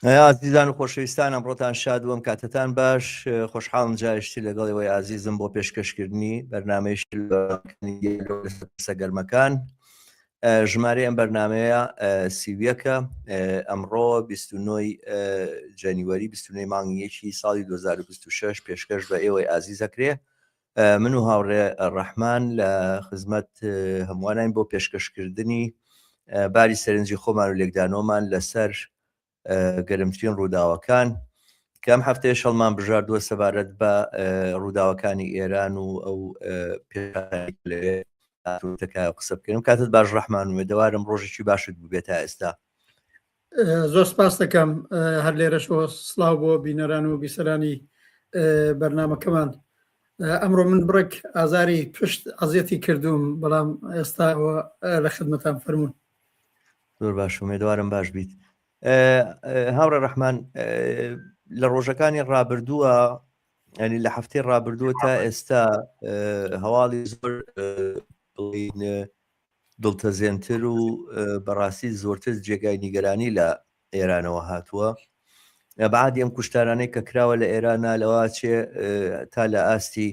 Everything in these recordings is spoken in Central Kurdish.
ئازیزان و خۆشەویستان ئەمڕۆتان شاد و ئەم کاتەتان باش خۆشحاڵم جارێکی تر لەگەڵ ئێوەی ئازیزم بۆ پێشکەشکردنی بەرنامەی پرسە گەرمەکان ژمارەی ئەم بەرنمەیە سیویەکە ئەمڕۆ 29 January 29 مانگی یەکی ساڵی 2026 پێشکەش بە ئێوەی ئازیزەکرێ من و هاوڕێ ڕەحمان لە خزمەت هەمووانین بۆ پێشکەشکردنی باری سەرنجی خۆمان و لێکدانەوەمان لەسەر گەرمترین ڕووداوەکان کە ئەم هەفتەیەش هەڵمان بژاردووە سەبارەت بە ڕووداوەکانی ئێران و ئەو قسە بکەین کاتت باش ڕەحمان و ئومێدەوارم ڕۆژێکی باشت بووبێت تا ئێستا. زۆر سپاس دەکەم هەر لێرەشەوە سڵاو بۆ بینەران و بیسەرانی بەرنمەکەمان ئەمڕۆ من بڕێک ئازاری پشت ئەزیەتی کردوم بەڵام ئێستا لە خدمەتان فەرمونون زۆر باش ئومێدوارم باش بیت هاوڕێ ڕەحمان لە ڕۆژەکانی ڕابردووە ینی لە هەفتەی ڕابردووە تا ئێستا هەواڵی زۆر دڵتەزێنتر و بەڕاستی زۆرتر جێگای نیگەرانی لە ئێرانەوە هاتووە. بەعادی ئەم کوشتارانەی کە کراوە لە ئێرانە لەوە چێ تا لە ئاستی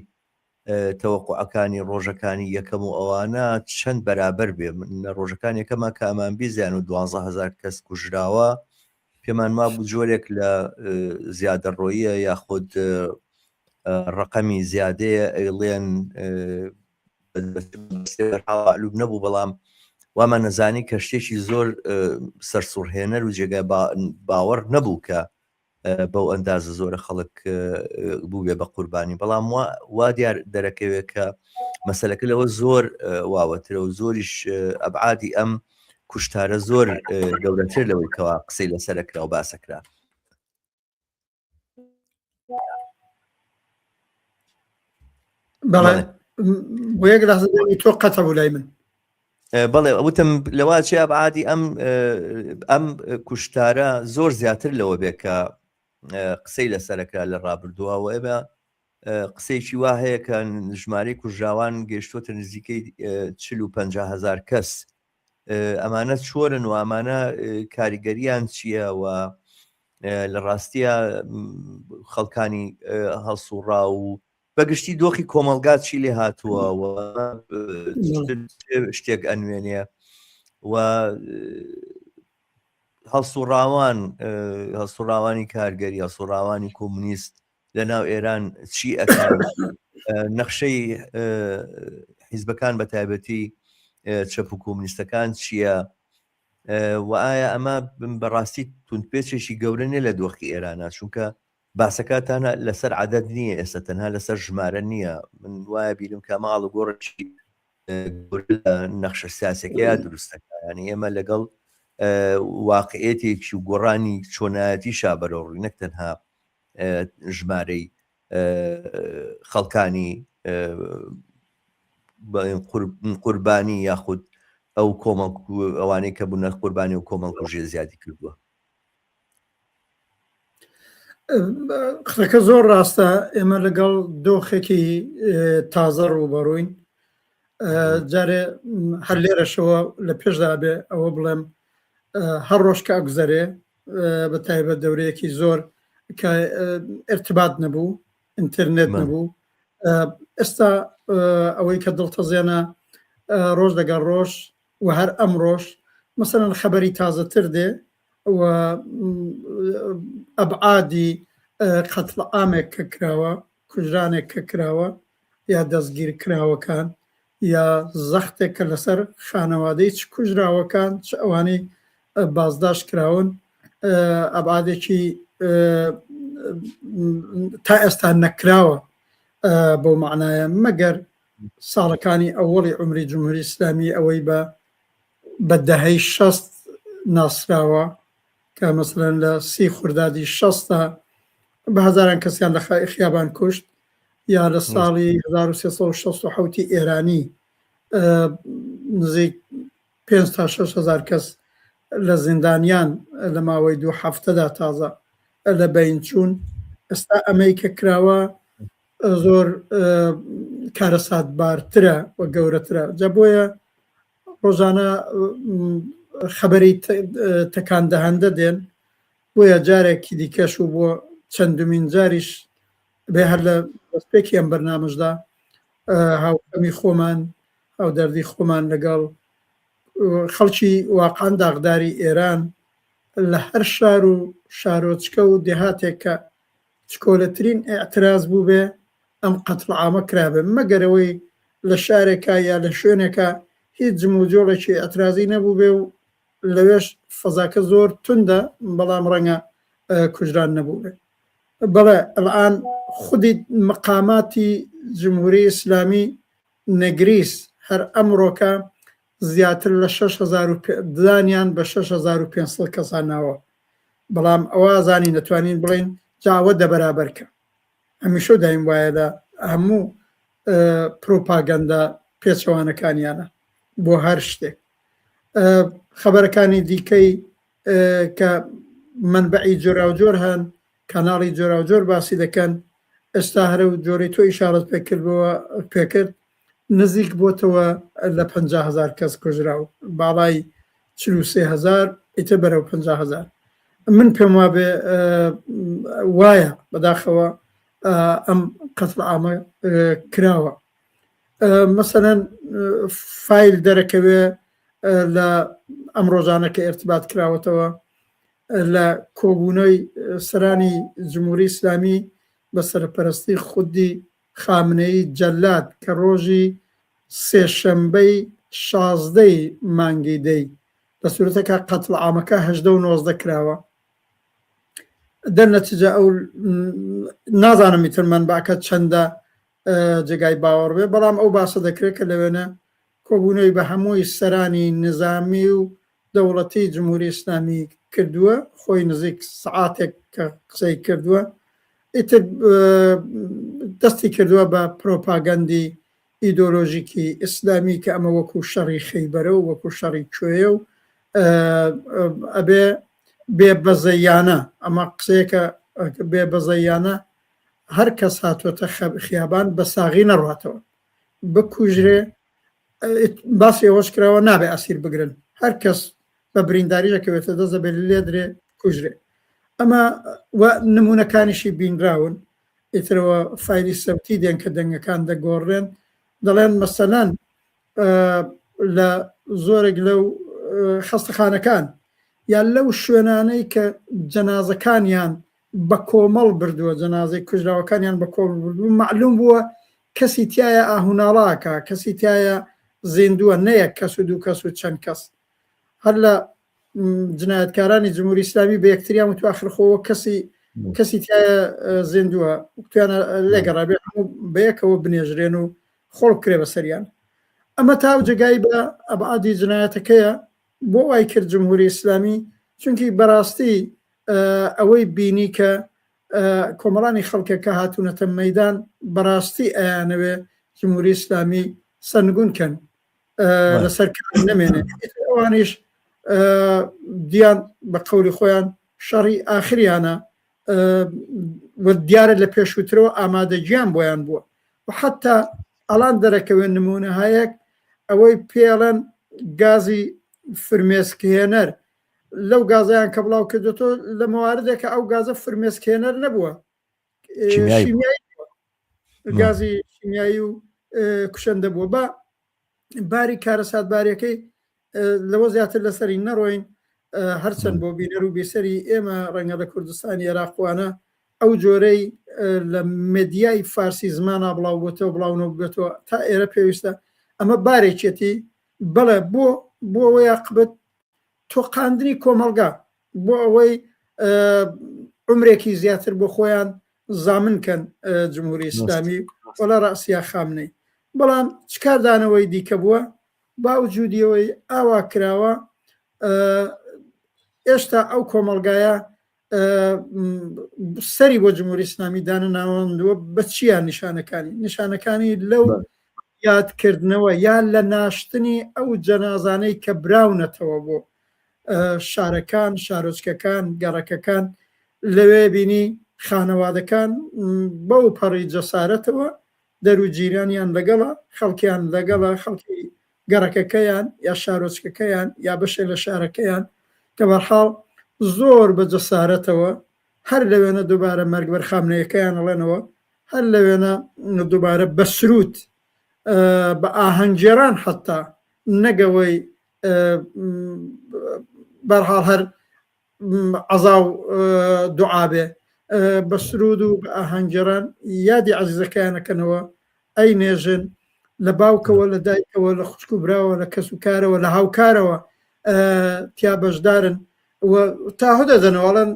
تەوەقوعەکانی ڕۆژەکانی یەکەم و ئەوانە چەند بەرابەر بێ لە ڕۆژەکان یەکەمە کە ئەمان بیزیان و دوازدە هەزار کەس کوژراوە پێمان وابوو جۆرێک لە زیادەڕۆییە یاخود ڕقەمی زیادەیە ئەیڵێن معلوم نەبوو بەڵام وامان نەزانی کە شتێکی زۆر سەرسوڕهێنەر و جێگای باوەڕ نەبوو کە بەو ئەندازە زۆرە خەڵک بووبێ بە قوربانی بەڵام وا دیار دەرەکەوێت کە مەسلەکە لەوە زۆر واوەترە و زۆریش ئەبعادی ئەم کوشتارە زۆر گەورەتر لەوەی کەوا قسەی لەسەرەکرا و باسەکرا. بەڵێ بۆ یەک لەحزە دەنگی تۆ قەتع بوو لای من بەڵێ وتم لەوە چێ ئەبعادی ئەم ئەم کوشتارە زۆر زیاتر لەوە بێ کە قسەی لەسەرەکە لە ڕابردووە و ئێمە قسەیەکی وا هەیە کە ژمارەی کوژراوان گەیشتووەتە نزیکەی 40 هزار کەس ئەمانە چۆرن و ئەمانە کاریگەریان چییە و لە ڕاستیە خەڵکانی هەڵسوڕا و بەگشتی دۆخی کۆمەلگا چی لێ هاتووە و شتێک ئەنوێنێ و هەڵسوڕاوان هەڵسوڕاوانی کارگەری هەڵسوڕاوانی کۆمونیست لە ناو ئێران چی ئەکەن نەخشەی حیزبەکان بە تایبەتی چەپ و کۆمونیستەکان چییە و ئایا ئەمە بەڕاستی توندپێچێکی گەورە نیە لە دۆخی ئێرانە چونکە باسەکە تەنها لەسەر عدد نییە ئێستا تەنها لەسەر ژمارە نییە من وایە بیرم کە ماڵ و گۆڕێکی نەخشە سیاسەکەیا دروستەکە ینی ئێمە لەگەڵ واقعێتێکی و گۆڕانی چۆنایەتی شابەرەوە ڕووی نەک تەنها ژمارەی خەڵکانی قوربانی یاخود ئەو کۆمەڵ ئەوانەی کە بوونە قوربانی و کۆمەڵکوژیە زیادی کردووە. قسەکە زۆر ڕاستە ئێمە لەگەڵ دۆخێکی تازە ڕووبەڕووین جارێ هەر لێرەشەوە لە پێشدا بێ ئەوە بڵێم هەر ڕۆژ کە ئەگوزەرێ بە تایبەت دەورەیەکی زۆر کە ارتبات نەبوو ئینتەرنێت نەبوو ئێستا ئەوەی کە دڵتەزێنە ڕۆژ لەگەڵ ڕۆژ و هەر ئەمڕۆش مەسەلەن خەبەری تازەتر دێ و ئەبعادی قەتڵ عامێک کە کراوە کوژرانێک کە کراوە یا دەستگیر کراوەکان یا زەختێک کە لەسەر خانەوادەی چ کوژراوەکان چ ئەوانەی بازداشت کراون ئەبعادێکی تا ئێستا نەکراوە بەو معنایە مەگەر ساڵەکانی ئەوەڵی عومری جمهوری ئیسلامی ئەوەی بە بە دەهەی شەست ناسراوە کە مەسەلەن لە سی خوردادی شەستا بە هەزاران کەسیان لە خیابان کوشت یا لە ساڵی 1367 ئێرانی نزیک 5 تا 6 هزار کەس لە زیندانیان لە ماوەی دوو هەفتەدا تازە لە بین چوون ئێستا ئەمەی کە کراوە زۆر کارەساتبارترە و گەورەترە جا بۆیە ڕۆژانە خەبەری تەکاندەهەندە دێن. بۆیە جارێکی دیکەش و بۆ چەندمین جاریش بێ هەر لە دەستپێکی ئەم بەرنامەشدا هاوخەمی خۆمان هاودەردی خۆمان لەگەڵ خەڵکی واقعان داغداری ئێران لە هەر شار و شارۆچکە و دێهاتێک کە چکۆلەترین ئیعتراز بووبێ ئەم قەتڵ عامە کرابێ مەگەر ئەوەی لە شارێکا یا لە شوێنێکا هیچ جموجۆڵێکی ئیعترازی نەبووبێ و لەوێش فەزاکە زۆر توندە بەڵام ڕەنگە کوژران نەبووبێ. بەڵێ ئەلئان خودی مقاماتی جمهوری ئیسلامی نەگریس هەر ئەمڕۆکە زیاتر لە 6000 ددانیان بە 6500 کەسا ناوە بەڵام ئەوە زانین دەتوانین بڵێین جا ئەوە دە بەرابەر کە هەمیشە و دایم وایە لە هەموو پروپاگەندە پێچەوانەکانیانە بۆ هەر شتێک خەبەرەکانی دیکەی کە مەنبەعی جۆراوجۆر هەن کاناڵی جۆراوجۆر باسی دەکەن ئێستا هەرە و جۆرەی تۆ ئیشارەت پێکردەوە پێکرد نزیک بۆتەوە لە 50 هزار کەس کوژرا و باڵای 43 هزار ئیتر بەرەو 50 هزار من پێم وابێ وایە بەداخەوە ئەم قەتڵ عامە کراوە مەسەلەن فایل دەرەکەوێ لە ئەم ڕۆژانە کە ئێرتبات کراوەتەوە لە کۆبوونەوەی سەرانی جمهوری ئیسلامی بە سەرپەرستی خودی خامنەیی جەلاد کە ڕۆژی سێشەمبەی شازدەی مانگی دەی لە سورەتەکە قەتڵ عامەکە هەژدە و نۆزدە کراوە دەرنەتیجە ئەو نازانم ئیتر مەنبعەکە چەندە جێگای باوەڕ بێ بەڵام ئەو باسە دەکرێت کە لەوێنە کۆبوونەوەی بە هەمووی سەرانی نزامی و دەوڵەتی جمهوری ئیسلامی کردووە خۆی نزیک سەعاتێک کە قسەی کردووە ئیتر دەستی کردووە بە پرۆپاگەندی ئیدۆلۆژیکی ئیسلامی کە ئەمە وەکو شەڕی خەیبەرە و وەکو شەڕی کوێیە و ئەبێ بێ بەزەیانە ئەمە قسەیەکە بێ بەزەیانە هەر کەس هاتووەتە خیابان بە ساغی نەڕاتەوە بکوژرێ باسی ئەوەش کراوە نابێ ئەسیر بگرن هەر کەس بە برینداری دەکەوێتە دەست دەبێت لێدرێ کوژرێ ئەمە نمونەکانیشی بینراون ئیترەوە فایلی سەوتی دێن کە دەنگەکان دەگۆڕێن دەڵێن مەسەلەن لە زۆرێک لەو خەستەخانەکان یان لەو شوێنانەی کە جەنازەکانیان بە کۆمەڵ بردووە جەنازەی کوژراوەکانیان بە کۆمەڵ بردووە معلوم بووە کەسی تایە ئاهوناڵاکە کەسی تایە زیندووە نەیەک کەس و دوو کەس و چەند کەس هەر لە جنایەتکارانی جمهوری ئیسلامی بە یەکتریان وتوە ئاخر خۆ کەسی کەسی تایە زیندووە وتویانە لێگەڕابێ هەموو بەیەکەوە بنێژرێن و خۆڵ بکرێ بەسەریان ئەمە تا و جێگای بە ئەبعادی جنایەتەکەیە بۆ وای کرد جمهوری ئیسلامی چونکی بەڕاستی ئەوەی بینی کە کۆمەڵانی خەڵکەکە هاتوونەتە مەدان بەڕاستی ئەیانەوێ جمهوری ئیسلامی سەرنگون کەن لەسەر کار نەمێنێ ئەوانیش دیان بە قەولی خۆیان شەڕی ئاخریانە دیارە لە پێشووترەوە ئامادەگیان بۆیان بووە و حتا ئەڵان دەرەکەوێن نمونەهایەک ئەوەی پێڵەن گازی فرمێسکهێنەر لەو گازیان کە بڵاو کردێتەوە لە مواردێکە ئەو گازە فرمێسکهێنەر نەبووە شیمیایی گازی شیمیایی و کوشندە بووە بە باری کارەساتباریەکەی لەوە زیاتر لەسەری نەڕۆین هەرچەند بۆ بینەر و بیسەری ئێمە ڕەنگە لە کوردستانی عێراقوانە ئەو جۆرەی لە مدیای فارسی زمانە بڵاو بۆتەوە بڵاو نەبێتەوە تا ئێرە پێویستە ئەمە بارێکێتی بەڵێ بۆ بۆ ئەوەیە قبت تۆقاندنی کۆمەڵگا بۆ ئەوەی عمرێکی زیاتر بۆ خۆیان زامن کەن جمهوری ئیسلامی وەلا ڕاسیا خامنەی بەڵام چ کاردانەوەی دیکە بووە باوجودیەوەی ئاوا کراوە ئێشتا ئەو کۆمەڵگایە سەری بۆ جمهوری ئیسلامی دانە ناوەندووە بە چیان نیشانەکانی نیشانەکانی لەو یادکردنەوە یا لە ناشتنی ئەو جەنازانەی کە براونەتەوە بۆ شارەکان شارۆچکەکان گەڕەکەکان لەوێ بینی خانەوادەکان بەو پەڕی جەسارەتەوە دەر و جیرانیان لەگەڵە خەڵکیان لەگەڵە خەڵکی گەڕەکەکەیان یا شارۆچکەکەیان یا بەشێ لە شارەکەیان کە بەرحاڵ. زۆر بە جەسارەتەوە هەر لەوێنە دووبارە مەرگ بەر خامنەیەکەیان ئەڵێنەوە، هەر لەوێنە دووبارە بە سروود بە ئاهەنگگێڕان حەتتا نەگەوەی بەرحاڵ هەر عەزا و دوعا بێ بە سرود و بە ئاهەنگگێڕان یادی عەزیزەکەیان ئەکەنەوە ئەی نێژن لە باوکەوە لە دایکەوە لە خوشک و براوە لە کەس و کارەوە لە هاوکارەوە تیا بەشدارن و تاهۆ دەدەنەوە ئەڵێن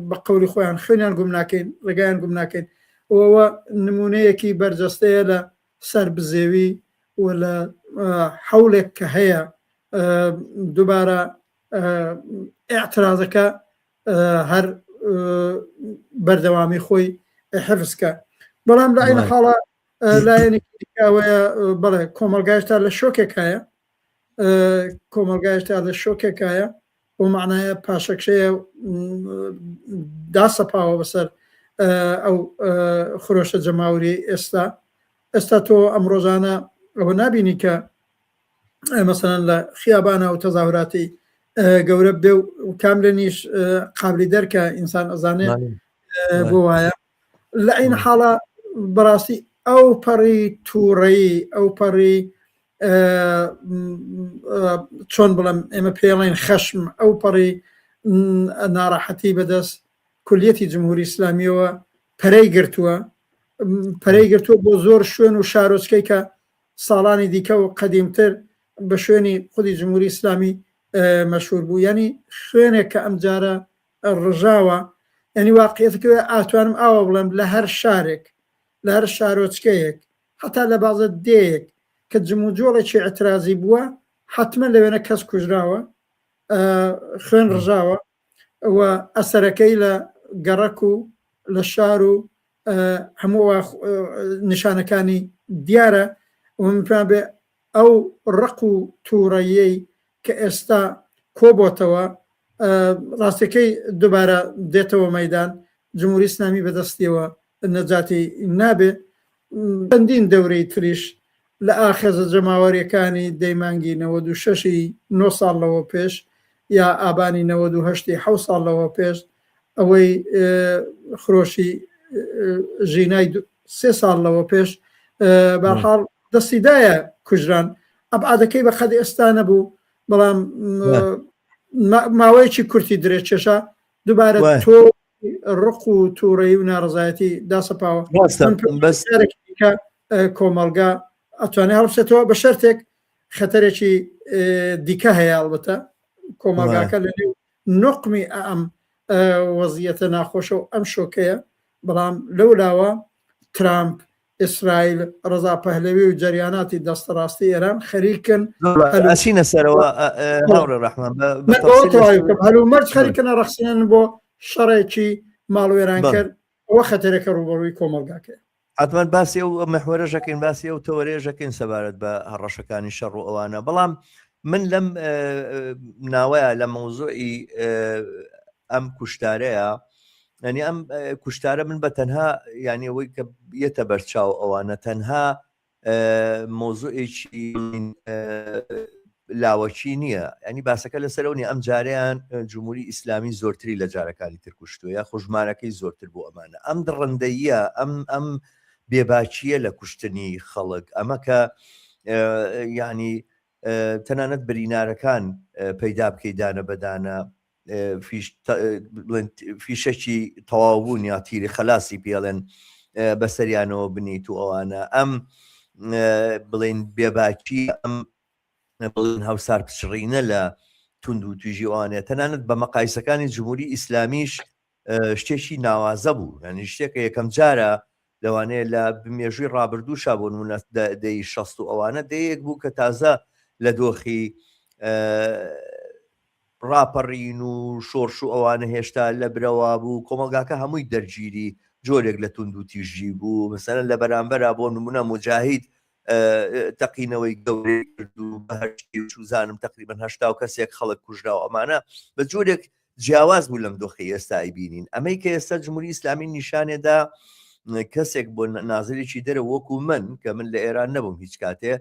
بە قەولی خۆیان خوێنیان گوم ناکەین ڕێگایان گوم ناکەین ئەوە نمونەیەکی بەرجەستەیە لە سەر بزێوی و لە حەولێک کە هەیە دووبارە ئاعترازەکە هەر بەردەوامی خۆی حفزکە بەڵام لە عین حاڵە لایەنێکی دیکەوەیە بەڵێ کۆمەڵگایش تا لە شۆکێکایە کۆمەڵگایش تا لە شۆکێکایە بۆ معنایە پاشەکشەیە داسەپاوە بەسەر ئەو خرۆشە جەماوری ئێستا ئێستا تۆ ئەم ڕۆژانە ئەوە نبینی کە مەسەلەن لە خیابانە و تەزاهوراتی گەورە بێ و کاملەنیش قابلی دەرکە ئینسان ئەزانێ بۆ وایە لە عین حاڵە بەڕاستی ئەو پەڕی تووڕەیی ئەو پەڕی چۆن بڵم ئێمە پێڵین خەشم ئەو پەڕی ناڕەحەتی بەدەست کولیەتی جمهوری ئیسلامیەوە پەرەی گرتووە پەرەی گرتووە بۆ زۆر شوێن و شارۆچکەی کە ساڵانی دیکە و قەدیمتر بە شوێنی خودی جمهوری ئیسلامی مەشهور بوو یعنی خوێنێک کە ئەم جارە ڕژاوە یعنی واقعیەتەکە ئاتوانم ئاوا بڵێم لە هەر شارێک لە هەر شارۆچکەیەک هەتا لە بازە دێیەک کە جموجۆڵێکی ئەترازی بووە حتمما لەوێنە کەس کوژراوە خوێن ڕژاوە و ئەسەرەکەی لە گەڕەک و لە شار و هەموو نیشانەکانی دیارە و من پێیان بێ ئەو ڕق و تووڕەیەی کە ئێستا کۆبۆتەوە ڕاستەکەی دووبارە دێتەوە مەدان جمهوری ئیسلامی بەدەستیەوە نەجاتی نابێ چەندین دەورەی تریش لە ئاخێزە جەماوەریەکانی دەی مانگی 96 ی 9 ساڵ لەوە پێش یا ئابانی 98 ی 7 ساڵ لەوە پێش ئەوەی خرۆشی ژینای سێ ساڵ لەوە پێش بەرحاڵ دەستی دایە کوژران ئەبعادەکەی بە قەد ئێستا نەبوو بەڵام ماوەیەکی کورتی درێ کێشا دووبارە تۆ ڕق و تووڕەیی و ناڕزایەتی داسەپاوە بەس کۆمەڵگا ئەتوانێت هەڵبسێتەوە بە شەرتێک خەتەرێکی دیکە هەیە ئەڵبەتە کۆمەڵگاکە لە نێو نوقمی ئەم وەزیەتە ناخۆشە و ئەم شۆکەیە بەڵام لەو لاوە ترامپ ئیسرائیل ڕەزا پەهلەوی و جەریاناتی دەستەڕاستی ئێران خەریکن ئەچینە سەرەوە هاوڕێ ڕەحمان هەلومەرج خەریکن ڕەخسێنن بۆ شەڕێکی ماڵوێرانکەر ئەوە خەتەرەکە ڕووبەڕووی کۆمەڵگاکەیە. حتمما باسی ئەو محوەرەش ئەکەین باسی ئەو تەوەرەیەش ئەکەین سەبارەت بە هەڕەشەکانی شەڕ و ئەوانە بەڵام من لەم ناوەیە لە مەوزوعی ئەم کوشتارەیە ینی ئەم کوشتارە من بە تەنها یعنی ئەوەی کە یەتە بەرچاو ئەوانە تەنها مۆزوعێکی لاوەکی نییە ینی باسەکە لەسەرەوە نیە ئەم جاریان جمهوری ئیسلامی زۆرتری لە جارەکانی تر کوشتووە یا خژمارەکەی زۆرتر بۆ ئەمانە ئەم دڕندەیە ئەم ئەم بێباکیە لە کوشتنی خەڵک ئەمە کە ینی تەنانەت برینارەکان پەیدا بکەی دانە بەدانە فیشەکی تەواو بوون یا تیری خەلاسی پێڵێن بەسەریانەوە بنیت و ئەوانە ئەم بڵین بێباکی ئەم بڵێن هەوسار پچڕینە لە توند و تویژی ئەوانە تەنانەت بە مەقایسەکانی جمهوری ئیسلامیش شتێکی ناوازە بوو یعنی شتێکە یەکەم جارە لەوانەیە لە مێژووی ڕابردووشا بۆ نمونە دەی شەست و ئەوانە دەیەک بوو کە تازە لە دۆخی ڕاپەڕین و شۆرش و ئەوانە هێشتا لە برەوا بوو کۆمەڵگاکە هەمووی دەرگیری جۆرێک لە توند و تیژی بوو مەسەلەن لە بەرامبەرا بۆ نمونە موجاهید تەقینەوەی گەورەی کرد و بەهەشتی چوزانم تقریبا 80 و کەسێک خەڵک کوژرا و ئەمانە بە جۆرێک جیاواز بوو لەم دۆخی ئێستا ئەیبینین ئەمەی کە ئێستا جمهوری ئیسلامی نیشانێدا کەسێک بۆ نازرێکی دەرە وەکو من کە من لە ئێران نەبووم هیچ کاتێ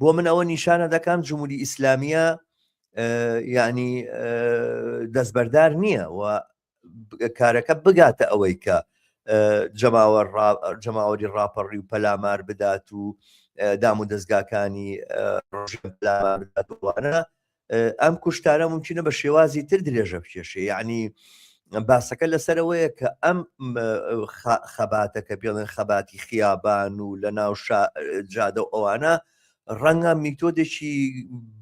بۆ من ئەوە نیشانە دەکەم جمهوری ئیسلامیە. یعنی دەستبەردار نییە و کارەکە بگاتە ئەوەی کە جەماوەر جەماوەری ڕاپەڕی و پەلامار بدات و دام و دەستگاکانی ڕژێم پەلامار بدات وانە ئەم کوشتارە ممکنە بە شێوازی تر درێژە بکێشێ یعنی باسەکە لەسەرەوەیە کە ئەم خەباتە کە پێڵێن خەباتی خیابان و لە ناو جادە و ئەوانە ڕەنگە میتۆدێکی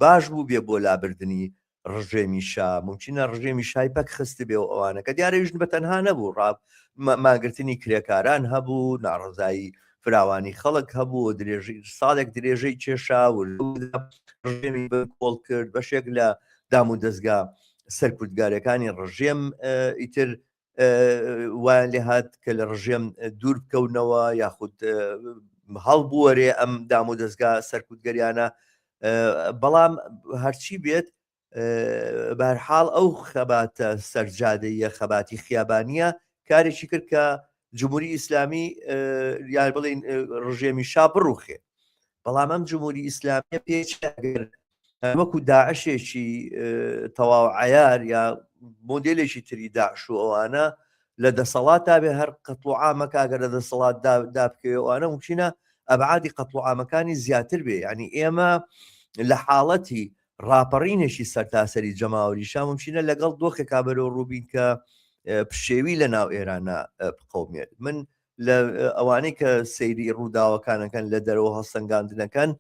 باش بوو بێ بۆ لابردنی ڕژێمی شا ممکنە ڕژێمی شای پەک خستبێ و ئەوانە کە دیارە ژن بە تەنها نەبوو ڕاب ماگرتنی کرێکاران هەبوو ناڕزایی فراوانی خەڵک هەبوو درێژی ساڵێک درێژەی کێشا و ڕژێمی کۆڵ کرد بەشێک لە دام و دەستگا سەرکوتگارەکانی ڕژێم ئیتر وایان لێ هات کە لە ڕژێم دوور بکەونەوە یاخود هەڵبوەرێ ئەم دام و دەستگا سەرکوتگەریانە بەڵام هەرچی بێت بەرحاڵ ئەو خەباتە سەرجادەیە خەباتی خیابانیە کارێکی کرد کە جمهوری ئیسلامی یان بڵین ڕژێمی شا بڕوخێ بەڵام ئەم جمهوری ئیسلامیە پێچ ئەگەر وەکو داعشێکی تەواو عیار یا مۆدلێکی تری داعش و ئەوانە لە دەسەڵات تا بێ هەر قەتڵ و عامەکە ئەگەر لە دەسەڵات دابکەوێ ئەوانە ممکنە ئەبعادی قەتڵ و عامەکانی زیاتر بێ یعنی ئێمە لە حاڵەتی ڕاپەڕینێکی سەرتاسەری جەماوەریشا ممکنە لەگەڵ دۆخێکا بەرەو ڕووبین کە پشێوی لە ناو ئێرانە بقەومێت من لە ئەوانەی کە سەیری ڕووداوەکانەکەن لە دەرەوە هەڵسەنگاندنەکەن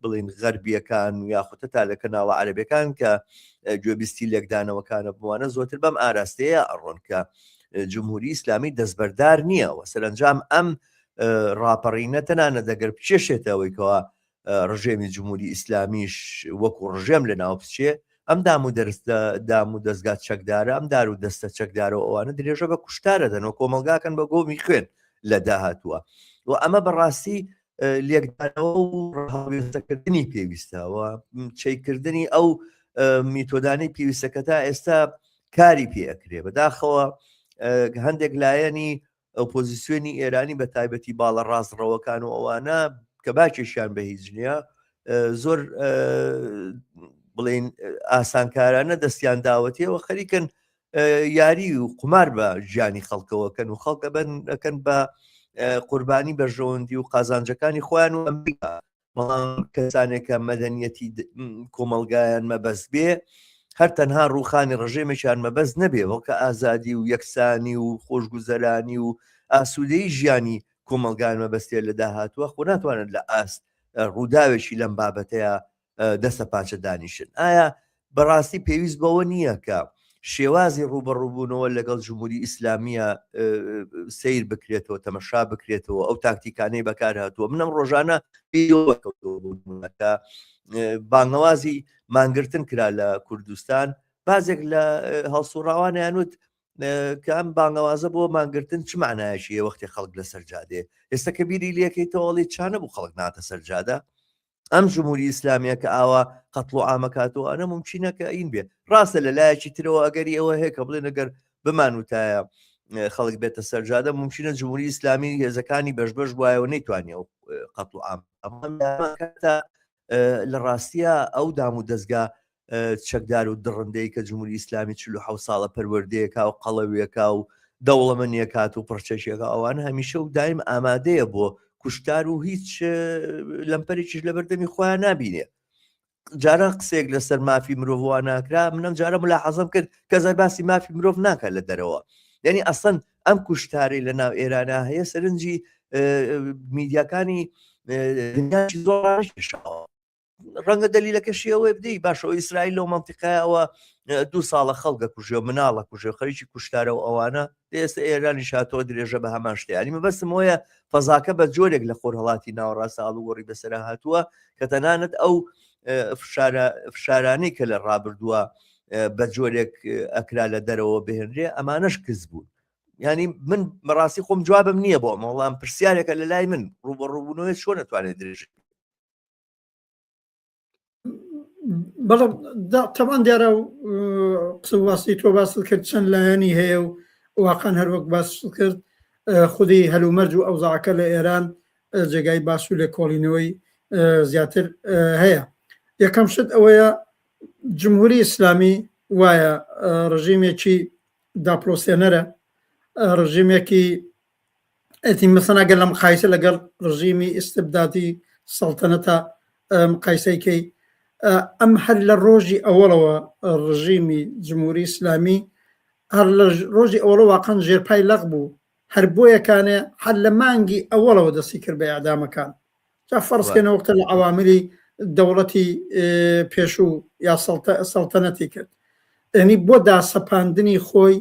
بڵین غەربیەکان و یاخود تا لە کەناڵە عەربەکان کە گوێبیستی لێکدانەوەکانە بووانە زۆرتر بەم ئاراستەیە ئەڕۆن کە جمهوری ئیسلامی دەستبەردار نییە و سەرنجام ئەم ڕاپەڕینە تەنانە دەگەر بچێشێتەوەی کەەوە ڕژێمی جمهوری ئیسلامیش وەکو ڕژێم لە ناو بچێ ئەم دام و دام و دەستگا چەکدارە ئەم دار و دەستە چەکدارە و ئەوانە درێژە بە کوشتارە دەن و کۆمەڵگاکەن بە گۆمی خوێن لە داهاتووە و ئەمە بەڕاستی لێکدانەوە و هەڵوێستەکردنی پێویستە و چیکردنی ئەو میتۆدانەی پێویستە کە تا ئێستا کاری پێ ئەکرێ بەداخەوە هەندێک لایەنی ئۆپۆزیسیۆنی ئێرانی بە تایبەتی باڵە ڕاستڕەوەکان و ئەوانە کە باکێشیان بە هیچ نییە زۆر بڵین ئاسانکارانە دەستیان داوەتیەوە خەریکن یاری و قومار بە ژیانی خەڵکەوەکەن و خەڵکە بن ئەەکەن بە قوربانی بەرژەوەندی و قازانجەکانی خۆیان و ئەمریکا بەڵام کەسانێک کە مەدەنیەتی کۆمەڵگایان مەبەست بێ هەر تەنها ڕووخانی ڕژێمێکیان مەبەست نەبێ وەکە ئازادی و یەکسانی و خۆشگوزەرانی و ئاسوودەی ژیانی کۆمەڵگان مەبەستێ لە داهاتووە خۆ ناتوانن لە ئاست ڕووداوێکی لەم بابەتەیە دەستە پاچە دانیشن ئایا بەڕاستی پێویست بەوە نییە کە شێوازی ڕوبەڕووبوونەوە لەگەڵ جمهوری ئیسلامیە سیر بکرێتەوە تەمەشا بکرێتەوە ئەو تاکتیکانەی بەکار هاتووە منم ڕۆژانە کە بانگەوازی مانگرتن کرا لە کوردستان بازێک لە هەڵسوڕاوانیان وت کە ئەم بانگەوازە بۆ مانگرتن چ معنایەکی هەیە وەختی خەڵک لەسەر جادێ ئێستا کە بیری لەکەیتەوەڵی چانە بوو خەڵک ناتە سەر جادە ئەم جمهوری ئیسلامیە کە ئاوا قەتڵ و عامەکاتەوە ئەنە ممکنە کە ئین بێ ڕاستە لە لایەکی ترەوە ئەگەری ئەوە هەیە کە بڵێن ئەگەر بمان وتایە خەڵک بێتە سەرجادە ممکنە جمهوری ئیسلامی هێزەکانی بەش بەش بواەوە نەیتوانێ ئەو قەتڵ و عام لە ڕاستیە ئەو دام و دەستگا چەکدار و دڕندەی کە جمهوری ئیسلامی 47 ساڵە پەروەردەیەکا و قەڵەویەکا و دەوڵەمەنیەکات و پڕچەکێکا ئەوان هەمیشە و دایم ئامادەیە بۆ کوشتار و هیچ لەمپەرێکیش لەبەردەمی خۆیان نابینێ جاران قسەیەک لەسەر مافی مرۆڤ وا ناکرا منم جارە ملاحەزەم کرد کە زەر باسی مافی مرۆڤ ناکات لە دەرەوە یعنی ئەسڵەن ئەم کوشتارەی لە ناو ئێرانە هەیە سەرنجی میدیاکانی دنیاشی زۆر ڕاکێشاوە ڕەنگە دەلیلەکەشی ئەوەی بدەی باشەوە ئیسرائیل لەو منتیقایەوە دوو ساڵە خەڵگە کوژێ و مناڵە کوژێ خەریکی کوشتارە و ئەوانە ئێستا ئێرانی شاتەوە درێژە بە هەمان شتیانی مەبەستم وەیە فەزاکە بە جۆرێک لە خۆرهڵاتی ناوەڕاست ئاڵوگۆڕی بەسەر هاتووە کە تەنانەت ئەو فشارانەی کە لە ڕابردووە بە جۆرێک ئەکرا لە دەرەوە بهێنرێ ئەمانەش کز بوون ینی من بەڕاستی خۆم جوابم نییە بۆ ئەمە وەڵام پرسیارێکە لە لای من ڕوبەڕوبوونەوەی چۆن نەتوانێت درێژ بەڵێ تەبان دیارە قسە واسی تۆ باست کرد چەند لایەنی هەیە و واقعا هەروەک باست کرد خودی هەلومەرج و ئەوزاعەکە لە ئێران جێگای باس و لێکۆڵینەوەی زیاتر هەیە. یەکەم شت ئەوەیە جمهوری ئیسلامی وایە ڕژیمێکی داپڵۆسێنەرە، ڕژیمێکی ئەتی مەسەن ئەگەر لە مقایسە لەگەڵ ڕژیمی ئیستبدادی سەڵتەنەتە مقایسەی کەی ئەم هەر لە ڕۆژی ئەوەڵەوە ڕژیمی جمهوری ئیسلامی هەر لە ڕۆژی ئەوەڵە واقعا ژێرپای لەق بوو هەر بۆیەکانێ هەر لە مانگی ئەوەڵەوە دەستی کرد بە ئیعدامەکان جا فەرز کەین وەختە لە عەواملی دەوڵەتی پێشوو یا سەڵتەنەتی کرد یعنی بۆ داسەپاندنی خۆی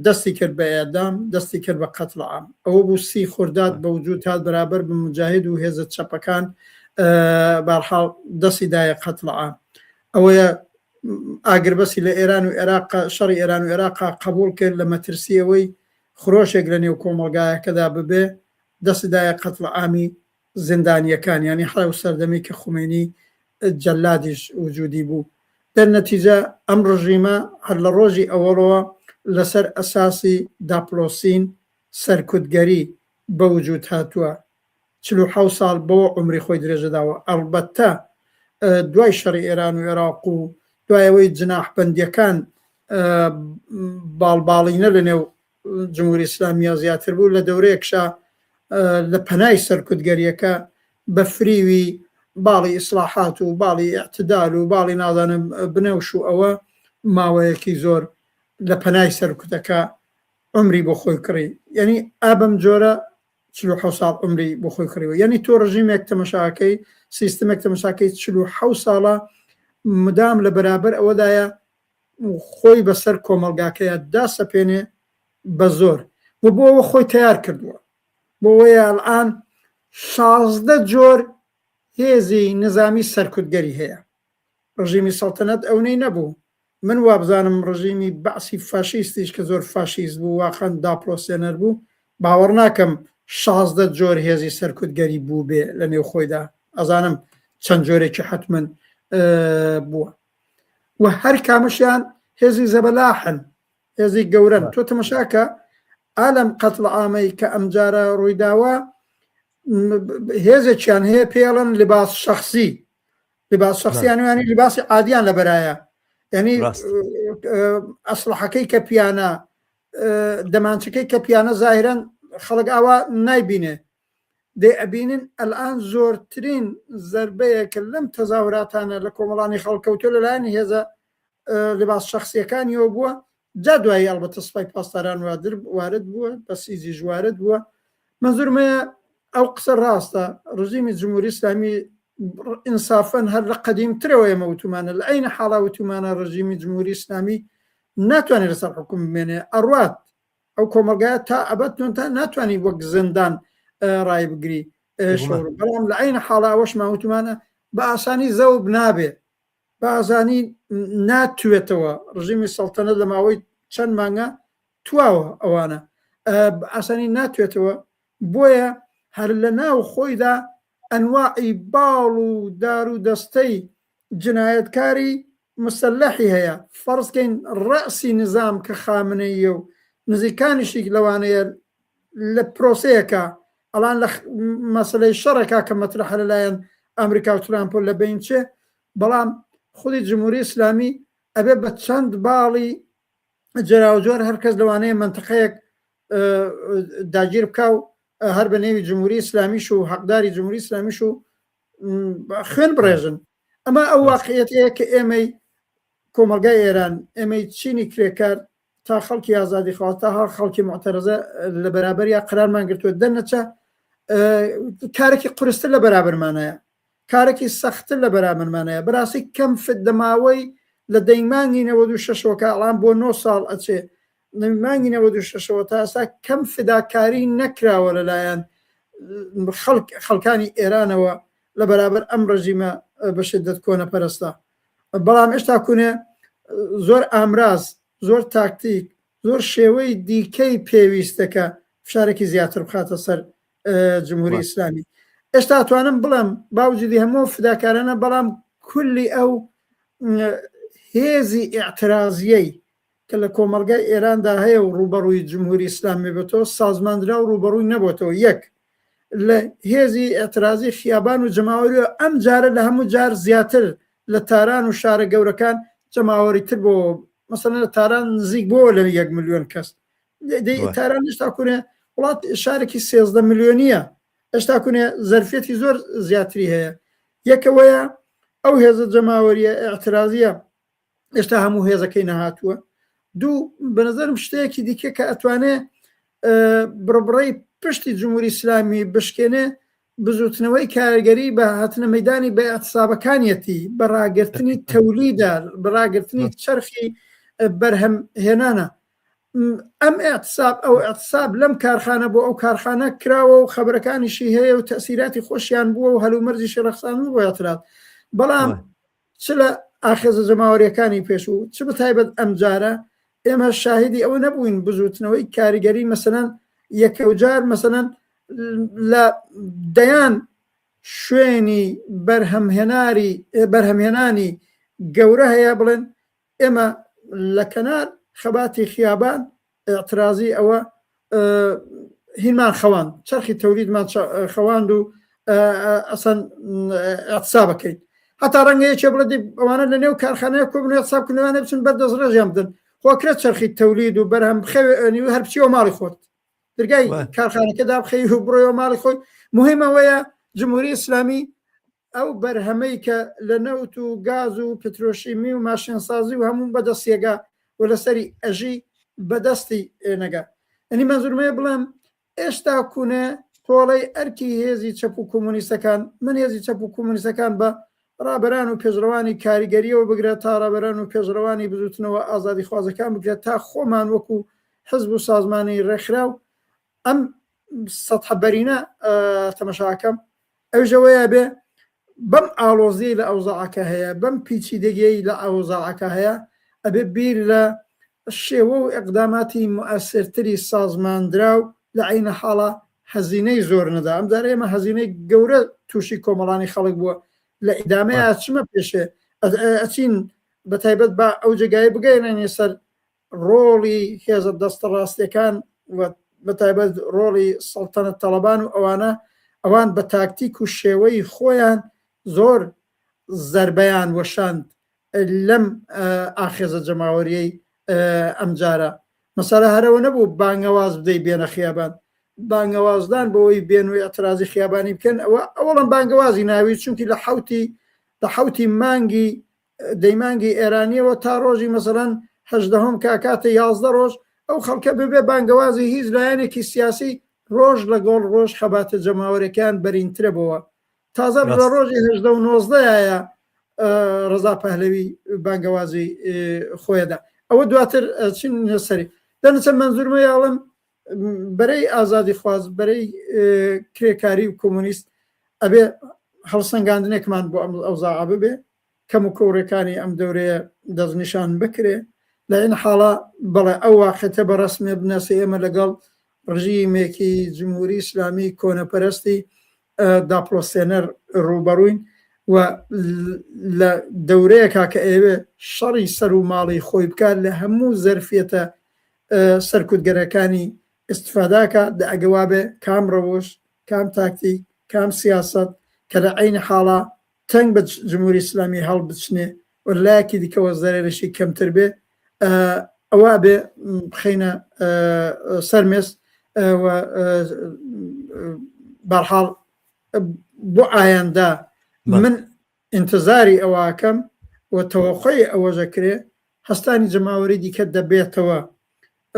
دەستی کرد بە ئێعدام، دەستی کرد بە قەتڵ عام. ئەوە بوو سی خورداد بە وجود هات بەرابەر بە موجاهید و هێزە چەپەکان بارحاڵ دەستی دایە قەتڵ عام. ئەوەیە ئاگربەسی لە ئێران و عێراق شەڕی ئێران و عێراق قەبووڵ کرد لە مەترسی ئەوەی خرۆشێک لە نێو کۆمەڵگایەکەدا ببێ دەستی دایە قەتڵ عامی زیندانییەکان یانی هەر ئەو سەردەمەی کە خومەینی جەلادیش وجودی بوو. دەرنەتیجە ئەم ڕژیمە هەر لە ڕۆژی ئەوەڵەوە لەسەر ئەساسی داپڵۆسین، سەرکوتگەری بە وجود هاتووە. 47 ساڵ بەوە عومری خۆی درێژە داوە. ئەڵبەتە دوای شەڕی ئێران و عێراق و دوای ئەوەی جناحبەندییەکان باڵباڵینە لە نێو جمهوری ئیسلامیە زیاتر بوو لە دەورەیەکشا لە پەنای سەرکوتگەریەکە بە فریوی باڵی ئیسلاحات و باڵی ئیعتدال و باڵی نازانم بنەوش و ئەوە ماوەیەکی زۆر لە پەنای سەرکوتەکە عومری بۆ خۆی کڕی یعنی ئا بەم جۆرە 47 ساڵ عومری بۆ خۆی کڕیوە یعنی تۆ ڕژیمێک تەمەشاکەی سیستمێک تەمەشاکەی 47 ساڵە مدام لە بەرابەر ئەوەدایە خۆی بەسەر کۆمەڵگاکەیا داسەپێنێ بە زۆر و بۆ ئەوە خۆی تەیار کردووە بۆ ئەوەیە ئەلئان 16 جۆر هێزی نزامی سەرکوتگەری هەیە ڕژیمی سەڵتەنەت ئەونەی نەبوو من وابزانم ڕژیمی بەعسی فاشیستیش کە زۆر فاشیست بوو واقعا داپڵۆسێنەر بوو باوەڕ ناکەم 16 جۆر هێزی سەرکوتگەری بوو بێ لە نێو خۆیدا ئەزانم چەند جۆرێکی حتمما بووە و هەر کامەشیان هێزی زەبەلاحن هێزی گەورەن تۆ تەمەشاکە ئالەم قەتڵ عامەی کە ئەمجارە ڕوویداوە هێزێکیان هەیە پێڵن لباس شخصی لباس شخصیان ینی لباسی عادیان لەبەرایە ینی ئەسڵحەکەی کە پیانە دەمانچەکەی کە پیانە زاهرەن خەڵک ئاوا نایبینێ دەی ئەبینن ئەلئان زۆرترین زەربەیە کە لەم تەزاهوراتانە لە کۆمەڵانی خەڵک کەوتووە لەلایەن هێزە لباس شەخسیەکانیەوە بووە جا دوایی ئەڵبەتە سوپای پاسداران وارد بووە بەسیجیش وارد بووە منزورمەیە ئەو قسە ڕاستە ڕژیمی جمهوری ئیسلامی ئینسافەن هەر لە قەدیمترەوە ئێمە وتومانە لە عەینە حاڵا وتومانە ڕژیمی جمهوری ئیسلامی ناتوانێت لەسەر حکوم بمێنێ ئەڕوات ئەو کۆمەڵگایە تا ئەبەد تۆ تا ناتوانانی وەک زیندان ڕای بگری شەور بەڵام لە عین حاڵا ئەوەشمان وتمانە بە ئاسانی زەوب نابێ بە ئازانی ناتوێتەوە ڕژیمی سەڵتەنەت لە ماوەی چەند مانگە تواوە ئەوانە بە ئاسانی ناتوێتەوە بۆیە هەر لە ناو خۆیدا ئەنواعی باڵ و دار و دەستەی جنایەتکاری مسەلەحی هەیە، فەرز کەین ڕەئسی نزام کە خامنەییە و نزیکانیشی لەوانەیە لە پرۆسەیەکا ئەڵان لە مەسەلەی شەڕێکا کە مەترەحە لەلایەن ئەمریکا و ترامپۆ لە بەین چێ، بەڵام خودی جمهوری ئیسلامی ئەبێ بە چەند باڵی جۆراوجۆر هەر کەس لەوانەیە مەنتقەیەک داگیر بکا و هەر بە نێوی جمهوری ئیسلامیش و حەقداری جمهوری ئیسلامیش و خوێن بڕێژن ئەمە ئەو واقعیەتەیە کە ئێمەی کۆمەڵگای ئێران ئێمەی چینی کرێکار تا خەڵکی ئازادی خوا تا هەر خەڵکی معتەرەزە لە بەرابەریا قرارمان گرتووە دەرنەچە کارێکی قورستر لە بەرابەرمانایە کارێکی سەختتر لە بەرامەرمانایە بەراستی کەم فت دەماوەی لە دەی مانگی 96ەوە کە ئەڵان بۆ 9 ساڵ ئەچێ مانگی 96ەوە تا ئێستا کەم فداکاری نەکراوە لەلایەن خەڵک خەڵکانی ئێرانەوە لە بەرابەر ئەم ڕژیمە بە شدت کۆنەپەرستە بەڵام ئێشتا کونێ زۆر ئامراز زۆر تاکتیک زۆر شێوەی دیکەی پێویستە کە فشارێکی زیاتر بخاتە سەر جمهوری ئیسلامی ئێستا توانم بڵێم باوجودی هەموو فداکارانە بەڵام کولی ئەو هێزی ئیعترازیەی کە لە کۆمەڵگای ئێراندا هەیە و ڕووبەڕووی جمهوری ئیسلامی بێتەوە سازماندرا و ڕووبەڕووی نەبۆتەوە یەک. لە هێزی ئیعترازی خیابان و جەماوەریەوە ئەم جارە لە هەموو جار زیاتر لە تاران و شارە گەورەکان جەماوەری تر بۆ مەسەلەن لە تاران نزیک بۆ لە یەک ملیۆن کەس تاران هێشتا کونێ وڵات شارێکی 13 ملیۆنیە هێشتا کونێ زەرفیەتی زۆر زیاتری هەیە یەکەوەیە ئەو هێزە جەماوەریە ئاعترازیە هێشتا هەموو هێزەکەی نەهاتووە دوو بەنظرم شتەیەکی دیکە کە ئەتوانێ بڕبڕەی پشتی جمهوری ئیسلامی بشکێنێ بزوتنەوەی کارگەری بە هاتنە مەدانی بە اعتصابەکانیەتی بە ڕاگرتنی تەولیدە بە ڕاگرتنی چەرخی بەرهەم هێنانە ئەم اعتصاب ئەو اعتصاب لەم کارخانە بۆ ئەو کارخانە کراوە و خبرەکانیشی هەیە و تەسیراتی خۆشیان بووە و هەلومەرجیشی ڕەخسان بۆ اعتراض بەڵام چ لە ئاخێزە جەماوەریەکانی پێشوو چ بە تایبەت ئەمجارە ئێمە شاهیدی ئەوە نەبووین بزوتنەوەی کاریگەری مەسەلەن یەکەوجار مەسەلەن لە دەیان شوێنی بەرهەمهێناری بەرهەمهێنانی گەورە هەیە بڵێن ئێمە لە کەنار خەباتی خیابان اعترازی ئەوە هینمان خەواند چەرخی تەولیدمان خەواند و ئەسەن اعتصابەکەین هەتا ڕەنگە یەکێ بڵێ ئەوانە لە نێو کارخانەیە کۆبن اعتصاب کردن لەوانە بچن بەر دەستڕێژیان بدەن خۆکرێت چەرخی تەولید و بەرهەم بخەوێنی و هەر بچیەوە ماڵی خۆت درگای کارخانەکە دابخەی و بڕۆیەوە ماڵی خۆی مهمەوەیە جمهوری ئیسلامی ئەو بەرهەمەی کە لە نەوت و گاز و پترۆشیمی و ماشێنسازی و هەموو بەدەستیەگا و لەسەری ئەژی بەدەستی نەگا. یەنی مەنزورمەیە بڵێم ئێشتا کونێ تۆڵەی ئەرکی هێزی چەپ و کۆمۆنیستەکان، من هێزی چەپ و کۆمۆنیستەکان بە ڕابەران و پێشڕەوانی کاریگەریەوە بگرە تا ڕابەران و پێشڕەوانی بزوتنەوە ئازادیخوازەکان بگرە تا خۆمان وەکو حزب و سازمانی ڕێکخراو ئەم سەتحە بەرینە تەمەشاکەم ئەویش ئەوەیە بێ بەم ئاڵۆزیەی لە ئەوزاعەکە هەیە بەم پیچیدەگیەی لە ئەوزاعەکە هەیە ئەبێ بیر لە شێوە و ئیقداماتی موئەسرتری سازماندراو لە عەینە حاڵا هەزینەی زۆر نەدا ئەم جارە ئێمە هەزینەی گەورە تووشی کۆمەڵانی خەڵک بووە لە ئیدامەیە چمە پێشێ ئەچین بە تایبەت با ئەو جێگای بگەێنێ سەر ڕۆڵی هێزە دەستە ڕاستیەکان و بەتایبەت ڕۆڵی سەڵتەنەت تەڵەبان و ئەوانە ئەوان بە تاکتیک و شێوەی خۆیان زۆر زەربەیان وەشاند لەم ئاخێزە جەماوەریەی ئەمجارە مەسەلە هەرەوە نەبوو بانگەواز بدەی بێنە خیابان بانگەوازدان بۆی بێن و اعترازی خیابانی بکەن ئەوە ئەوەڵم بانگەوازی ناوی چونکی لە حوتی لە حوتی مانگی دەی مانگی ئێرانیەوە تا ڕۆژی مەسەلەن هەژدەهەم کە ئەکاتە 11 ڕۆژ ئەو خەڵکە ببێ بانگەوازی هیچ لایەنێکی سیاسی ڕۆژ لەگەڵ ڕۆژ خەباتە جەماوەرەکان بەرینترە بۆوە تازە لە ڕۆژی هەژدە و نۆزدەیە ڕەزا پەهلەوی بانگەوازی خۆیدا ئەوە دواتر چین سەری دەنچە منزورمە یاڵم بەرەی ئازادی خواز بەرەی کرێکاری و کۆمۆنیست ئەبێ هەڵسەنگاندنێکمان بۆ ئەم ئەوزاعە ببێ کەم و کۆڕەکانی ئەم دەورەیە دەستنیشان بکرێ لە این حاڵا بەڵێ ئەو واقعەتە بە ڕسمێ بنەسە ئێمە لەگەڵ ڕژیمێکی جمهوری ئیسلامی کۆنەپەرستی داپڵۆسێنەر ڕووبەڕووین و لە دەورەیەکا کە ئەیەوێ شەڕی سەر و ماڵی خۆی بکات لە هەموو زەرفیەتە سەرکوتگەرەکانی ئیستفاداکا دە ئەگە وابێ کام ڕەوش کام تاکتیک کام سیاسەت کە لە عەین حاڵا تەنگ بە جمهوری ئیسلامی هەڵبچنێ و لە لایەکی دیکەوە زەرەرشی کەمتر بێ ئەوە بێ بخەینە سەر مێز و بەرحاڵ بۆ ئایەندە من ئینتزاری ئەوەکەم و تەوەقعی ئەوەشەکرێ هەستانی جەماوەری دیکە دەبێتەوە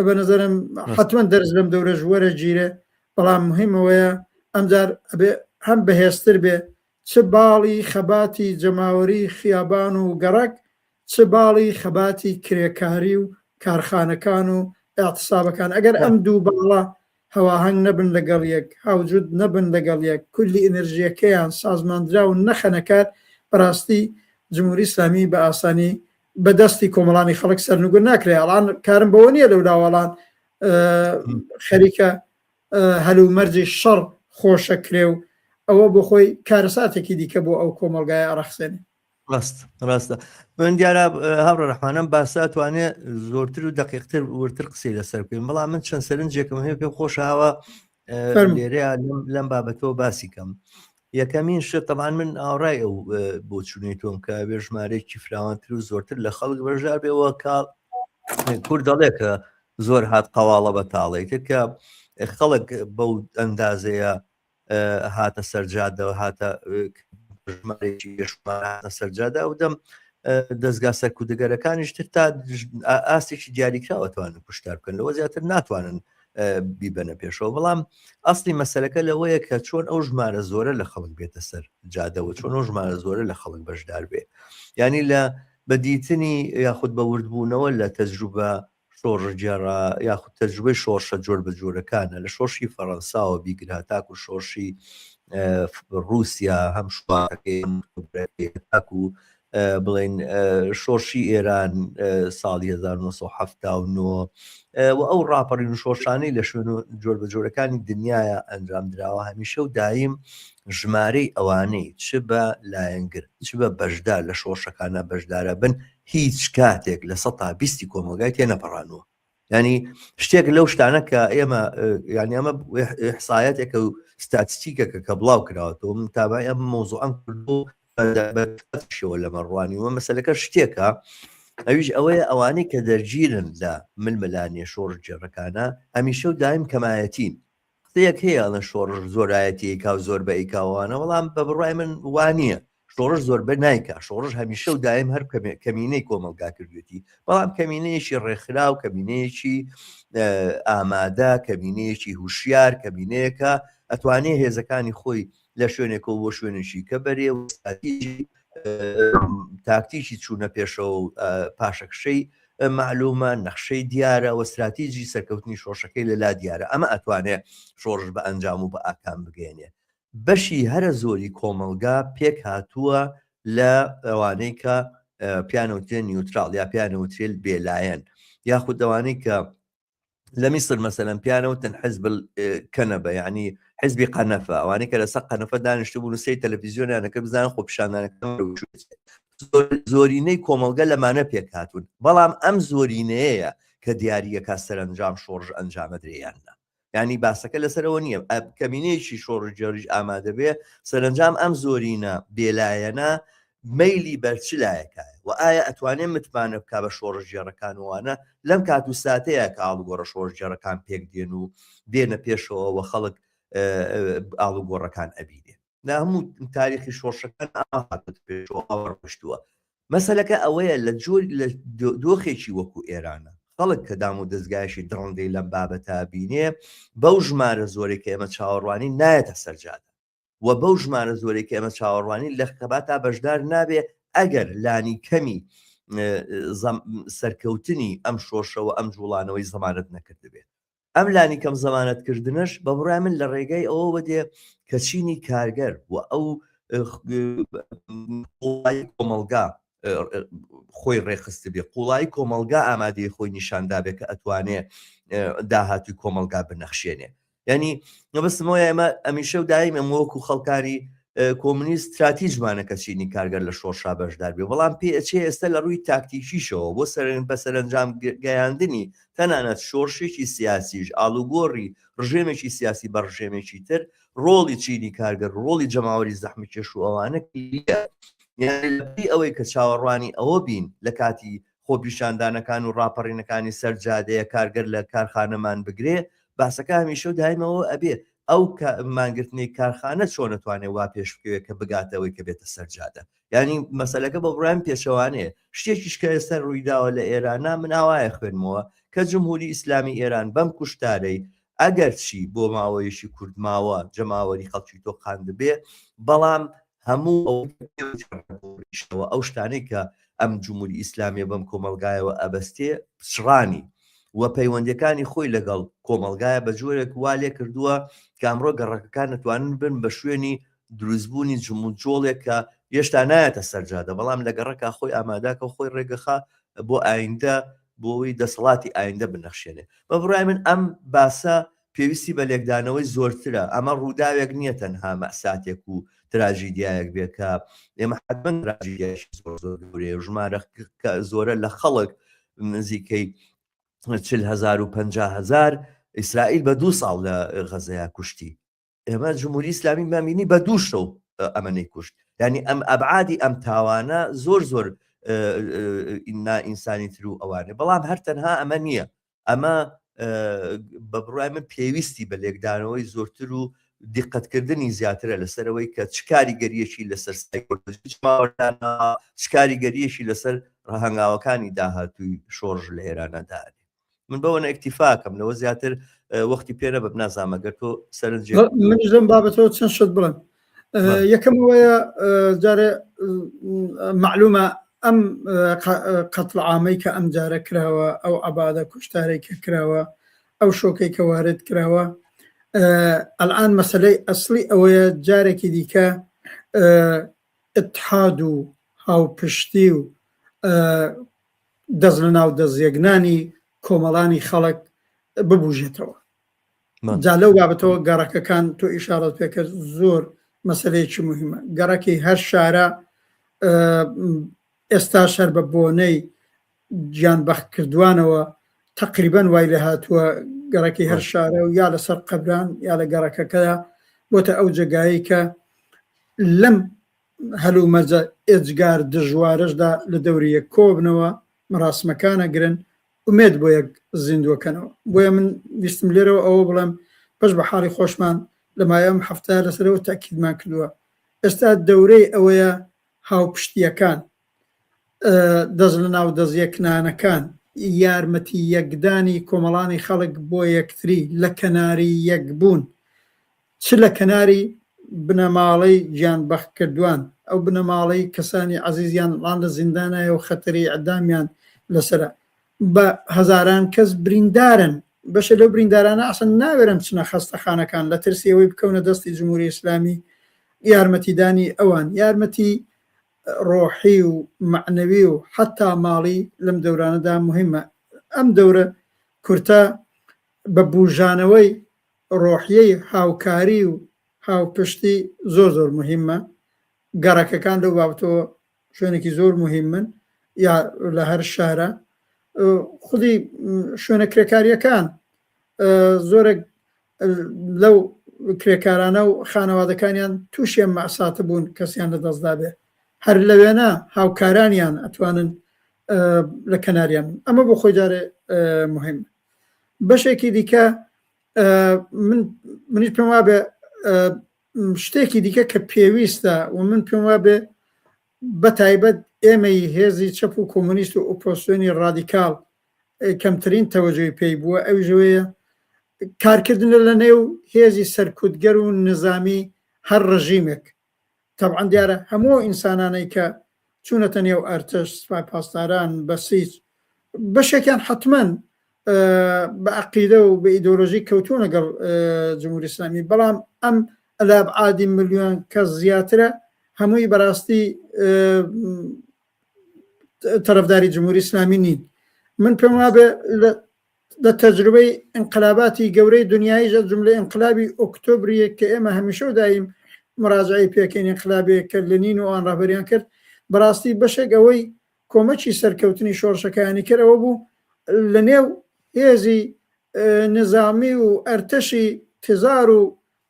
بە نظرم حتمما دەرس لەم دەورەش وەرەگیرێ بەڵام مهمەوەیە ئەمجار ئەبێ هەم بەهێزتر بێ چ باڵی خەباتی جەماوەری خیابان و گەڕەک، چ باڵی خەباتی کرێکاری و کارخانەکان و ئیعتسابەکان، ئەگەر ئەم دوو باڵە هەواهەنگ نەبن لەگەڵ یەک، هاوجوت نەبن لەگەڵ یەک، کولی ئینرژیەکەیان سازماندراو نەخەنە کار، بەراستی جمهوری ئیسلامی بە ئاسانی بە دەستی کۆمەڵانی خەڵک سەرنگون ناکرێ، ئەڵان کارم بەوە نیە لەولاوەڵان خەریکە هەلومەرجی شەڕ خۆشەکرێ و ئەوە بۆ خۆی کارەساتێکی دیکە بۆ ئەو کۆمەڵگایە ئەڕەخسێنێ. ڕاست ڕاستە من دیارە هاوڕێ ڕەحمانم باسە توانێ زۆرتر و دقیقتر ورتر قسەی لەسەر بکەین بەڵام من چەند سەرنجێکم هەیە پێم خۆشەوە. لێرەیە لەم بابەتەوە باسی کەم. یەکەمین شت تەبعەن من ئاوڕای ئەو بۆچوونەی تۆم کە بێ ژمارەیەکی فراوانتر و زۆرتر لە خەڵک بەشدار بێەوە کە کورد دەڵێ کە زۆر هات قەواڵە بە تاڵێک تر کە خەڵک بەو ئەندازەیە هاتە سەرجادەوە هاتە ژمارەیەکی بێشومار هاتە سەرجادە ئەو دەم دەستگا سەرکوتگەرەکانیش تر تا ئاستێکی دیاریکراوە توانن کوشتار بکەن لەوە زیاتر ناتوانن بیبەنە پێشەوە بەڵام ئەسلی مەسەلەکە لەوەیە کە چۆن ئەو ژمارە زۆرە لە خەڵک بێتە سەر جادەوە چۆن ئەو ژمارە زۆرە لە خەڵک بەشدار بێ ینی لە بەدیتنی یاخود بە وردبوونەوە لە تەجروبە شۆڕشگێڕە یاخود تەجروبەی شۆڕشە جۆر بە جۆرەکانە لە شۆڕشی فەڕەنساوە بیگرە تاکو شۆڕشی ڕووسیا هەم شوارەکەی تاکو بڵێن شۆڕشی ئێران ساڵی 1970 و ئەو ڕاپەڕین و شۆڕشانەی لە شوێن و جۆر بە جۆرەکانی دنیاە ئەنجام دراوە هەمیشە و دایم ژمارەی ئەوانەی چ بە لایەنگر چ بە بەشدار لە شۆڕشەکانە بەشدارە بن هیچ کاتێک لە سەتا بیستی کۆمەڵگای تێنەپەڕانووە ینی شتێک لەو شتانە کە ئێمە ینی ئەمە ئحسایەتێکە و ستاتستیکەکە کە بڵاو کراوەتەوە من تابعی ئەم مۆزوعەم کردو شەوە لەمە ڕوانیوە مەسەلەکە شتێکە ئەویش ئەوەیە ئەوانەی کە دەرگیرن لە ململانێ شۆڕشگێڕەکانە هەمیشە و دایم کەمایەتین قسەیەک هەیە ئەڵێن شۆڕش زۆرایەتی ئەیکا و زۆر بە ئەیکا وانە بەڵام بە بڕوای من وانییە شۆڕش زۆربە نایکا شۆڕش هەمیشە و دایم هەر کەمینەی کۆمەڵگا کردوێتی بەڵام کەمینەیەکی ڕێکخراو کەمینەیەکی ئامادە کەمینەیەکی هوشیار کەمینەیەکە ئەتوانێ هێزەکانی خۆی لە شوێنێکەوە بۆ شوێنێکی کە بەرێ و تاکتیکی چوونە پێشەوە و پاشەکشەی معلومە نەخشەی دیارە و استراتیجی سەرکەوتنی شۆڕشەکەی لەلا دیارە ئەمە ئەتوانێ شۆڕش بە ئەنجام و بە ئاکام بگەێنێ بەشی هەرە زۆری کۆمەڵگا پێک هاتووە لە ئەوانەی کە پیانەوترێن نیوترال یا پیانەوترێل بێلایەن یاخود ئەوانەی کە لە میسر مەسەلەن پیانەوتن حزب کەنەبە یعنی حزبی قەنەفە ئەوانەی کە لەسەر قەنەفە دانیشتبوون و سەیری تەلەفیزیۆنیان دەکرد بزانن خۆپیشاندانەکان زۆرینەی کۆمەڵگە لەمانە پێک هاتوون بەڵام ئەم زۆرینەیە کە دیاریەکە سەرەنجام شۆڕش ئەنجامەدرێ یان نا ینی باسەکە لەسەرەوە نییە کەمینەیەکی شۆڕشگێڕیش ئامادە بێ سەرەنجام ئەم زۆرینە بێلایەنە مەیلی بەر چ لایەکایە و ئایا ئەتوانێ متمانە بکا بە شۆڕشگێڕەکان و وانە لەم کات و ساتەیە کە ئاڵوگۆڕە شۆڕشگێڕەکان پێک دێن و دێنە پێشەوە و خەڵک ئاڵوگۆڕەکان ئەبینێ لە هەموو تاریخی شۆڕشەکان ئاوا هاتۆتە پێشەوە ئاوا ڕۆیشتووە مەسەلەکە ئەوەیە لە جۆر لە دۆخێکی وەکو ئێرانە خەڵک کە دام و دەستگایشی دڕندەی لەم بابەتە بینێ بەو ژمارە زۆرێک کە ئێمە چاوەڕوانی نایەتە سەرجادە و بەو ژمارە زۆرێک کە ئێمە چاوەڕوانی لە خەباتا بەشدار نابێ ئەگەر لانی کەمی سەرکەوتنی ئەم شۆرشەوە ئەم جوڵانەوەی زەمانەت نەکردبێت ئەم لانیکەم زەمانەتکردنەش بە بڕای من لە ڕێگای ئەوەوە دێ کە چینی کارگەر و ئەو کۆمەڵگا خۆی ڕێکخستبێ قوڵایی کۆمەڵگا ئامادەی خۆی نیشاندابێ کە ئەتوانێ داهاتوی کۆمەڵگا بنەخشێنێ ینی مەبەستمەوە ئێمە ئەمیشە و دایم ئەم وەکو خەڵکانی کۆمونیست ستراتیژمانە کە چینی کارگەر لە شۆڕشا بەشدار بێ بەڵام پێ ئەچێ ئێستا لە ڕووی تاکتیکیشەوە بۆ سەرن بە سەرەنجام گەیاندنی تەنانەت شۆڕشێکی سیاسیش ئاڵوگۆڕی ڕژێمێکی سیاسی بە ڕژێمێکی تر ڕۆڵی چینی کارگەر ڕۆڵی جەماوەری زەحمەتکێش و ئەوانە کلیلیە یانی لەبری ئەوەی کە چاوەڕوانی ئەوە بین لە کاتی خۆپیشاندانەکان و ڕاپەڕینەکانی سەر جادەیە کارگەر لە کارخانەمان بگرێ باسەکە هەمیشە و دایمەوە ئەبێ ئەو مانگرتنی کارخانە چۆن ئەتوانێ وا پێش بکەوێت کە بگاتەوەی کە بێتە سەر جادە یعنی مەسەلەکە بە بڕایم پێچەوانەیە شتێکیش کە ئێستا ڕوویداوە لە ئێرانە من ئاوایە خوێنمەوە کە جمهوری ئیسلامی ئێران بەم کوشتارەی ئەگەر چی بۆ ماوەیەکی کورت ماوە جەماوەری خەڵکی تۆقاندبێ بەڵام هەموو ئەو ئەو شتانەی کە ئەم جمهوری ئیسلامیە بەم کۆمەڵگایەوە ئەبەستێ پچڕانی و پەیوەندیەکانی خۆی لەگەڵ کۆمەڵگایە بە جۆرێک وا لێ کردووە کە ئەمڕۆ گەڕەکەکان دەتوانن بن بە شوێنی دروستبوونی جموجۆڵێک کە هێشتا نایەتە سەرجادە بەڵام لە گەڕەکە خۆی ئاماداکە و خۆی ڕێگەخا بۆ ئایندە بۆ ئەوەی دەسەڵاتی ئایندە بنەخشێنێ بە بڕای من ئەم باسە پێویستی بە لێکدانەوەی زۆرترە، ئەمە ڕووداوێک نییە تەنها مەئساتێک و تراژیدیایەک بێت کە ئێمە حەتمەن تراژیدیایەکی زۆر زۆر گەورەیە و ژمارە زۆرە لە خەڵک نزیکەی 40 هەزار و 50 هەزار. ئیسرائیل بە دوو ساڵ لە غەزەیا کوشتی. ئێمە جمهوری ئیسلامی مامینی بە دوو شەو ئەمەنەی کوشت. یعنی ئەم ئەبعادی ئەم تاوانە زۆر زۆر نا ئینسانی تر و ئەوانێ، بەڵام هەر تەنها ئەمە نییە. ئەمە بە بڕای من پێویستی بە لێکدانەوەی زۆرتر و دیقەتکردنی زیاترە لەسەرەوەی کە چ کاریگەریەکی لەسەر سایکۆلۆژی چ کاریگەریەکی لەسەر ڕەهەنگاوەکانی داهاتووی شۆڕش لە ئێرانە دانێ. من بەوە ئەکتیفاکەم لەوە زیاتر وەختی پێ نەبم، نازانم ئەگەر تۆ سەرنجێک منیش لەم بابەتەوە چەند شت بڵێم. یەکەم ئەوەیە جارێ معلومە ئەم قەتڵ عامەی کە ئەم جارە کراوە، ئەو عەبادە کوشتارەی کە کراوە، ئەو شۆکەی کە وارد کراوە، ئەلئان مەسەلەی ئەسڵی ئەوەیە جارێکی دیکە ئیتحاد و هاوپشتی و دەست لە ناو دەست یەکنانی کۆمەڵانی خەڵک ببوژێتەوە. جا لەو بابەتەوە گەڕەکەکان تۆ ئیشارەت پێکرد زۆر مەسلەیەکی مهمە. گەڕەکی هەر شارە ئێستا شەر بە بۆنەی گیان بەختکردوانەوە تقریبان وای لێ هاتووە گەڕەکی هەر شارە و یا لەسەر قەبران یا لە گەڕەکەکەدا بۆتە ئەو جێگایەی کە لەم هەلومەرجە ئێجگار دژوارەشدا لە دەوری یەک کۆبنەوە، مەراسمەکان ئەگرن، ئومێد بۆ یەک زیندووەکەنەوە. بۆیە من ویستم لێرەوە ئەوە بڵێم بەش بە حاڵی خۆشمان لە ماوەی ئەم هەفتەیە لەسەرەوە تەئکیدمان کردووە. ئێستا دەورەی ئەوەیە هاوپشتییەکان، دەست لە ناو دەست یەکنانەکان، یارمەتی یەکدانی کۆمەڵانی خەڵک بۆ یەکتری، لە کەناری یەکبوون، چ لە کەناری بنەماڵەی گیانبەختکردوان، ئەو بنەماڵەی کەسانی عەزیزیان ڵان لە زیندانایە و خەتەری ئیعدامیان لەسەرە، بە هەزاران کەس بریندارن، بەشێ لەو بریندارانە ئەسڵەن ناوێرن بچنە خەستەخانەکان لە ترسی ئەوەی بکەونە دەستی جمهوری ئیسلامی، یارمەتیدانی ئەوان، یارمەتی ڕۆحی و مەعنەوی و حەتا ماڵی لەم دەورانەدا موهیمە. ئەم دەورە کورتە بە بوژانەوەی ڕۆحیەی هاوکاری و هاوپشتی زۆر زۆر موهیمە. گەڕەکەکان لەو بابەتەوە شوێنێکی زۆر موهیمن یا لە هەر شارە خودی شوێنە کرێکاریەکان زۆرێک لەو کرێکارانە و خانەوادەکانیان تووشی ئەم مەئساتە بوون کەسیان لە دەستدا بێ هەر لەوێنە هاوکارانیان ئەتوانن لە کەناریان ئەمە بۆ خۆی جارێ مهم بەشێکی دیکە من منیش پێم وابێ شتێکی دیکە کە پێویستە و من پێم وابێ بە تایبەت ئێمەی هێزی چەپ و کۆمۆنیست و ئۆپۆزسیۆنی ڕادیکاڵ کەمترین تەوەجۆی پێی بووە ئەویش ئەوەیە کارکردنە لە نێو هێزی سەرکوتگەر و نزامی هەر ڕژیمێک تەبعەن دیارە هەموو ئەو ئینسانانەی کە چوونەتە نێو ئەرتەش، سپای پاسداران، بەسیج، بەشێکیان حەتمەن بە عەقیدە و بە ئیدۆلۆژی کەوتوونە گەڵ جمهوری ئیسلامی، بەڵام ئەم ئەلابعادی ملیۆن کەس زیاترە هەمووی بەڕاستی تەرەفداری جمهوری ئیسلامی نین. من پێم وابێ لە تەجروبەی ئینقلاباتی گەورەی دنیاییش ئەز جوملە ئینقلابی ئۆکتۆبریە کە ئێمە هەمیشە و دایم مراجعەی پێکەین ئینقلابێک کە لنین و ئەوان ڕەهبەریان کرد بەڕاستی بەشێک ئەوەی کۆمەکی سەرکەوتنی شۆڕشەکەیانی کرد ئەوە بوو لە نێو هێزی نزامی و ئەرتەشی تزار و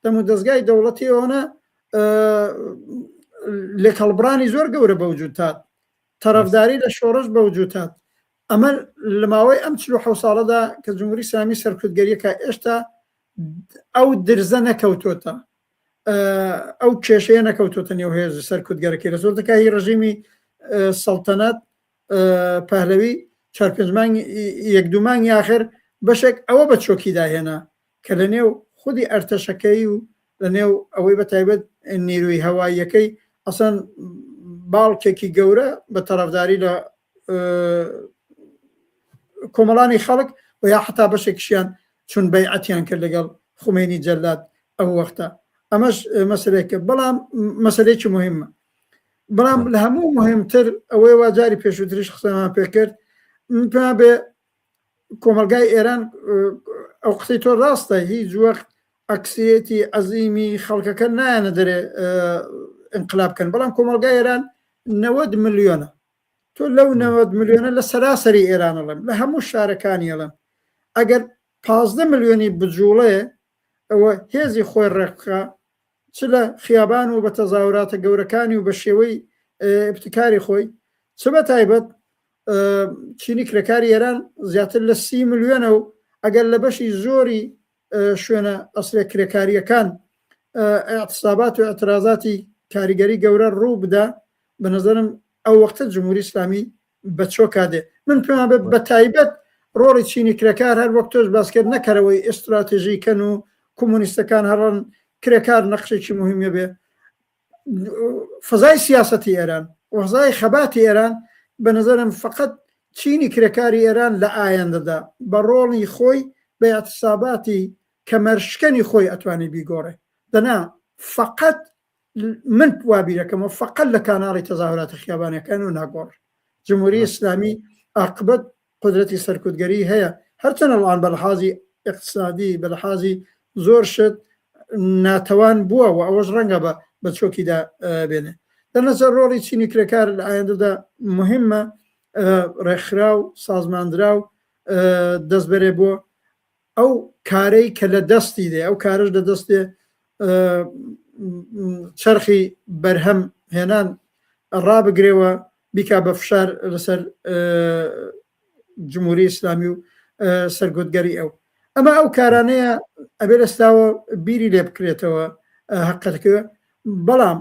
دەمودەزگای دەوڵەتی ئەوانە لێکهەڵبڕانی زۆر گەورە بەوجود هات تەرەفداری لە شۆڕش بەوجود هات ئەمە لە ماوەی ئەم 47 ساڵەدا کە جمهوری ئیسلامی سەرکوتگەریەکە ئێشتا ئەو درزە نەکەوتۆتە ئەو کێشەیە نەکەوتۆتە نێو هێز سەرکوتگەرەکەی لە زۆر دەکاهی ڕژیمی سەڵتەنەت پەهلەوی چوار پێنج مانگ یەک دوو مانگی آخر بەشێک ئەوە بە چۆکی داهێنا کە لە نێو خودی ئەرتەشەکەی و لە نێو ئەوەی بە تایبەت نیروی هەواییەکەی ئەسەن باڵکێکی گەورە بە تەرەفداری لە کۆمەڵانی خەڵک و یا حتا بەشێکشیان چون بەیعەتیان کرد لەگەڵ خومێنی جەلاد ئەو وەختە ئەمەش مەسلێکە بەڵام مەسلێکی مهمە بەڵام لە هەموو مهمتر ئەوەی وا جاری پێشووتریش قسەمان پێکرد پێ بێ کۆمەلگای ئێران ئەو قسەی تۆ ڕاستە هیچ وەخت ئەکسیەتی عەزیمی خەڵکەکە نایەنە دەرێ انقلاب بکەن بەڵام کۆمەلگای ئێران 90 ملیۆنە تۆ لەو 90 ملیۆنە لە سەراسەری ئێران ئەڵێم لە هەموو شارەکانی ئەڵێم ئەگەر 15 ملیۆنی بجوڵێ ئەوە هێزی خۆی ڕێکخا چ لە خیابان و بە تەزاوراتە گەورەکانی و بە شێوەی ابتکاری خۆی چ بە تایبەت چینی کرێکاری ئێران زیاتر لە سی ملیۆنە و ئەگەر لە بەشی زۆری شوێنە ئەسرە کرێکاریەکان اعتصابات و اعتراضاتی کاریگەری گەورە ڕوو بدا بە نظرم ئەو وەختە جمهوری ئیسلامی بە چۆکا دێ من پێمان بێت بە تایبەت ڕۆڵی چینی کرێکار هەر وەک تۆش باس کرد نەکەرەوەی ئێستراتێژی کەن و کۆمۆنیستەکان هەڕن کرێکار نەقشێکی مهمە بێ فەزای سیاسەتی ئێران وەزای خەباتی ئێران بە نظرم فقط چینی کرێکاری ئێران لە ئایندەدا بە ڕۆڵی خۆی بە اعتصاباتی کەمەرشکەنی خۆی ئەتوانێ بیگۆڕێ دەنا فقط من وا بیرەکەمەوە فقط لە کاناڵی تەزاهوراتە خیابانەکان و ناگۆڕ جمهوری ئیسلامی عاقبەت قدرەتی سەرکوتگەری هەیە هەرچەند الان بە لحازی اقتصادی بە لحازی زۆر شت ناتەوان بووە و ئەوەش ڕەنگە بە بە چۆکیدا بێنێ دەنەچە ڕۆڵی چینی کرێکار لە ئایندەدا مهمە ڕێکخراو سازماندراو دەستبەرێ بۆ ئەو کارەی کە لە دەستی دێ ئەو کارش لە دەستێ چەرخی بەرهەم هێنان ڕابگرێەوە بیکا بە فشار لەسەر جمهوری ئیسلامی و سەرگوتگەری ئەو ئەمە ئەو کارانەیە ئەبێ لەستاوە بیری لێ بکرێتەوە هەقەتەکە بەڵام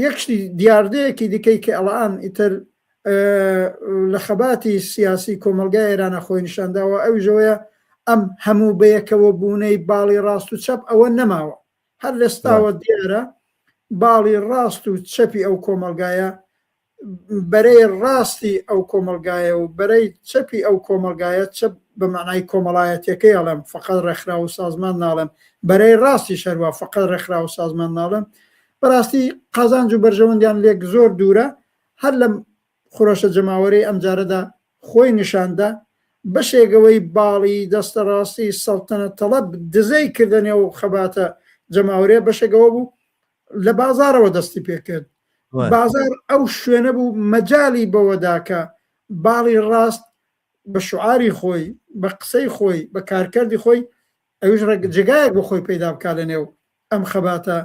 یەک شتی دیاردەیەکی دیکەی کە ئەڵان ئیتر لە خەباتی سیاسی کۆمەڵگای ئێرانە خۆی نیشانداوە ئەویش ئەوەیە ئەم هەموو بەیەکەوە بوونەی باڵی ڕاست و چەپ ئەوە نەماوە هەر لەستاوە دیارە باڵی ڕاست و چەپی ئەو کۆمەڵگایە بەرەی ڕاستی ئەو کۆمەڵگایە و بەرەی چەپی ئەو کۆمەڵگایە چەپ بە مەعنای کۆمەڵایەتیەکەی ئەڵێم فەقەت ڕێکخراو و سازمان ناڵێم بەرەی ڕاستیش هەروا فەقەت ڕێکخراو و سازمان ناڵێم بەڕاستی قازانج و بەرژەوەندیان لێک زۆر دوورە هەر لەم خرۆشە جەماوەرەی ئەمجارەدا خۆی نیشاندا بەشێک ئەوەی باڵی دەستە ڕاستی سەڵتەنەت تەڵەب دزەی کردە نێو خەباتە جەماوەرێ بەشێک ئەوە بوو لە بازارەوە دەستی پێکرد بازار ئەو شوێنە بوو مەجای بەوەدا کە باڵی ڕاست بە شعاری خۆی بە قسەی خۆی بە کارکردی خۆی ئەوش ڕێک جێگایەک بۆ خۆی پەیدا بکات لە نێو ئەم خەباتە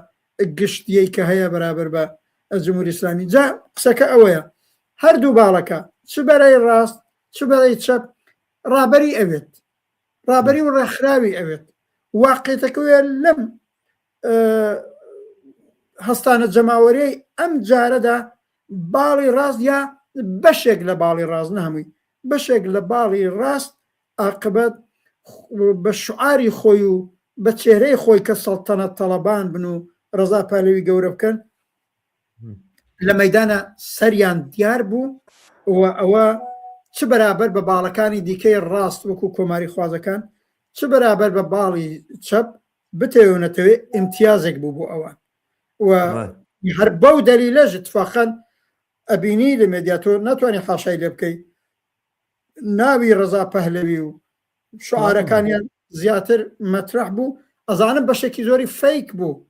گشتیەی کە هەیە بەرابەر بە جمهوری ئیسلامی جا قسەکە ئەوەیە هەردوو باڵەکە چ بەرەی ڕاست چ بەرەی چەپ ڕابەری ئەوێت ڕابەری و ڕێکخراوی ئەوێت واقعەکەوێ لەم هەستانە جەماوەریی ئەم جارەدا باڵی ڕاست یا بەشێک لە باڵی ڕاست نەهەمووی بەشێک لە باڵی ڕاست ئاقبەت بە شعاری خۆی و بە چێرەی خۆی کە سەڵتەنەت تەڵەبان بن و ڕەزا پالەوی گەورە بکەن لە مەدانە سەریان دیار بوو و ئەوە چ بەرابەر بە باڵەکانی دیکەی ڕاست وەکو کۆماری خوازەکان چ بەرابەر بە باڵی چەپ بتەوێ و نەتەوێ ئیمتیازێک بوو بۆ ئەوان و هەر بەو دەلیلەش اتفاقا ئەبینی لە مێدیا تۆ ناتوانانی حاشای لێ بکەی ناوی ڕەزا پەهلەوی و شعارەکانیان زیاتر مەترح بوو ئەزانم بەشێکی زۆری فەیک بوو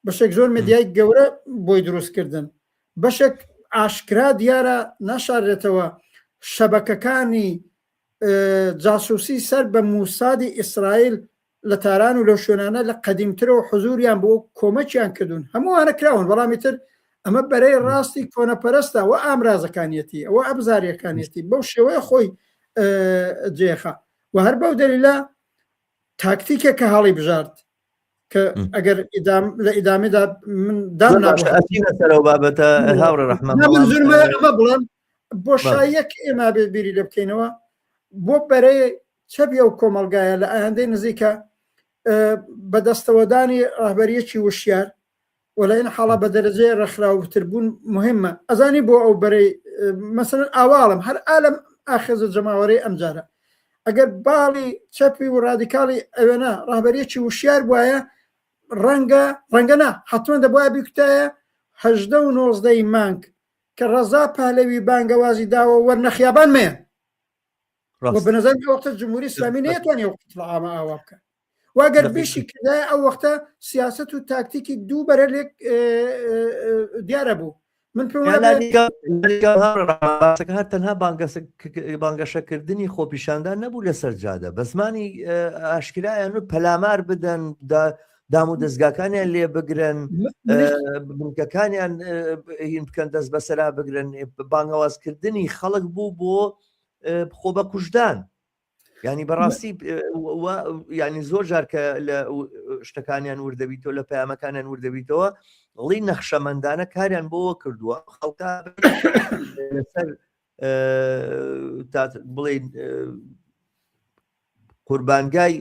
بەشێک زۆر مدیای گەورە بۆی دروستکردن بەشێک ئاشکرا دیارە ناشارێتەوە شەبەکەکانی جاسوسی سەر بە موسادی ئیسرائیل لە تاران و لەو شوێنانە لە قەدیمترەوە حزوریان بۆ کۆمەکیان کردوون هەمووانە کراون بەڵامی تر ئەمە بەرەی ڕاستی کۆنەپەرستە و ئامرازەکانیەتی ئەوە ئەبزاریەکانیەتی بەو شێوەیە خۆی جێخە و هەر بەو دەلیلە تاکتیکێک کە هەڵی بژارد کە ئەگەر لە ئیدامەدا من دام سەرەوە بابەتە هاوڕێ ڕەحمان من ئەمە بڵێم بۆ شایەک ئێمە بێ بیری لێ بکەینەوە بۆ بەرەی چەپی ئەو کۆمەڵگایە لە ئایندەی نزیکە بەدەستەوەدانی ڕەهبەریەکی وشیار و لە این حاڵە بە دەرەجەی ڕێکخراوتر بوون مهمە ئەزانی بۆ ئەو بەرەی مەسەلەن ئاواڵم هەر ئالم ئاخێزە جەماوەرەی ئەمجارە ئەگەر باڵی چەپی و ڕادیکاڵی ئەوێنە ڕەهبەریەکی وشیار بوایە ڕەنگە ڕەنگە نا حتمما دەبواە بیکوتایە هەژدە و نۆزدەی مانگ کە ڕەزا پەهلەوی بانگەوازی داوە وەرنە خیابان مەیەن و بە نظر ئەو وەختە جمهوری ئیسلامی نەیەتوانی ئەو قتل عامە ئاوا بکە و ئەگەر بیشی کردایە ئەو وەختە سیاست و تاکتیکی دوو بەرە لێک دیارە بوو. من پێم هەر تەنها بانگەشەکردنی خۆپیشاندان نەبوو لەسەر جادە بە زمانی ئاشکرایان و پەلامار بدەن دام و دەستگاکانیان لێ بگرن بنکەکانیان هین بکەن دەست بەسەرا بگرن بانگەوازکردنی خەڵک بوو بۆ خۆ بە کوشدان ینی بەڕاستی ینی زۆر جار کە لە شتەکانیان وردەبیتەوە لە پەیامەکانیان وردەبیتەوە ڵی نەخشەمەندانە کاریان بۆەوە کردووە خەڵکە لەسەر بڵێ قوربانگای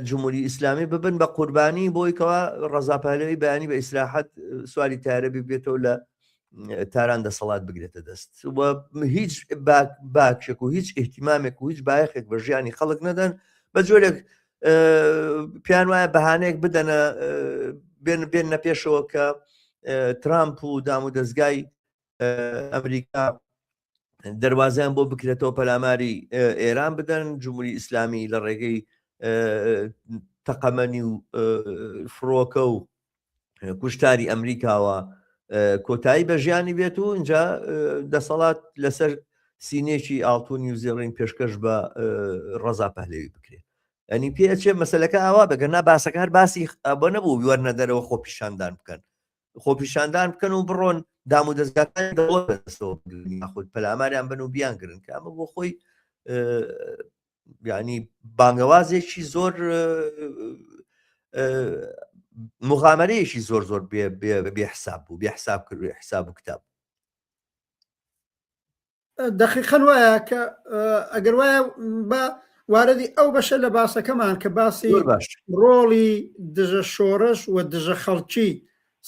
جمهوری ئیسلامی ببن بە قوربانی بۆی کەوا ڕەزا پەهلەوی بەیانی بە ئیسراحەت سواری تارە ببێتەوە لە تاران دەسەڵات بگرێتە دەست و هیچ باکێک و هیچ احتیمامێک و هیچ بایەخێک بە ژیانی خەڵک نەدەن بە جۆرێک پیان وایە بەهانەیەک بدەنە بێن بێنە پێشەوە کە ترامپ و دام و دەستگای ئەمریکا دەواازیان بۆ بکرێتەوە پەلاماری ئێران بدەن جمهوری ئیسلامی لە ڕێگەی تەقەمەنی و فڕۆکە و کوشتاری ئەمریکاوە کۆتایی بە ژیانی بێت و اینجا دەسەڵات لەسەر سینێکی ئاڵتونی و زێڕین پێشکەش بە ڕەزا پەهلەوی بکرێت ئەنی پێ ئەچێ مەسلەکە ئاوا بەگەر نا باسەکە هەر باسی بۆ نەبوو وەرنە دەرەوە خۆپیشاندان بکەن خۆپیشاندان بکەن و بڕۆن دام و دەستگاکانی دەوڵەت بەدەستەوە بگرن یاخود پەلاماریان بن و بیانگرن کە ئەمە بۆ خۆی ینی بانگەوازێکی زۆر مغامرەیەکی زۆر زۆر بێ حساب بوو بێ حساب کرد حساب و کتاب دەقیقەن وایە کە ئەگەر وایە بە واردی ئەو بەشە لە باسەکەمان کە باسی ڕۆڵی دژە شۆڕش و دژە خەڵکی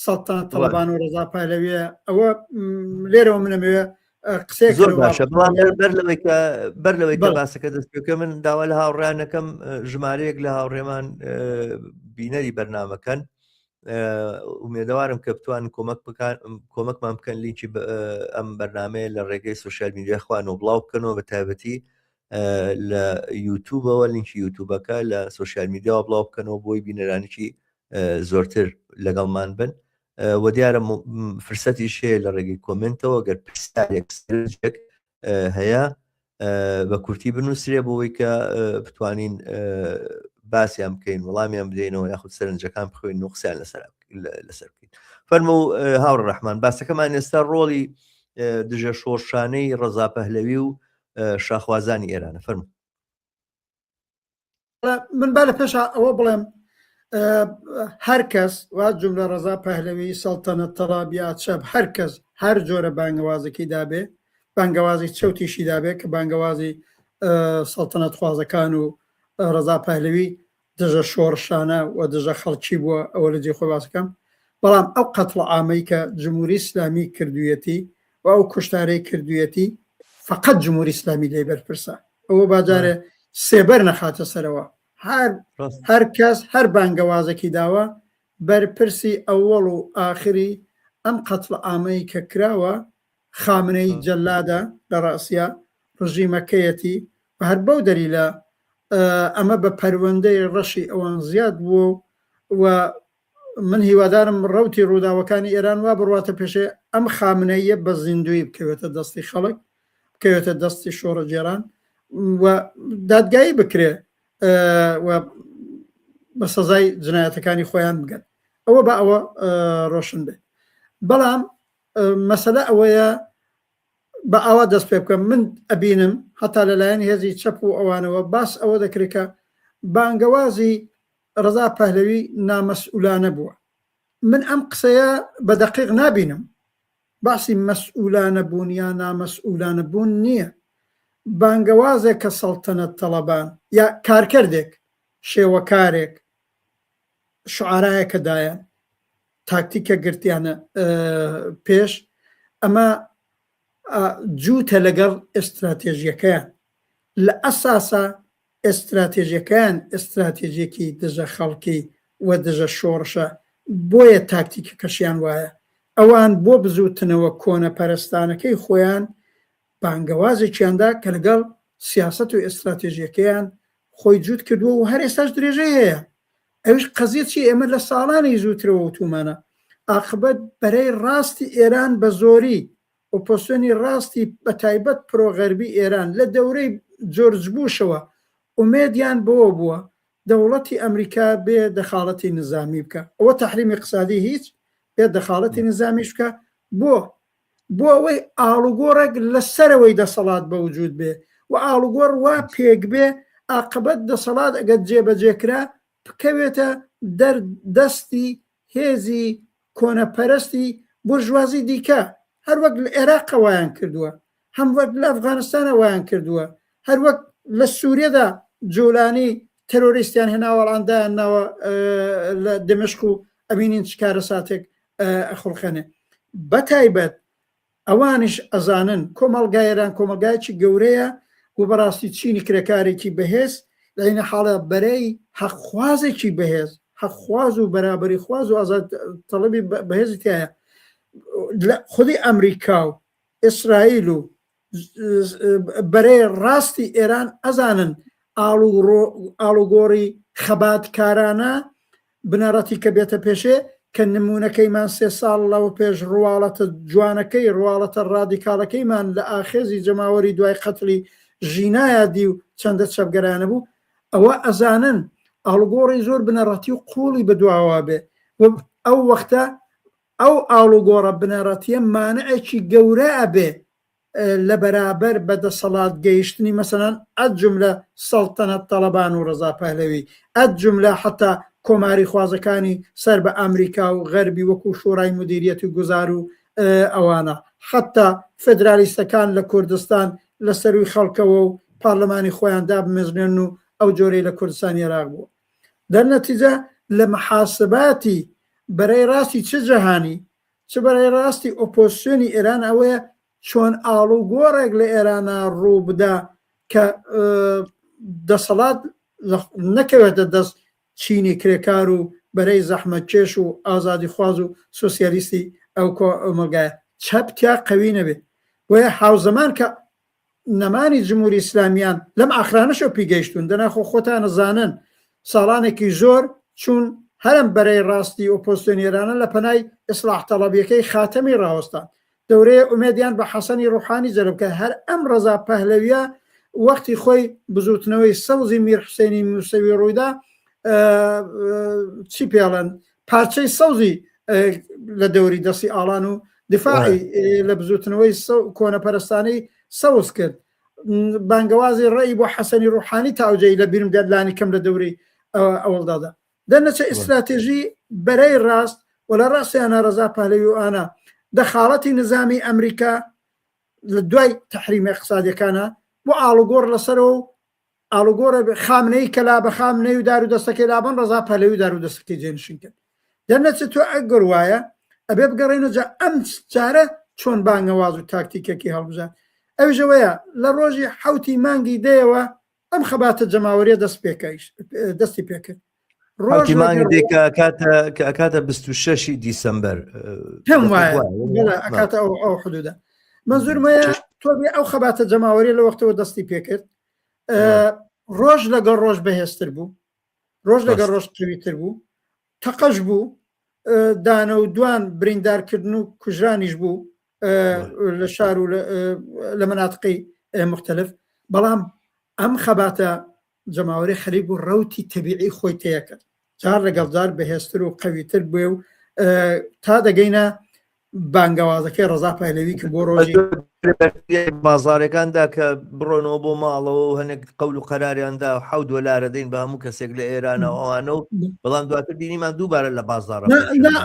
سەڵتان تەڵبان و ڕزا پالەویە ئەوە لێرەوە منەمەوێ قسەی زۆر باشە بەڵام بەر لەوەی کە بەر لەوەی کە باسەکە دەست پێ بکە من داوا لە هاوڕێیانەکەم ژمارەیەک لە هاوڕێمان بینەری بەرنامەکەن ئومێدەوارم کە بتوان کۆمەک بکان کۆمەکمان بکەن لینکی ئەم بەرنمەیە لە ڕێگەی سوسیال میدیای خوانەوە بڵاو بکەنەوە بە تایبەتی لە یوتوبەوە لینکی یوتوبەکە لە سوسیال میدیاوە بڵاو بکەنەوە بۆی بینەرانێکی زۆرتر لەگەڵمان بن و دیارە فرسەتیش هەیە لە ڕێگەی کۆمنتەوە گەر پرسیارێک سەرنجێک هەیە بە کورتی بنووسرێ بۆەوەی کە بتوانین باسییان بکەین وەڵامیان بدەینەوە یاخود سەرنجەکان بخوێن و قسەیان لەسەر لەسەر بکەین فەرمو هاوڕ ڕەحمان باسەکەمان ئێستا ڕۆڵی دژە شۆڕشانەی ڕەزا پەهلەوی و شاخوازانی ئێرانە فەرمو من با لە پێشا ئەوە بڵێم هەر کەس وا جملە ڕەزا پەهلەوی سەڵتەنەت تەڵاب یا چەپ هەر کەس هەر جۆرە بانگەوازێکی دابێ بانگەوازی چەوتیشی دابێ کە بانگەوازی سەڵتەنەت خوازەکان و ڕەزا پەهلەوی دژە شۆڕشانە و دژە خەڵکی بووە ئەوە لە جێ خۆی باسەکەم بەڵام ئەو قەتڵ عامەی کە جمهوری ئیسلامی کردوویەتی و ئەو کوشتارەی کردوویەتی فقط جمهوری ئیسلامی لێی بەرپرسە ئەوە باجارێ سێبەر نەخاتە سەرەوە هەر هەر کەس هەر بانگەوازێکی داوە بەرپرسی ئەوەڵ و ئاخری ئەم قەتڵ عامەی کە کراوە خامنەی جەلادە لە ڕاسیا ڕژیمەکەیەتی و هەر بەو دەلیلە ئەمە بە پەروەندەی ڕەشی ئەوان زیاد بووە و من هیوادارم ڕەوتی ڕووداوەکانی ئێران وا بڕواتە پێشێ ئەم خامنەییە بە زیندوویی بکەوێتە دەستی خەڵک بکەوێتە دەستی شۆڕەگێران و دادگایی بکرێ و بە سەزای جنایەتەکانی خۆیان بگەن ئەوە بە ئەوە ڕۆشن بێت بەڵام مەسەلە ئەوەیە بە ئاوا دەست پێ بکەم من ئەبینم هەتا لەلایەن هێزی چەپ و ئەوانەوە باس ئەوە دەکرێت کە بانگەوازی ڕەزا پەهلەوی نامەسئولانە بووە. من ئەم قسەیە بە دەقیق نابینم. باسی مەسئولانە بوون یا نامەسئولانە بوون نییە. بانگەوازێک کە سەڵتەنەت تەڵەبان یا کارکردێک، شێوەکارێک، شعارایەکە دایان، تاکتیکە گرتیانە پێش، ئەمە جووتە لەگەڵ ئێستراتێژیەکەیان. لە ئەساسا ئێستراتێژیەکەیان ئێستراتێژیەکی دژە خەڵکی و دژە شۆڕشە، بۆیە تاکتیکەکەشیان وایە. ئەوان بۆ بزووتنەوە کۆنەپەرستانەکەی خۆیان بانگەوازێکیان دا کە لەگەڵ سیاسەت و ئێستراتێژیەکەیان خۆی جووت کردووە و هەر ئێستاش درێژەی هەیە. ئەویش قەزیە چیە ئێمە لە ساڵانی زووترەوە وتوومانە. ئاقبەت بەرەی ڕاستی ئێران بە زۆری ئۆپۆسیۆنی ڕاستی بە تایبەت پرۆغەربی ئێران لە دەورەی جۆرج بوشەوە ئومێدیان بەوە بووە دەوڵەتی ئەمریکا بێ دەخاڵەتی نزامی بکا ئەوە تەحریمی اقتصادی هیچ بێ دەخاڵەتی نزامیش بکا بۆ بۆ ئەوەی ئاڵوگۆڕێک لە سەرەوەی دەسەڵات بە وجود بێ و ئاڵوگۆڕ وا پێک بێ ئاقبەت دەسەڵات ئەگەر جێبەجێ کرا بکەوێتە دەر دەستی هێزی کۆنەپەرستی بورژوازی دیکە هەروەک لە عێراقە وایان کردووە هەم وەک لە ئەفغانستانە وایان کردووە هەروەک لە سووریەدا جۆلانی تەرۆریستیان هێناوە ئەڵان دایان ناوە لە دمشق و ئەبینین چ کارەساتێک ئەخوڵقێنێ بەتایبەت ئەوانیش ئەزانن کۆمەڵگای ئێران کۆمەڵگایەکی گەورەیە و بەڕاستی چینی کرێکارێکی بەهێز لە عینە حاڵە بەرەی حەقخوازێکی بەهێز حەقخواز و بەرابەری خواز و ئازاد تەڵەبی بەهێزی تایە لە خودی ئەمریکا و ئیسرائیل و بەرەی ڕاستی ئێران ئەزانن ئاڵوگۆڕی خەباتکارانە بنەڕەتی کە بێتە پێشێ کە نموونەکەیمان سێ ساڵ لەوە پێش ڕواڵەتە جوانەکەی ڕواڵەتە ڕادیکاڵەکەیمان لە ئاخێزی جەماوەری دوای قەتڵی ژینایا دی و چەندە چەپگەرانە بوو ئەوە ئەزانن ئاڵوگۆڕی زۆر بنەڕەتی و قووڵی بەدواوە بێ و ئەو وەختە ئەو ئاڵوگۆڕە بنەڕەتیە مانعێکی گەورە ئەبێ لە بەرابەر بە دەسەڵات گەیشتنی مەسەلەن ئەز جوملە سەڵتەنەت تەڵەبان و ڕەزا پەهلەوی ئەز جوملە حەتا کۆماری خوازەکانی سەر بە ئامریکا و غەربی وەکوو شۆرای مودیریەت و گوزار و ئەوانە حەتا فدرالیستەکان لە کوردستان لە سەرووی خەڵکەوە و پارلمانی خۆیان دابمەزرێنن و ئەو جۆرەی لە کوردستانی عێراق بووە. دەرنەتیجە لە محاسباتی بەرەی ڕاستی چ جەهانی چ بەرەی ڕاستی ئۆپۆزسیۆنی ئێران ئەوەیە چۆن ئاڵوگۆڕێک لە ئێرانا ڕوو بدا کە دەسەڵات نەکەوێتە دەست چینی کرێکار و بەرەی زەحمەتکێش و ئازادیخواز و سۆسیالیستی ئەو کۆمەڵگایە چەپ تیا قەوی نەبێ بۆیە هاوزەمان کە نەمانی جمهوری ئیسلامیان لەم ئاخرانەشەوە پی گەیشتوون دەنا خۆ خۆتان ئەزانن ساڵانێکی زۆر چوون هەرم بەرەی ڕاستی ئۆپۆزسیۆنی ئێرانە لە پەنای ئیسلاح تەڵەبیەکەی خاتەمی ڕاوەستان دەورەیە ئومێدیان بە حەسەنی ڕوحانی جەلب کرد هەر ئەم ڕەزا پەهلەویە وەختی خۆی بزوتنەوەی سەوزی میر حوسێنی موسەوی ڕوویدا چی پێڵەن پارچەی سەوزی لە دەوری دەستی ئاڵان و دفاعی لە بزوتنەوەی کۆنەپەرستانەی سەوز کرد بانگەوازی ڕێی بۆ حەسەنی ڕوحانی تاوجەی لە بیرم دێت لانی کەم لە دەوری ئەوڵدادا دەنەچە ئیستراتێژی بەرەی ڕاست و لە ڕاستیانە ڕەزا پەهلەوی و ئانا دەخاڵەتی نظامی ئەمریکا لە دوای تحریمە اقتصادیەکانە بۆ ئاڵوگۆڕ لەسەرەوە و ئاڵوگۆڕە خامنەی کە لا بە خامنەی و دار و دەستەکەی لابن ڕەزا پەلەوی و دار و دەستەکەی جێنشین کرد دەرنەچێت تۆ ئەگەر وایە ئەبێ بگەڕێنەوە جا ئەم جارە چۆن بانگەواز و تاکتیکەکی هەڵبژارد ئەویش ئەوەیە لە ڕۆژی حوتی مانگی دەیەوە ئەم خەباتە جەماوەریە دەست پێکەیش دەستی پێکرد ڕۆژ مانگی کاتە کە ئەکاتە 26 دیسمبەر پێم وایە ئەکاتە ئەو ئەو حدودە منزورمەیە تۆ بێ ئەو خەباتە جەماوەری لە وەختەوە دەستی پێکرد ڕۆژ لەگەڵ ڕۆژ بەهێزتر بوو ڕۆژ لەگەڵ ڕۆژ قویتر بوو تەقەش بوو دانە و دوان بریندارکردن و کوژرانیش بوو لە شار و لە مناتقی مختلف بەڵام ئەم خەباتە جەماوەری خەریک بوو ڕەوتی تەبیعی خۆی تێکرد جار لەگەڵ جار بەهێزتر و قەویتر بوێ و تا دەگەینە بانگەوازەکەی ڕەزا پەهلەوی کە بۆ ڕۆژی بازارەکاندا کە بڕۆنەوە بۆ ماڵەوە و هەنێک قەول و قەراریاندا حەو دۆلارە دەین بە هەموو کەسێک لە ئێرانەوە ئەوانە و بەڵام دواتر بینیمان دووبارە لە بازاڕ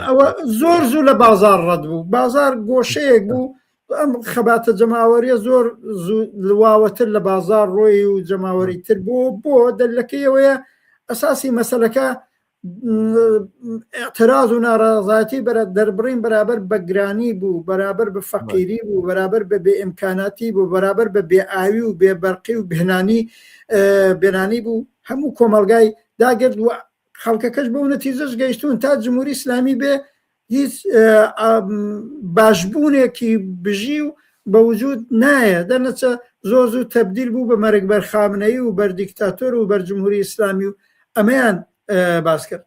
ئەوە زۆر زوو لە بازار ڕەت بوو بازار گۆشەیەک بوو ئەم خەباتە جەماوەریە زۆر واوەتر لە بازار ڕۆی و جەماوەری تر بۆ بۆ دەلەکەیەوەیە ئەساسی مەسلەکە اعتراض و ناڕازایەتی بەرە دەربڕین بەرابەر بە گرانی بوو بەرابەر بە فەقیری بوو بەرابەر بە بێ ئیمکاناتی بوو بەرابەر بە بێ ئاوی و بێ بەرقی و بێنانی بێنانی بوو هەموو کۆمەڵگای داگرت و خەڵکەکەش بەو نەتیجەش گەیشتوون تا جمهوری ئیسلامی بێ هیچ باشبوونێکی بژی و بە وجود نایە دەرنەچە زۆر زوو تەبدیل بوو بە مەرگ بەر خامنەیی و بەر دیکتاتۆر و بەر جمهوری ئیسلامی و ئەمەیان باس کرد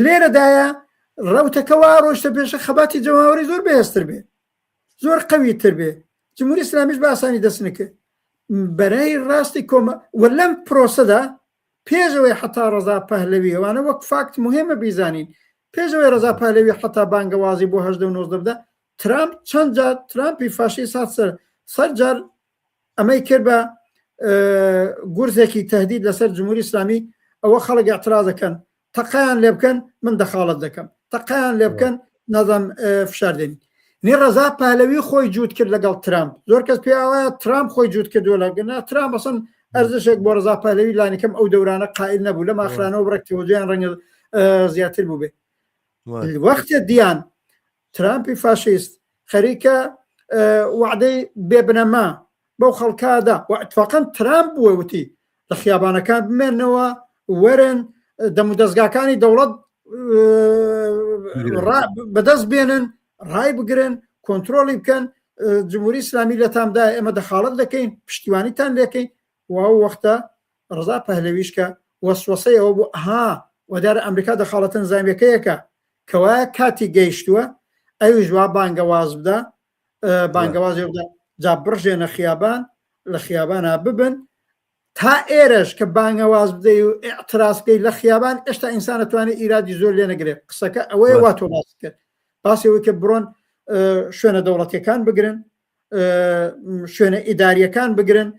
لێرەدایە. ڕەوتەکە وا ڕۆشتە پێشە خەباتی جەماوەری زۆر بەهێزتر بێ زۆر قەوی تر بێ جمهوری ئیسلامیش بە ئاسانی دەست نەکرد بەرەی ڕاستی کۆمە و لەم پرۆسەدا پێشەوەی حتا ڕەزا پەهلەوی ئەوانە وەک فاکت مهمە بیزانین پێشەوەی ڕەزا پەهلەوی حتا بانگەوازی بۆ هەژدە و 19 بدە ترامپ چەند جار ترامپی فاشی سات سەر سەر جار ئەمەی کرد بە گورزێکی تهدید لەسەر جمهوری ئیسلامی ئەوە خەڵک اعتراض دەکەن تەقیان لێ بکەن من دەخاڵەت دەکەم تەقیان لێ بکەن نازم فشار دێنی نی ڕەزا پالەوی خۆی جووت کرد لەگەڵ ترامپ زۆر کەس پێ وایە ترامپ خۆی جووت کردووە لەگەنا ترامپ ئەسن ئەرزشێک بۆ ڕەزا پالەوی لانیکەم ئەو دەورانە قائل نەبوو لە ماخرانەوە بڕێک تەوەجیان ڕەنگە زیاتر بوو بێ وەختێ دیان ترامپی فاشیست خەریکە وعدەی بێبنەما بەو خەڵکادا و اتفاقا ترامپ بووە وتی لە خیابانەکان بمێنەوە وەرن دەمودەزگاکانی دەوڵەت بەدەست بێنن ڕای بگرن کۆنتترۆلی بکەن جمهوری ئیسلامی لەتامدا ئێمە دەخاڵت دەکەین پشتیوانیتان لەکەین و ئەو وەختە ڕەزا پەهلەویش کە وەسوەسەی ئەوە بوو ئەها وەدارە ئەمریکا دەخاڵەتە نزامیەکەیەکە کەوایە کاتی گەیشتووە ئەویش وا بانگەواز بدا بانگەوازێ بدا جا بڕژێنە خیابان لە خیابانە ببن تا ئێرەش کە بانگەواز بدەی و اعتراض بکەی لە خیابان ئێشتا ئینسان توانێت ئیرادی زۆر لێ نەگرێت قسەکە ئەوەیە وا تۆ باس کرد باسی ئەوەی کە بڕۆن شوێنە دەوڵەتیەکان بگرن شوێنە ئیداریەکان بگرن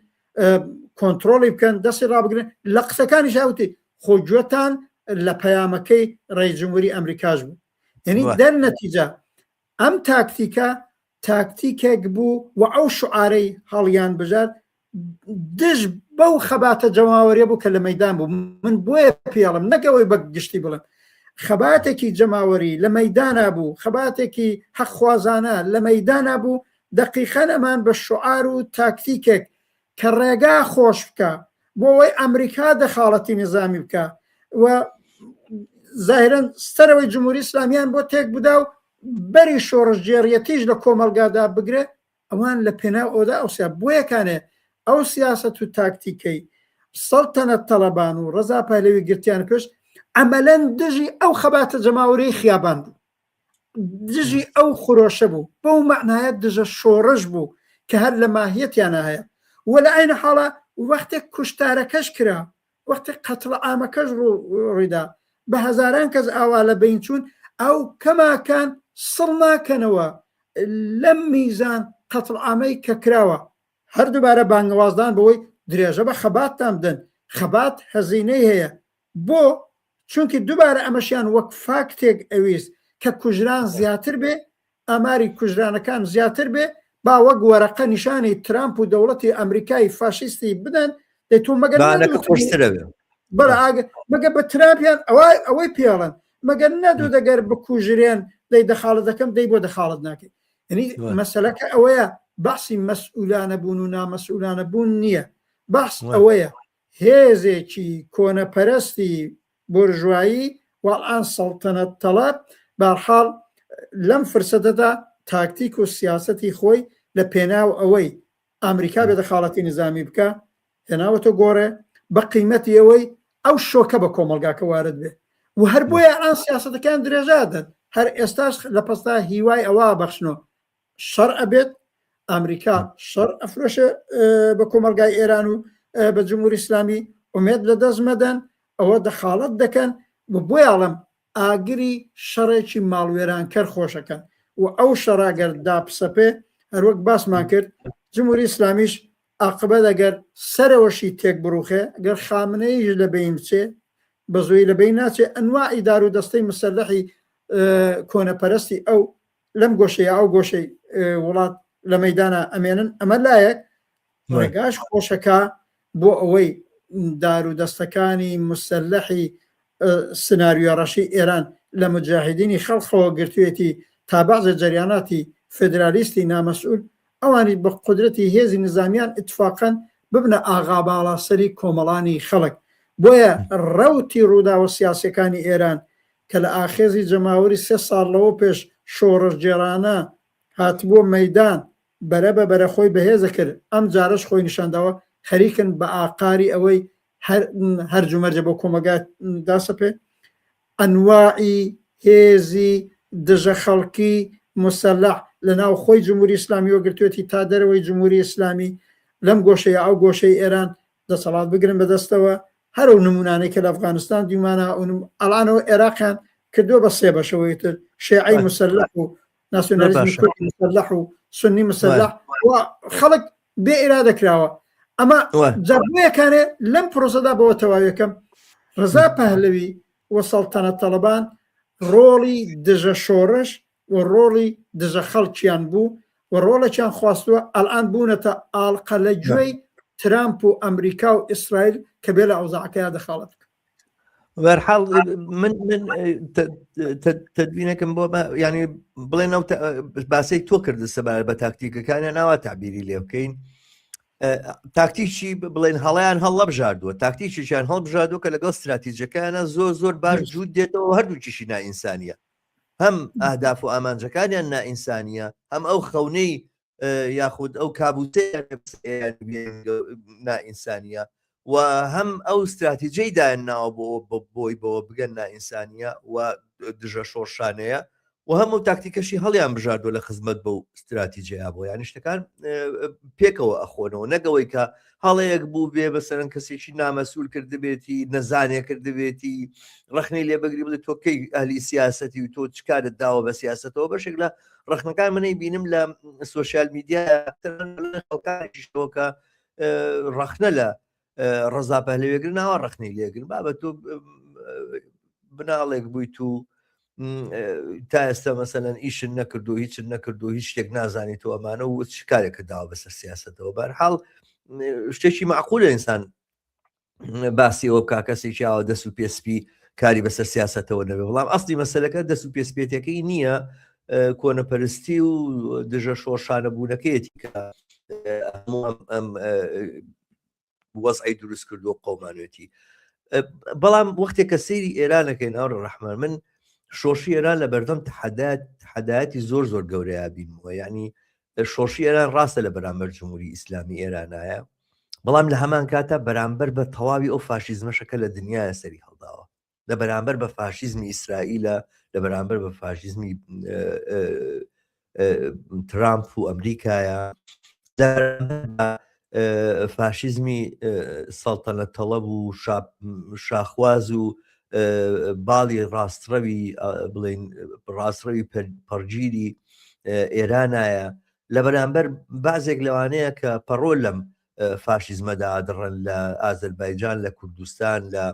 کۆنتترۆلی بکەن دەستی ڕابگرن لە قسەکانی شاوتی خۆ گوێتان لە پەیامەکەی ڕێی جمهوری ئەمریکاش بوو یعنی دەر نەتیجە ئەم تاکتیکە تاکتیکێک بوو و ئەو شعارەی هەڵیان بژارد دژ بەو خەباتە جەماوەریە بوو کە لە مەدان بوو من بۆیە پێڵم نەکەوەی بە گشتی بڵم خەباتێکی جەماوەری لە مەدانا بوو خەباتێکی حەقخوازانە لە مەدانا بوو دقیقەن ئەمان بە شعار و تاکتیکێک کە ڕێگا خۆش بکە بۆ ئەوەی ئەمریکا دەخاڵەتی نظامی بکە و زاهرەن سەرەوەی جمهوری ئیسلامیان بۆ تێک بدا و بەری شۆڕشگێڕیەتیش لە کۆمەڵگادا بگرێ ئەوان لە پێناو ئەودا ئەو سیا بۆیەکانێ ئەو سیاسەت و تاکتیکەی سەڵتەنەت تەڵەبان و ڕەزا پەهلەوی گرتیان پێش عەمەلەن دژی ئەو خەباتە جەماوەریەی خیابان بوو دژی ئەو خرۆشە بوو بەو مەعنایە دژە شۆڕش بوو کە هەر لە ماهیەتیانە هەیە و لە عین حاڵە وەختێک کوشتارەکەش کرا وەختێک قەتڵ عامەکەش ڕوویدا بە هەزاران کەس ئاوا لە بین چوون ئەو کەماکان سڵ ناکەنەوە لەم میزان قەتڵ عامەی کە کراوە هەر دووبارە بانگەوازدان بەوەی درێژە بە خەباتتان بدەن خەبات هەزینەی هەیە بۆ چونکی دووبارە ئەمەشیان وەک فاکتێک ئەویست کە کوژران زیاتر بێ ئاماری کوژرانەکان زیاتر بێ با وەک وەرەقە نیشانی ترامپ و دەوڵەتی ئەمریکای فاشیستی بدەن دەی تۆ مەگەر بەڵێ ئاگە مەگە بە ترامپیان ئەوە ئەوەی پێڵن مەگەر نەدوو دەگەر بکوژرێن دەی دەخاڵت دەکەم دەی بۆ دەخاڵت ناکەی یعنی مەسەلەکە ئەوەیە بەحسی مەسئولانە بوون و نامەسئولانە بوون نییە بەحس ئەوەیە هێزێکی کۆنەپەرستی بۆرژوایی والآن سەڵتەنەت تەڵەب بارحاڵ لەم فرسەتەدا تاکتیک و سیاسەتی خۆی لە پێناو ئەوەی ئامریکا بێ دەخاڵەتی نیزامی بکا هێناوەتە گۆڕێ بە قیمەتی ئەوەی ئەو شۆکە بە کۆمەڵگاکە وارد بێ و هەر بۆیە ئان سیاسەتەکان درێژە دەن هەر ئێستاش لە پەستا هیوای ئەوە بەخشنەوە شەڕ ئەبێت ئەمریکا شەڕ ئەفرۆشێ بە کۆمەلگای ئێران و بە جمهوری ئیسلامی ئومێد لە دەست مەدەن ئەوە دەخاڵەت دەکەن و بۆیاڵم ئاگری شەڕێکی ماڵوێرانکەر خۆشەکەن و ئەو شەڕاگەر داپسەپێ هەروەک باسمان کرد جمهوری ئیسلامیش ئاقبەت ئەگەر سەرەوەشی تێک بڕوخێ گەر خامنەییش لە بەین بچێ بە زووی لە بەین ناچێ ئەنواعی دار و دەستەی مسەلحی کۆنەپەرستی ئەو لەم گۆشەی ئەو گۆشەی وڵات لە مەدانە ئەمێنن ئەمە لایەک ڕێگاش خۆشەکە بۆ ئەوەی دار و دەستەکانی مسلحی سناریۆ ڕەشی ئێران لە مجاهدینی خەڵقەوە گرتوێتی تا بەعزە جەریاناتی فدرالیستی نامەسئول ئەوانی بە قودرەتی هێزی نزامیان ئیتفاقەن ببنە ئاغا باڵا سەری کۆمەڵانی خەڵک بۆیە ڕەوتی ڕووداوە سیاسیەکانی ئێران کە لە ئاخێزی جەماوەری سێ ساڵ لەوە پێش شۆڕشگێڕانە هاتبووە مەیدان بەرە بە بەرە خۆی بەهێزە کرد ئەم جارەش خۆی نیشانداوە خەریکن بە ئاقاری ئەوەی هەر هەرج و مەرجە بۆ کۆمەگا داسەپێ ئەنواعی. هێزی دژە خەڵکی موسەلەح لە ناو خۆی جمهوری ئیسلامیوە گرتوێتی تا دەرەوەی جمهوری ئیسلامی لەم گۆشەی ئەو گۆشەی ئێران دەسەڵات بگرن بەدەستەوە هەر ئەو نمونانەی کە لە ئەفغانستان دیومانە ئەڵانەوە عێراقیان کردووە بە سێ بەشەوەی تر شێعی مسلح و ناسیۆنالیزمی کوردی مسلح و سنی مسلح و خەڵک بێ ئیرادە کراوە ئەمە جەبوویەکانێ لەم پرۆسەدا بەوە تەواویەکەم ڕزا پەهلەوی و سەڵتەنەت تەڵەبان ڕۆڵی دژە شۆڕش و ڕۆڵی دژە خەڵکیان بوو و ڕۆڵێکیان خواستووە ئەلان بوونەتە ئاڵقە لە گوێی ترامپ و ئەمریکا و ئیسرائیل کە بێ لە ئەوزاعەکەیا دەخاڵەت بکەن. بەرحاڵ من من تدوینەکەم بۆ ینی بڵێن ئەو باسەی تۆ کرد سەبارەت بە تاکتیکەکانیان ناوە تعبیری لێ بکەین تاکتیکی بڵێن هەڵیان هەڵبژاردووە تاکتیکیان هەڵبژاردووە کە لەگەڵ استراتیجەکانە زۆر زۆر باش جوود دێتەوە هەردووکیشی نائینسانیە هەم ئەهداف و ئامانجەکانیان نائینسانیە هەم ئەو خەونەی یاخود ئەو کابوتەیان نائینسانیە و هەم ئەو استراتیجەی دایان ناوە بۆ بۆی بەوە بگەن نائینسانیە و دژە شۆڕشانەیە و هەموو تاکتیکەشی هەڵیان بژاردوە لە خزمەت بەو استراتیجەیە بۆ یانی شتەکان پێکەوە ئەخۆنەوە نەگەوەی کە هەڵەیەک بوو بێ بەسەرەن کەسێکی نامەسول کردبێتی نەزانێ کردبێتی ڕخنەی لێ بگری بڵێ تۆ کەی ئەهلی سیاسەتی و تۆ چ کارت داوە بە سیاسەتەوە بەشێک لە ڕخنەکان منەی بینم لە سوسیال میدیا خەڵکانیشەوە کە ڕەخنە لە ڕەزا پەهلەوێگر ناوە ڕەخنەی لێگر بابە تۆ بناڵێک بوویت و تا ئێستا مەسەلەن ئیشت نەکردو هیچت نەکردو هیچ شتێک نازانیت و ئەمانە و چ کارێکت داوە بەسەر سیاسەتەوە بەرحاڵ شتێکی معقولە ئینسان باسی ئەوە بکا کەسێکی ئاوا دەست و پێسپی کاری بەسەر سیاسەتەوە نەبێ بەڵام ئەسلی مەسەلەکە دەست و پێسپێتەکەی نییە کۆنەپەرستی و دژە شۆڕشانە بوونەکەیەتی کە هەموو ئەم وەزعی دروست کردو قەومانێتی بەڵام وەختێک کە سەیری ئێرانەکەین ئاڕ ڕەحمان من شۆڕشی ئێران لە بەردەم تەحەدات تەحەدایەتی زۆر زۆر گەورەیە بینمەوە یعنی شۆڕشی ئێران ڕاستە لە بەرامبەر جمهوری ئیسلامی ئێرانایە بەڵام لە هەمان کاتە بەرامبەر بە تەواوی ئەو فاشیزمەشە کە لە دنیاە سەری هەڵداوە لە بەرامبەر بە فاشیزمی ئیسرائیلە لە بەرامبەر بە فاشیزمی ترامپ و ئەمریکایە فاشیزمی سەڵتەنە تەڵەب و شاخواز و باڵی ڕاستڕەوی بڵین ڕاستڕەوی پەرگیری ئێرانایە لە بەرامبەر بازێک لەوانەیە کە پەڕۆ لەم فاشیزمەدا دڕن لە ئازەربایجان لە کوردستان لە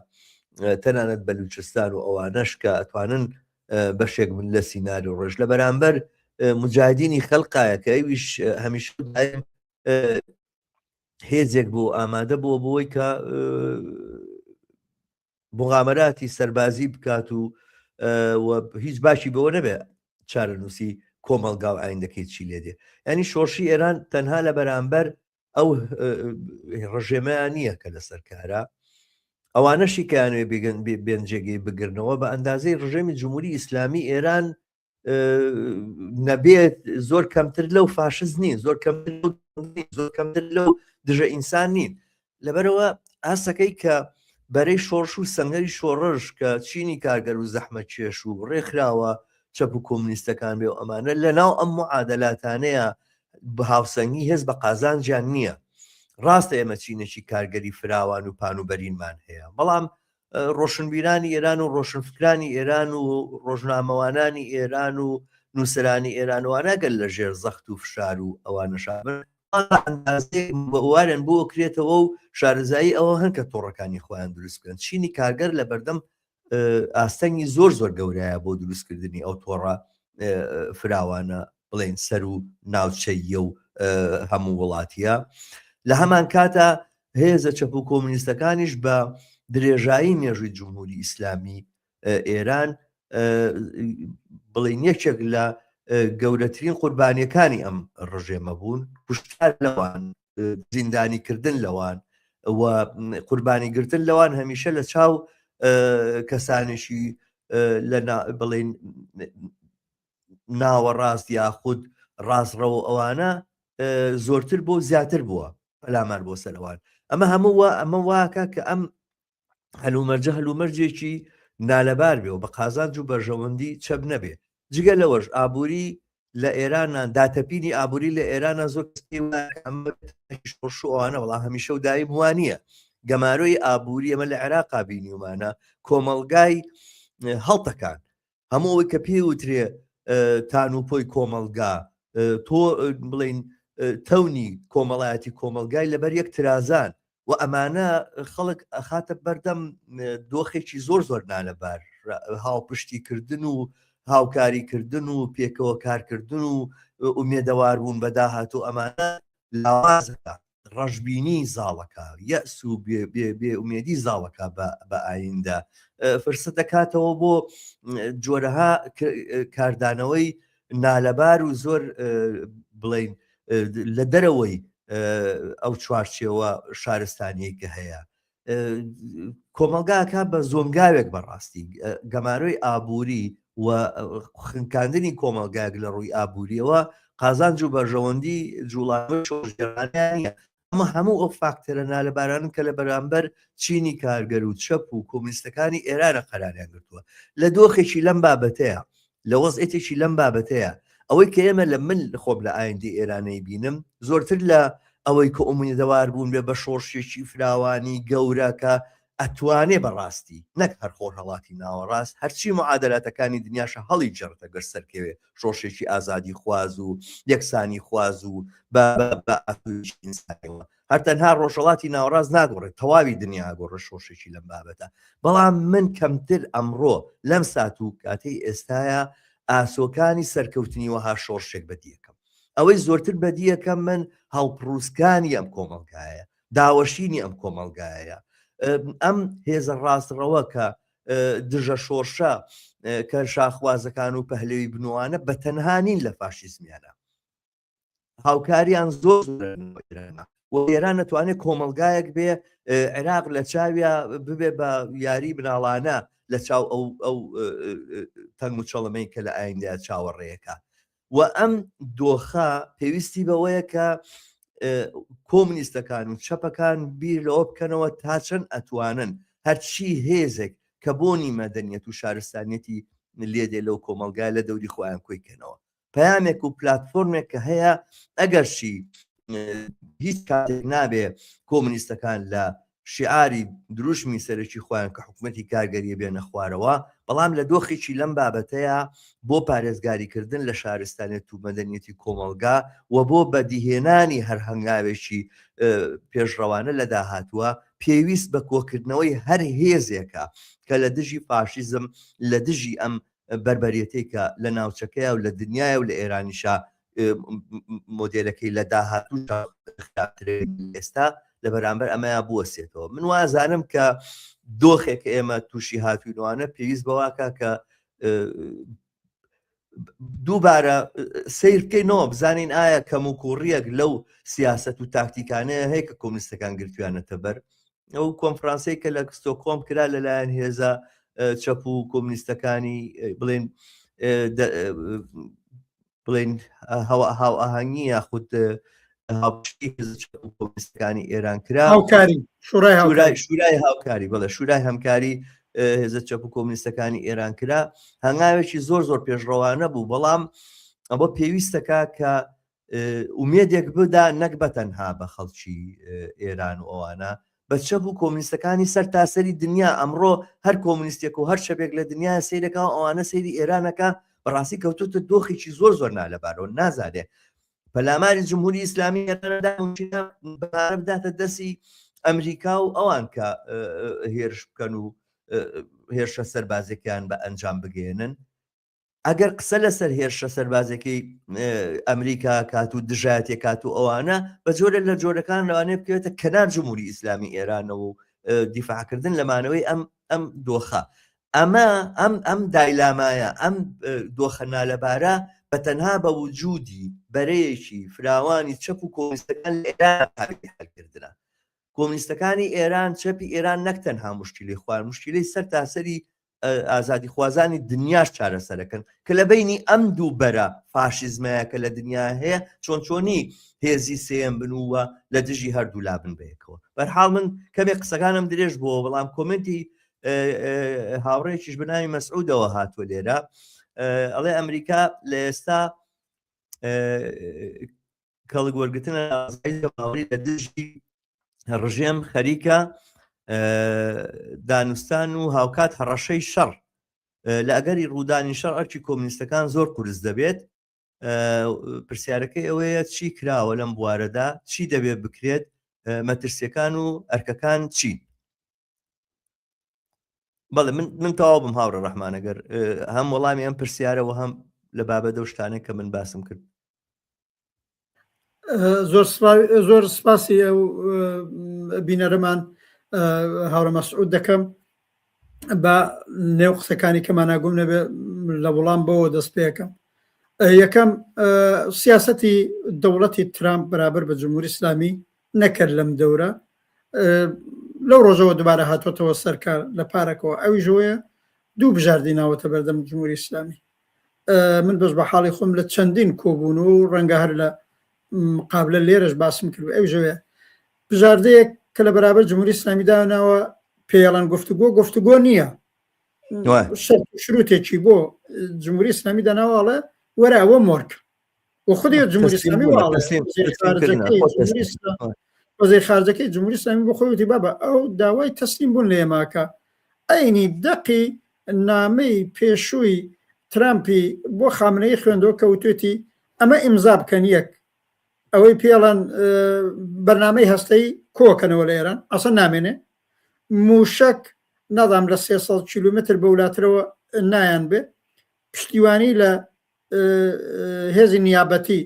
تەنانەت بەلوچستان و ئەوانەش کە ئەتوانن بەشێک بن لە سیناریۆ ڕێژ لە بەرامبەر مجاهدینی خەلقایە کە ئەویش هەمیشە هێزێک بۆ ئامادە بووە بۆی کە مغامراتی سەربازی بکات و هیچ باشی بەوە نەبێ چارەنووسی کۆمەڵگا و ئایندەکەی چی لێ دێ ینی شۆڕشی ئێران تەنها لە بەرامبەر ئەو ڕژێمەیان نییە کە لەسەر کارە ئەوانەشی کەیانوێ بێن جێگەی بگرنەوە بە ئەندازەی ڕژێمی جمهوری ئیسلامی ئێران نەبێت زۆر کەمتر لەو فاشز نین زۆر کەمتر زۆر کەمتر لەو دژە ئینسان نین لەبەرەوە ئاسەکەی کە بەرەی شۆڕش و سەنگەری شۆڕش کە چینی کارگەر و زەحمە کێش و ڕێکخراوە چەپ و کۆمونیستەکان بێ و ئەمانە لە ناو ئەم معادلاتانەیە هاوسەنگی هێز بە قازانجیان نییە ڕاستە ئێمە چینێکی کارگەری فراوان و پان و بەرینمان هەیە بەڵام ڕۆشنبیرانی ئێران و ڕۆشنفکرانی ئێران و ڕۆژنامەوانانی ئێران و نووسرانی ئێران وانە گەل لە ژێر زەخت و فشار و ئەوانەشا بن وارن بۆ کرێتەوە و شارەزایی ئەوە هەن کە تۆڕەکانی خۆیان دروست بکەن چینی کارگەر لە بەردەم ئاستەنگی زۆر زۆر گەورەیە بۆ دروستکردنی ئەو تۆڕە فراوانە بڵێن سەر و ناوچەیە و هەموو وڵاتیە لە هەمان کاتە هێزە چەپ و کۆمونیستەکانیش بە درێژایی مێژووی جمهوری ئیسلامی ئێران بڵێن یەکێک لە گەورەترین قوربانیەکانی ئەم ڕژێمە بوون کوشتار لەوان زیندانی کردن لەوان و قوربانی گرتن لەوان هەمیشە لە چاو کەسانێکی لە بڵین ناوەڕاست یاخود ڕاستڕەو ئەوانە زۆرتر بۆ زیاتر بووە پەلامار بۆ سەرەوان ئەمە هەموو ئەمە واکە کە ئەم هەلومەرجە هەلومەرجێکی نالەبار بێ و بە قازانج و بەرژەوەندی چەپ نەبێ. جگە لەوەش ئابووری لە ئێرانە داتەپینی ئابووری لە ئێرانە زۆر کەس پێی وایە کە ئەمە شۆڕش و ئەوانە بەڵام هەمیشە و دایم وا نییە. گەمارۆی ئابووری ئەمە لە عێراقا بینیومانە کۆمەڵگای هەڵتەکان هەموو ئەوەی کە پێی وترێ تان و پۆی کۆمەڵگا تۆ بڵین تەونی کۆمەڵایەتی کۆمەڵگای لەبەر یەک ترازان و ئەمانە خەڵک ئەخاتە بەردەم دۆخێکی زۆر زۆر نالەبار هاوپشتیکردن و هاوکاریکردن و پێکەوە کارکردن و ئومێدەوار بوون بە داهاتوو ئەمانە لاوازەکە ڕەشبینی زاڵەکە یەس و بێ ئومێدی زاڵەکە بە ئایندە فرسە دەکاتەوە بۆ جۆرەها کاردانەوەی نالەبار و زۆر بڵین لە دەرەوەی ئەو چوارچێوە شارستانیەی کە هەیە کۆمەڵگاکە بە زۆنگاوێک بەڕاستی گەمارۆی ئابووری و خنکاندنی کۆمەڵگایەک لە ڕووی ئابووریەوە قازانج و بەرژەوەندی جوڵانەوەی شۆڕشگێڕانەیان نییە ئەمە هەموو ئەو فاکتەرە نالەبارانن کە لە بەرامبەر چینی کارگەر و چەپ و کۆمونیستەکانی ئێرانە قەراریان گرتووە لە دۆخێکی لەم بابەتەیە لە وەزعێتێکی لەم بابەتەیە ئەوەی کە ئێمە لە من خۆم لە ئایندەی ئێرانەی بینم زۆرتر لە ئەوەی کە ئومێدەوار بوون بێ بە شۆڕشێکی فراوانی گەورە کە ئەتوانێ بەڕاستی نەک هەر خۆرهەڵاتی ناوەڕاست هەرچی معادلاتەکانی دنیاشە هەڵی جەڕتە گەر سەرکەوێ شۆڕشێکی ئازادی خواز و یەکسانی خواز و بە ئاسۆیەکی ئینسانیەوە هەر تەنها ڕۆژهەڵاتی ناوەڕاست ناگۆڕێت تەواوی دنیا گۆڕە شۆڕشێکی لەم بابەتە بەڵام من کەمتر ئەمڕۆ لەم سات و کاتەی ئێستاە ئاسۆکانی سەرکەوتنی وەها شۆڕشێک بەدیەکەم ئەوەی زۆرتر بەدیەکەم من هەڵپڕوسکانی ئەم کۆمەڵگایە داوەشینی ئەم کۆمەڵگایە ئەم هێزە ڕاستڕەوە کە دژە شۆڕشە کە شاخوازەکان و پەهلەوی بنوانە بە تەنها نین لە فاشیزمیانە هاوکاریان زۆر و ئێران نەتوانێت کۆمەلگایەک بێ عێراق لە چاویا ببێ بە یاری مناڵانە لە چاو ئەو ئەو تەنگ و چەڵەمەی کە لە ئایندە چاوەڕێیەکە و ئەم دۆخە پێویستی بەوەیە کە کۆمنیستەکان و چەپەکان بیر لەوە بکەنەوە تا چەند ئەتوانن هەرچی هێزێک کە بۆنی مەدەنیەت و شارستانیەتی لێدێ لەو کۆمەلگای لە دەوری خۆیان کۆی کەنەوە پەیامێک و پلاتفۆرمێک کە هەیە ئەگەرچی هیچ کاتێک نابێ کۆمونیستەکان لە شیعاری دروشمی سەرەکی خۆیان کە حکوومەتی کارگەریە بێنە خوارەوە بەڵام لە دۆخێکی لەم بابەتەیە بۆ پارێزگاریکردن لە شارستانێت و مەدەنیەتی کۆمەڵگا و بۆ بەدیهێنانی هەر هەنگاوێکی پێشڕەوانە لە داهاتووە پێویست بە کۆکردنەوەی هەر هێزێکە کە لە دژی فاشیزم لە دژی ئەم بەربەریەتەی کە لە ناوچەکەیە و لە دنیاە و لە ئێرانیشا مۆدێلەکەی لە داهاتوو خراپترە ئێستا لە بەرامبەر ئەمەیا بوەسێتەوە من وازانم کە دۆخێک ئێمە تووشی هاتوینوانە پێویست بەواکە کە دووبارە سیر بکەینەوە بزانین ئایا کەم و کوڕیەک لەو سیاست و تاکتیکانەیە هەیە کە کۆمنیستەکان گرتویانەتە بەر ئەو کۆنفرانسەی کە لە ستۆکۆم کرا لەلایەن هێزە چەپ و کۆمنیستەکانی بڵێن بڵێن هاوئاهەنگی یاخود هاوپشتی هێزە چەپ و کۆمنیستەکانی ئێران کرا هاوکاری شورای هاوکاری شورای هاوکاری بەڵێ شورای هەمکاری هێزە چەپ و کۆمنیستەکانی ئێران کرا هەنگاوێکی زۆر زۆر پێشڕەوانە بوو بەڵام ئەوە پێویستەکە کە ئومێدێک بدا نەک بە تەنها بە خەڵکی ئێران و ئەوانە بە چەپ و کۆمونیستەکانی سەر تاسەری دنیا ئەمڕۆ هەر کۆمونیستێک و هەر چەپێک لە دنیا سەیرەکە و ئەوانە سەیری ئێرانەکە بەڕاستی کەوتوتە دۆخێکی زۆر زۆر نالەبارەوە نازانێ پەلاماری جمهوری ئیسلامی بداتە دەستی ئەمریکا و ئەوان کە هێرش بکەن و هێرشە سەربازەکان بە ئەنجام بگەێنن ئەگەر قسە لەسەر هێرشە سەربازەکەی ئەمریکا کات و دژایەتێ کات و ئەوانە بە جۆرە لە جۆرەکان لەوانەیە بکەوێتە کەنار جمهوری ئیسلامی ئێرانەوە و دیفاعکردن لە مانەوەی ئەم ئەم دۆخە ئەمە ئەم ئەم دایلامایە ئەم دۆخە نالەبارە بە تەنها بە وجودی بەرەیەکی فراوانی چەپ و کۆمونیستەکان لە ئێران قابلی حەلکردنە کۆمونیستەکانی ئێران چەپی ئێران نەک تەنها مشکلی خوار مشکلی سەر تاسەری ئازادیخوازانی دنیاش چارەسەرەکەن کە لە بینی ئەم دوو بەرە فاشیزمەیە کە لە دنیا هەیە چۆن چۆنی هێزی سێم بن و لە دژی هەردوو لا بن بەیەکەوە بەرحاڵ من کەمێک قسەکانم درێژ بووە بەڵام کۆمنتی. هاوڕێکیش بە ناوی مەسعودەوە هاتووە لێرە ئەڵێ ئەمریکا لە ئێستا کەڵک وەرگتن لە دژی ڕژێم خەریکە دانوستان و هاوکات هەڕەشەی شەڕ لە ئەگەری ڕوودانی شەڕ ئەرکی کۆمنیستەکان زۆر قورس دەبێت پرسیارەکەی ئەوەیە چی کراوە لەم بوارەدا چی دەبێت بکرێت مەترسیەکان و ئەرکەکان چین بەڵێ من من تەواو بم هاوڕێ ڕەحمان ئەگەر هەم وەڵامی ئەم پرسیارەوە هەم لە بابە دەو شتانێک کە من باسم کرد زۆر زۆر سپاسی ئەو بینەرەمان هاوڕە مەسعود دەکەم بە نێو قسەکانی کەماناگوم نەبێ لە وڵام بەوە دەست پێەکەم یەکەم سیاستی دەوڵەتی ترامپ بەرابەر بە جمهوری ئیسلامی نەکرد لەم دەورە لەو ڕۆژەوە دوبارە هاتوەتەوە سەرکار لە پارەکەوە ئەوی ژۆیە دوو بژاردی ناوەتە بەردەم جمهوری ئیسلامی من بەش بە حاڵی خۆم لە چەندین کۆبوون و ڕەنگە هەر لە قابلە لێرەش باسم کرد ئەو ژەوێ بژاردەیەک کە لە بەرابەر جمهوری ئیسلامی داناوە پێڵەن گفتوگۆ گفتوگۆ نییە شروتێکی بۆ جمهوری ئیسلامی داناوەڵێ وەرە ئەوە مۆرک و خودی جمهوری ئیسلامی وەزیر خارجەکەی جمهوری ئیسلامی بۆ خۆی وتی بابا ئەو داوای تەسلیم بوون لە ئێماکە ئەینی دەقی نامەی پێشووی ترامپی بۆ خامنەی خوێندەوە کە وتێتی ئەمە ئیمزا بکەن یەک ئەوەی پێڵەن بەرنامەی هەستەی کۆکەنەوە لە ئێران ئەسە نامێنێ موشک نازانم لە 300 کیلومتر بەولاترەوە نایان بێ پشتیوانی لە هێزی نیابەتی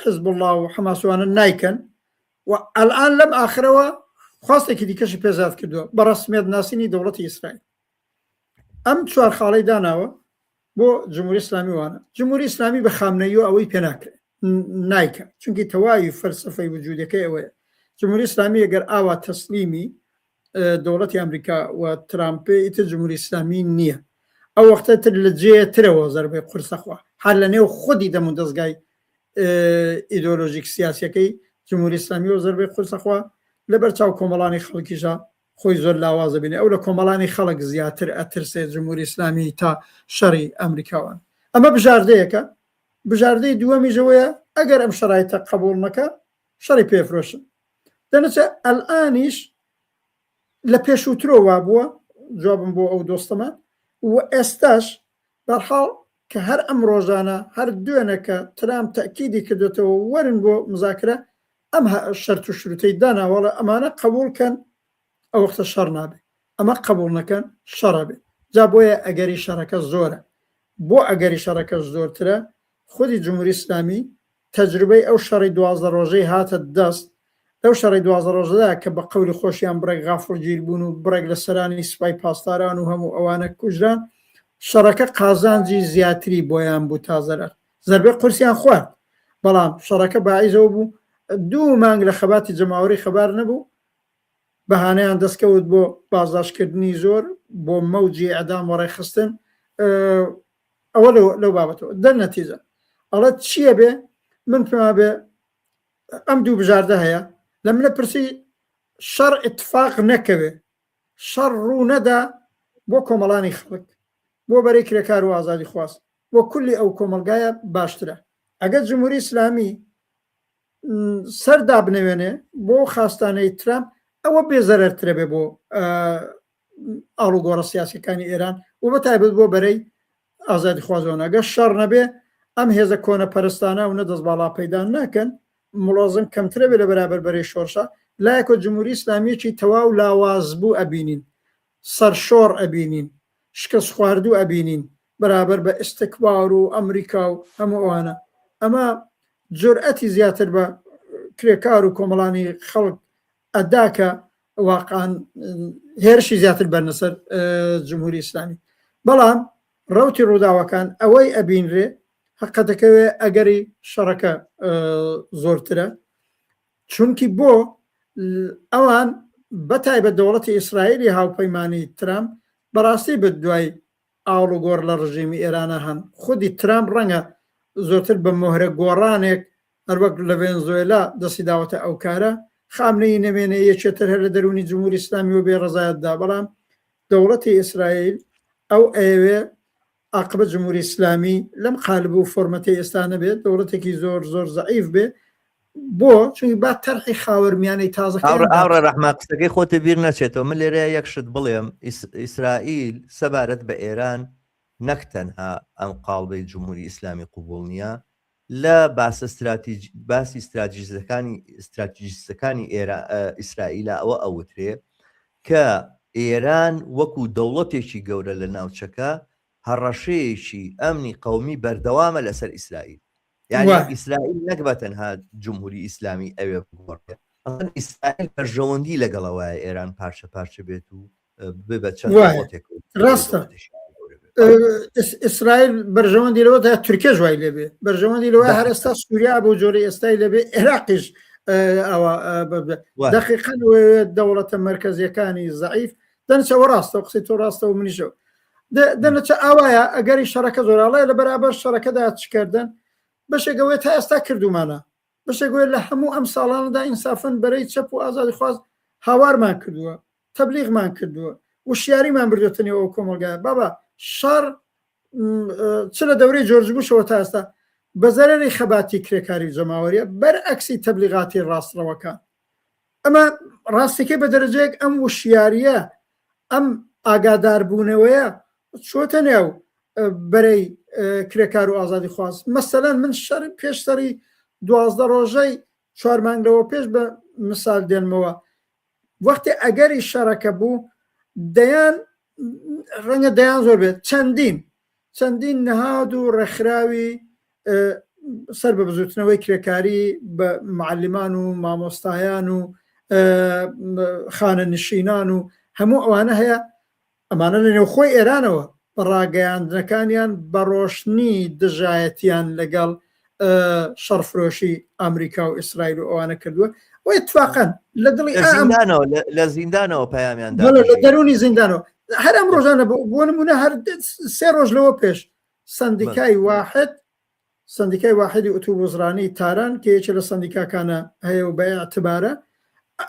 حزب الله و حەماسوانە نایکەن و ئەلان لەم ئاخرەوە خواستێکی دیکەشی پێزاد کردووە بە ڕسمیت ناسینی دەوڵەتی ئیسرائیل ئەم چوار خاڵی داناوە بۆ جمهوری ئیسلامی وانە جمهوری ئیسلامی بە خامنەیی ئەوەی پێ ناکرێت نایکە چونکی تەواوی فەلسفەی وجودەکەی ئەوەیە جمهوری ئیسلامی ئەگەر ئاوا تەسلیمی دەوڵەتی ئەمریکا و ترامپێ ئیتر جمهوری ئیسلامی نییە ئەو وەختە تر لە جێ ترەوە زەربەی قورسەخوا هەر لە نێو خودی دەم و دەستگای ئیدۆلۆژیک سیاسەکەی جمهوری ئیسلامی و زەربەی قورسەخوا لەبەر چاو کۆمەڵانی خەڵکیشە خۆی زۆر لاوازە بینێ ئەو لە کۆمەڵانی خەڵک زیاتر ئەترسێ جمهوری ئیسلامی تا شەڕی ئەمریکاوان ئەمە بژاردەیەکە بژاردەی دووەمیشەوەیە ئەگەر ئەم شەرایتە قبوڵ نەکە شەڕی پێفرۆشن دەنەچە ئەلئانیش لە پێشووترۆ وابووە جوابم بۆ ئەو دۆستەمان و ئێستاش بەرحاڵ کە هەر ئەم ڕۆژانە هەر دوێنە کە ترامپ تەکیدی کردوێتەوە وەرن بۆ مزاکرە ئەم شەرت و شروتەی داناوەڵە ئەمانە قبول کەن ئەو وەختە شەڕ نابێ ئەمە قبول نەکەن شەڕە بێ جا بۆیە ئەگەری شەڕەکە زۆرە بۆ ئەگەری شەڕەکەش زۆرترە خودی جمهوری ئیسلامی تەجروبەی ئەو شەڕی 12 ڕۆژەی هاتە دەست لەو شەڕی 12 ڕۆژەدا کە بە قەولی خۆشیان بڕێک غافڵگیر بوون و بڕێک لە سەرانی سوپای پاسداران و هەموو ئەوانە کوژران شەڕەکە قازانجی زیاتری بۆیان بوو تا زەرەر زەربەی قورسیان خوارد بەڵام شەڕەکە باعیزەوە بوو دوو مانگ لە خەباتی جەماوەری خەبار نەبوو بەهانەیان دەستکەوت بۆ بازداشتکردنی زۆر بۆ مەوجی ئەدام وەڕێخستن ئەوە لەو بابەتەوە دەرنەتیجە ئەڵێ چییە بێ من پێما بێ ئەم دوو بژاردە هەیە لە منە پرسی شەڕ اتفاق نەکەوێ شەڕ ڕوو نەدا بۆ کۆمەڵانی خەڵک بۆ بەرەی کرێکار و ئازادی خواست بۆ کولی ئەو کۆمەلگایە باشترە ئەگەر جمهوری ئیسلامی سەر دابنەوێنێ بۆ خاستانەی ترامپ ئەوە بێزەرەرترە بێ بۆ ئاڵوگۆڕە سیاسەکانی ئێران و بە تایبەت بۆ بەرەی ئازادی خوازۆن ئەگەر شەڕ نەبێ ئەم هێزە کۆنە پەرستانە و نەدەست باڵا پەیدا ناکەن مڵۆزم کەمترە بێ لە بەرابەر بەرەی شۆرشە لایەکۆ جمهوری ئیسلامیەکی تەواو لاواز بوو ئەبینین سەرشۆڕ ئەبینین شکست خواردوو ئەبینین بەرابەر بە ئیستکبار و ئەمریکا و هەموو ئەوانە ئەمە جورئەتی زیاتر بە کرێکار و کۆمەڵانی خەڵک ئەدا کە واقعا هێرشی زیاتر بەرنە سەر جمهوری ئیسلامی بەڵام ڕوتی ڕووداوەکان ئەوەی ئەبینرێ حقەتەکەوێ ئەگەری شەڕەکە زۆرترە چونکی بۆ ئەوان بە تایبەت دەوڵەتی ئیسرائیلی هاوپەیمانی ترامپ بەڕاستی بە دوای ئاڵوگۆڕ لە ڕژیمی ئێرانە هەن خودی ترامپ ڕەنگە زۆرتر بە مۆهرە گۆڕانێک هەروەک لە ڤێنزۆێلا دەستی داوەتە ئەو کارە خامنەیی نەمێنێ یەکێتر هەر لە دەروونی جمهوری ئیسلامی و بێ ڕەزایەتدا بەڵام دەوڵەتی ئیسرائیل ئەو ئەیەوێ عاقبەت جمهوری ئیسلامی لەم قالب و فۆرمەتەی ئێستا نەبێت، دەوڵەتێکی زۆر زۆر زەعیف بێ. بۆ؟ چونکی با تەرحی خاوەرمیانەی تازەکەیان ئاوڕە ڕەحمان قسەکەی خۆتە بیر نەچێتەوە من لێرە یەک شت بڵێم ئیسرائیل سەبارەت بە ئێران نەک تەنها ئەم قاڵبەی جمهوری ئیسلامی قوبوڵ نییە لە باسە ستراتیج باسی ستراتیجەکانی ستراتیجیستەکانی ئێرا ئیسرائیلا ئەوە ئەوترێ کە ئێران وەکو دەوڵەتێکی گەورە لە ناوچەکە هەڕەشەیەکی ئەمنی قەومی بەردەوامە لەسەر ئیسرائیل یعنی ئیسرائیل نەک بە تەنها جمهوری ئیسلامی ئەوێ بگۆڕێ ئەسڵەن ئیسرائیل بەرژەوەندی لەگەڵەوەیە ئێران پارچە پارچە بێت و ببێ بە چەند دەوڵەتێک ڕاستە ئیسرائیل بەرژەوەندی لەوە دا تورکیش وای لێبێ بەرژەوەندی لەوە هەر ئێستا سووریا بۆ جۆری ئێستای لەبێ عێراقیش ئەوە دقیقا دەوڵەتە مرکزیەکانی زعیف دەنچەوە ڕاستە قسەی تۆ ڕاستە و منیشەوە دەنەچە ئاوایە ئەگەری شەڕەکە زۆراڵەیە لە بەرابەر شەڕەکەدا چکردن بەشێکەوەی تا ئێستا کردومانە بەشێک وێ لە هەموو ئەم ساڵانەدا ئینسافەن بەرەی چەپ و ئازادیخواز هاوارمان کردووە، تەبلیغمان کردووە، وشیاریمان بردۆتە نێو ئەو کۆمەڵگایە. بابا شەڕ چ لە دەورەی جۆرج بوشەوە تا ئێستا بە زەرەری خەباتی کرێکاری و جەماوەریە، بەرعەکسی تەبلیغاتی ڕاستڕەوەکان. ئەمە ڕاستیەکەی بە دەرەجەیەک ئەم وشیاریە، ئەم ئاگاداربوونەوەیە چۆتە نێو بەرەی کرێکار و ئازادیخواز. مەسەلەن من شەڕی پێش سەری 12 ڕۆژەی چوار مانگ لەوە پێش بە مثال دێنمەوە وەختی ئەگەری شەڕەکە بوو دەیان ڕەنگە دەیان زۆر بێت چەندین چەندین نهاد و ڕێکخراوی سەر بە بزوتنەوەی کرێکاری بە معلمان و مامۆستایان و خانە نشینان و هەموو ئەوانە هەیە ئەمانە لە نێوخۆی ئێرانەوە بە ڕاگەیاندنەکانیان بە ڕۆشنی دژایەتیان لەگەڵ شەڕفرۆشی ئەمریکا و ئیسرائیل و ئەوانە کردووە و اتفاقا لە دڵی زیندانەوە لە زیندانەوە پەیامیان لە دەرونی زیندانەوە هەر ئەم ڕۆژانە بۆ نمونە هەر سێ ڕۆژ لەوە پێش سندیکای واحد سەندیکای واحدی ئوتوبوسڕانی تاران کە یەکێ لە سەندیکاکانە هەیە و بە ئیعتبارە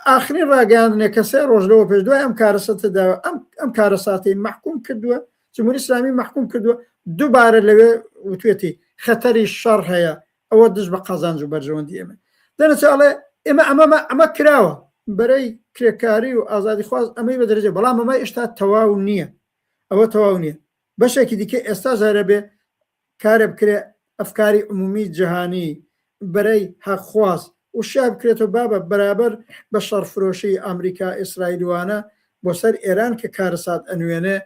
ئاخرین ڕاگەیاندنێک کە سێ ڕۆژ لەوە پێش دوای ئەم کارەساتە دا ئەم ئەم کارەساتەی مەحکوم کردووە جمهوری ئیسلامی مەحکوم کردووە دووبارە لەوێ وتوێتی خەتەری شەڕ هەیە ئەوە دژ بە قازانج و بەرژەوەندی ئێمە دەنەچە ئەڵێ ئێمە ئەمەمە ئەمە کراوە بەرەی کرێکاری و ئازادیخواز ئەمەی بە دەرەجە بەڵام ئەمە ئێشتا تەواو نییە ئەوە تەواو نییە بەشێکی دیکە ئێستا جارە بێ کارێ بکرێ ئەفکاری عمومی جەهانی بەرەی هەقخواز وشیار بکرێتەوە بابە بەرابەر بە شەڕفرۆشی ئامریکا ئیسرائیل وانە بۆ سەر ئێران کە کارەسات ئەنوێنێ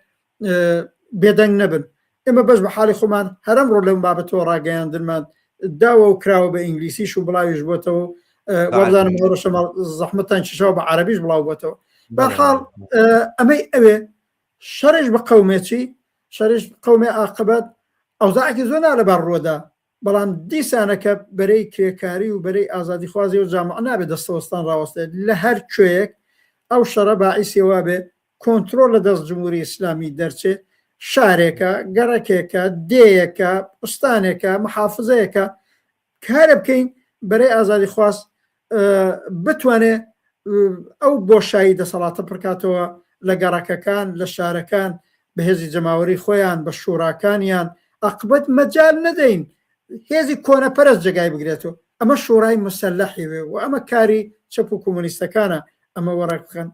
بێدەنگ نەبن ئێمە بەش بە حاڵی خۆمان هەر ئەمڕۆ لەم بابەتەوە ڕاگەیاندنمان داوە و کراوە بە ئینگلیسیش و بڵاویش بۆتەوە وابزانم ئەوڕۆ شەماڵ زەحمەتتان کێشاوە بە عەرەبیش بڵاو بۆتەوە بەرحاڵ ئەمەی ئەوێ شەڕیش بقەومێ چی؟ شەریش بقەومێ ئاقبەت ئەوزاعێکی زۆر نالەبار ڕوەدا، بەڵام دیسانەکە بەرەی کرێکاری و بەرەی ئازادیخوازی و جامعە نابێ دەستەوەستان ڕاوەستێت لە هەر کوێیەک ئەو شەڕە باعیسی وابێ کۆنترۆڵ لە دەست جمهوری ئیسلامی دەرچێ شارێکە، گەڕەکێکە، دێیەکە، ئوستانێکە، محافزەیەکە کارە بکەین بەرەی ئازادیخواز بتوانێ ئەو بۆشایی دەسەڵاتە پڕکاتەوە لە گەڕەکەکان لە شارەکان بە هێزی جەماوەری خۆیان بە شوراکانیان ئەقبەت مەجال نەدەین هێزی کۆنەپەرست جێگای بگرێتەوە ئەمە شورای مسەلحی وێ و ئەمە کاری چەپ و کۆمۆنیستەکانە ئەمە وەڕێک بخەن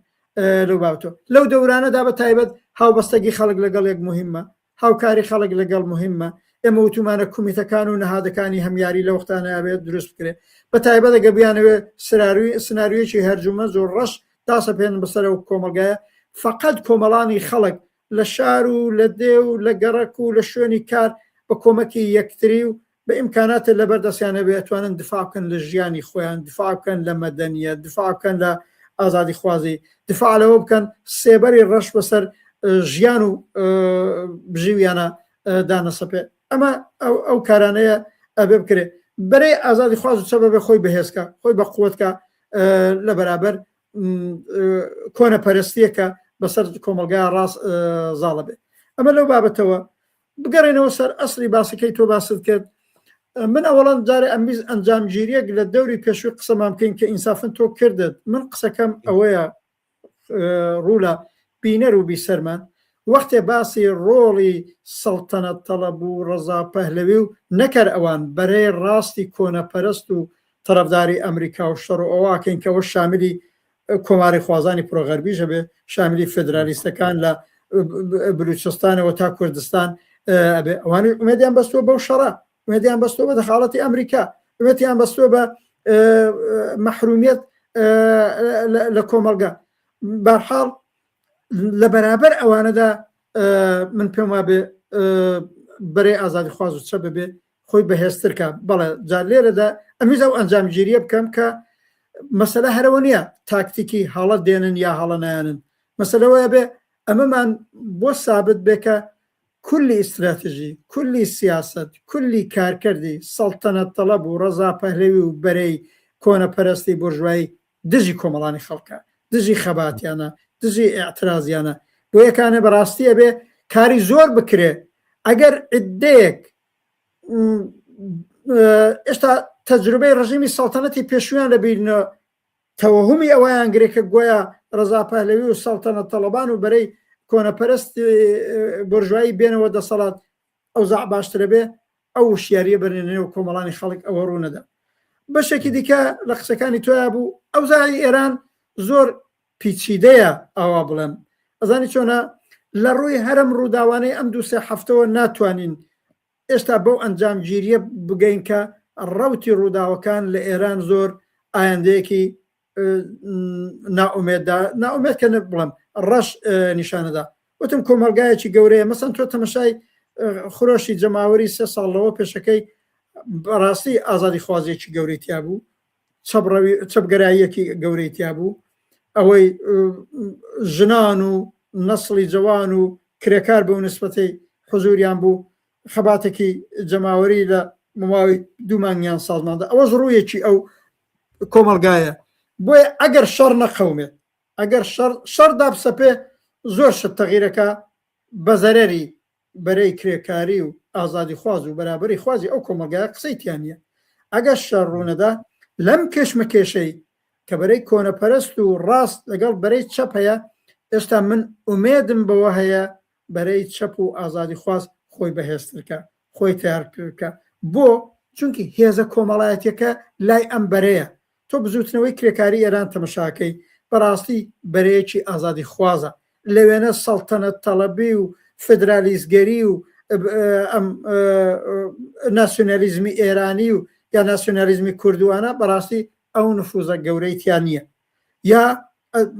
لەو باوتەوە لەو دەورانەدا بە تایبەت هاوبەستەگی خەڵک لەگەڵ یەک مهمە هاوکاری خەڵک لەگەڵ مهمە، ئێمە وتومانە کومیتەکان و نەهادەکانی هەمیاری لە وەختانە ئەبێت دروست بکرێت، بە تایبەت ئەگەر بیانەوێت سراروی سناریۆیەکی هەرجومەرج و ڕەش داسەپێنن بەسەر ئەو کۆمەڵگایە، فەقەت کۆمەڵانی خەڵک لە شار و لە دێ و لە گەڕەک و لە شوێنی کار بە کۆمەکی یەکتری و بە ئیمکاناتە لەبەر دەستیان هەبێ ئەتوانن دفاع بکەن لە ژیانی خۆیان، دفاع بکەن لە مەدەنیەت، دفاع بکەن لە ئازادیخوازی، دفاع لەوە بکەن سێبەری ڕەش بەسەر ژیان و بژیویانە دانەسەپێ. ئەمە ئەو کارانەیە ئەبێ بکرێ. بەرەی ئازادیخواز و چەپ ئەبێ خۆی بەهێزکا، خۆی بە قوەتکا لە بەرابەر کۆنەپەرستیەکە بەسەر کۆمەڵگا ڕاست زاڵە بێ. ئەمە لەو بابەتەوە بگەڕێنەوە سەر ئەسڵی باسەکەی تۆ باست کرد من ئەوەڵەن جارێ ئەمویست ئەنجامگیریەک لە دەوری پێشووی قسەمان بکەین کە ئینسافن تۆ کردت من قسەکەم ئەوەیە ڕوو لە بینەر و بیسەرمان وەختێ باسی ڕۆڵی سەڵتەنەت تەڵەب و ڕەزا پەهلەوی و نەکەر ئەوان بەرەی ڕاستی کۆنەپەرست و تەرەفداری ئەمریکا و شەڕ و ئەوە ئەکەین کە ئەوە شاملی کۆماری خوازانی پرۆغەربیش هەبێ شاملی فدرالیستەکان لە بلوچستانەوە تا کوردستان ئەبێ ئەوانی ئومێدیان بەستووە بەو شەڕە ئومێدیان بەستووە بە دەخاڵەتی ئەمریکا ئومێدیان بەستووە بە مەحرومیەت لە کۆمەڵگە بارحاڵ لە بەرابەر ئەوانەدا من پێم وابێ بەرەی ئازادی خواز و چە ببێ خۆی بەهێزترکە بەڵێ جا لێرەدا ئەمیز ئەو ئەنجامگیریە بکەم کە مەسەلە هەرەوە نییە تاکتیکی هەڵە دێنن یا هەڵە نایەنن مەسەلەوەیە بێ ئەمەمان بۆ سابت بێ کە کولی ئیستراتژی کولی سیاست کولی کارکردی سەڵتەنەت تەڵەب و ڕەزا پەهلەوی و بەرەی کۆنەپەرستی بۆرژوایی دژی کۆمەڵانی خەڵکە دژی خەباتیانە دژی ئیعترازیانە بۆ یەکانە بەڕاستی ئەبێ کاری زۆر بکرێ ئەگەر عدەیەک ئێستا تەجروبەی ڕژیمی سەڵتەنەتی پێشویان لە بیرنە تەوەهمی ئەوەیان گرێ کە گۆیا ڕەزا پەهلەوی و سەڵتەنەت تەڵەبان و بەرەی کۆنەپەرست بۆرژوایی بێنەوە دەسەڵات ئەوزاع باشترە بێ ئەو وشیاریە بەرنە نێو کۆمەڵانی خەڵک ئەوە ڕوونەدا بەشێکی دیکە لە قسەکانی تۆیا بوو ئەوزای ئێران زۆر پیچیدەیە ئاوا بڵێم ئەزانی چۆنە لە ڕووی هەرم ڕووداوانەی ئەم دووسێ هەفتەوە ناتوانین ئێستا بەو ئەنجامگیریە بگەین کە ڕەوتی ڕووداوەکان لە ئێران زۆر ئایندەیەکی نائومێددا نائومێد کە بڵم ڕەش نیشانەدا وتم کۆمەلگایەکی گەورەیە مەسەن تۆ تەمەشای خرۆشی جەماوەری سێ ساڵ لەوە پێشەکەی بەڕاستی ئازادی خوازیەکی گەورەی تیا بوو چەپڕەوی چەپگەراییەکی گەورەی تیا بوو ئەوەی ژنان و نەسڵی جەوان و کرێکار بەو نسبەتەی حزوریان بوو خەباتێکی جەماوەری لە ماوەی دوو مانگیان سازماندا ئەوەش ڕوویەکی ئەو کۆمەڵگایە بۆیە ئەگەر شەڕ نەقەومێت ئەگەر شەڕ شەڕ دابسەپێ زۆر شت تەغیرەکە بە زەرەری بەرەی کرێکاری و ئازادیخواز و بەرابەری خوازی ئەو کۆمەڵگایە قسەی تیا نییە. ئەگەر شەڕ ڕوونەدا لەم کێشمەکێشەی کە بەرەی کۆنەپەرست و ڕاست لەگەڵ بەرەی چەپ هەیە، ئێستا من ئومێدم بەوە هەیە بەرەی چەپ و ئازادیخواز خۆی بەهێزترکا، خۆی تەیارترکا. بۆ؟ چونکی هێزە کۆمەڵایەتیەکە لای ئەم بەرەیە. تۆ بزوتنەوەی کرێکاری ئێران تەمەشاکەی بەڕاستی بەرەیەکی ئازادیخوازە لە وێنە سەڵتەنەت تەڵەبی و فدرالیستگەری و ئەم ناسیۆنالیزمی ئێرانی و یا ناسیۆنالیزمی کوردوانە بەڕاستی ئەو نفوزە گەورەی تیا نییە یا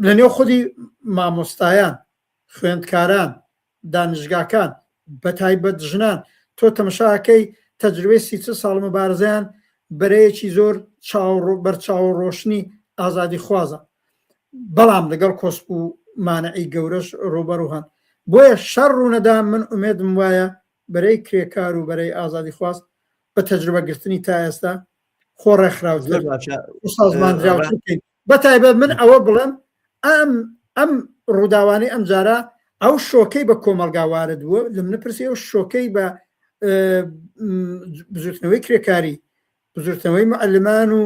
لە نێو خودی مامۆستایان خوێندکاران دانشگاکان بەتایبەت ژنان تۆ تەمەشاکەی تەجروبەی سی چل ساڵ مبارزەیان بەرەیەکی زۆر بەرچاو ڕۆشنی ئازادی خوازە بەڵام لەگەڵ کۆسپ و مانعی گەورەش ڕوبەڕوو هەن بۆیە شەڕ ڕوونەدا من ئومێدم وایە بەرەی کرێکار و بەرەی ئازادی خواست بە تەجروبە گرتنی تا ئێستا خۆ ڕێکخراوتر سازماندراوتر بکەین بە تایبەت من ئەوە بڵێم ئەم ئەم ڕووداوانەی ئەم جارە ئەو شۆکەی بە کۆمەلگا وارد بووە لە منە پرسی ئەو شۆکەی بە بزوتنەوەی کرێکاری بزوتنەوەی معلمان و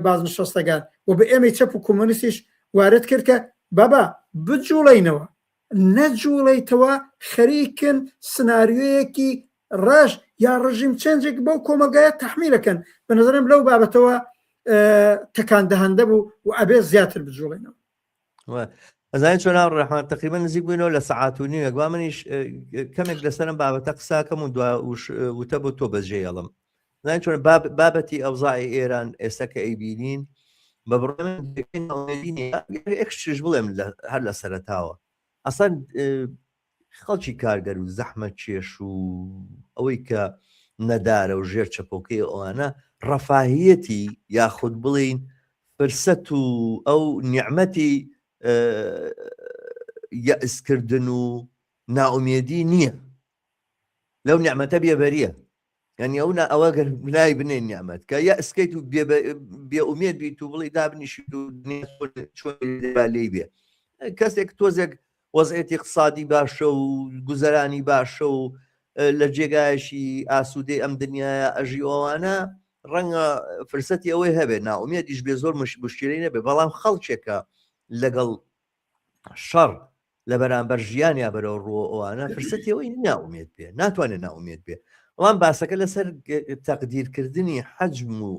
بازنشەستەکان و بە ئێمەی چەپ و کۆمۆنیستیش وارد کرد کە بابا بجوڵینەوە نەجوڵێیتەوە خەریکن سناریۆیەکی ڕەش یا ڕژیم چێنجێک بەو کۆمەڵگایە تەحمیلەکەن بە نظرم لەو بابەتەوە تەکان دەهەندە بوو و ئەبێ زیاتر بجوڵێنەوە. ئەزانین چۆن هاوڕێ ڕەحمان تقریبا نزیک بووینەوە لە سەعات و نیوێک با منیش کەمێک لەسەرم بابەتە قساکەم و دوا وتە بۆ تۆ بەجێ ئەڵم زانین چۆن بابەتی ئەوزای ئێران ئێستا کە ئەیبینین بە بڕێکشش بڵێم هەر لە سەرەتاوە ئەسان خەڵکی کارگەر و زەحمە کێش و ئەوەی کە نەدارە و ژێر چەپۆکەی ئەوانە ڕەفاهیەتی یاخود بڵین فرسەت و ئەو نیعمەتی یەئسکردن و نائومێدی نییە لەو نیعمەتە بێبەریە یعنی ئەو نا ئەوە گەر ناوی بنێن نیعمەت کە یەئسکەیت و بێ ئومێد بیت و بڵێ دابنیشیت و چۆن لێی بێ کەسێک تۆزێک وەزعێتی اقتصادی باشە و گوزەرانی باشە و لە جێگایەکی ئاسوودەی ئەم دنیاە ئەژی ئەوانە ڕەنگە فرسەتی ئەوەی هەبێت ناومێدیش بێ زۆر مش مشکلەی نەبێ بەڵام خەڵکێکە لەگەڵ شەڕ. لە بەرامبەر ژیانیا بەرەو ڕووە ئەوانە فرسەتی ئەوەی ناومێت بێ ناتوانێت ناومێت بێ. بەڵام باسەکە لەسەر تەقدیرکردنی حەجم و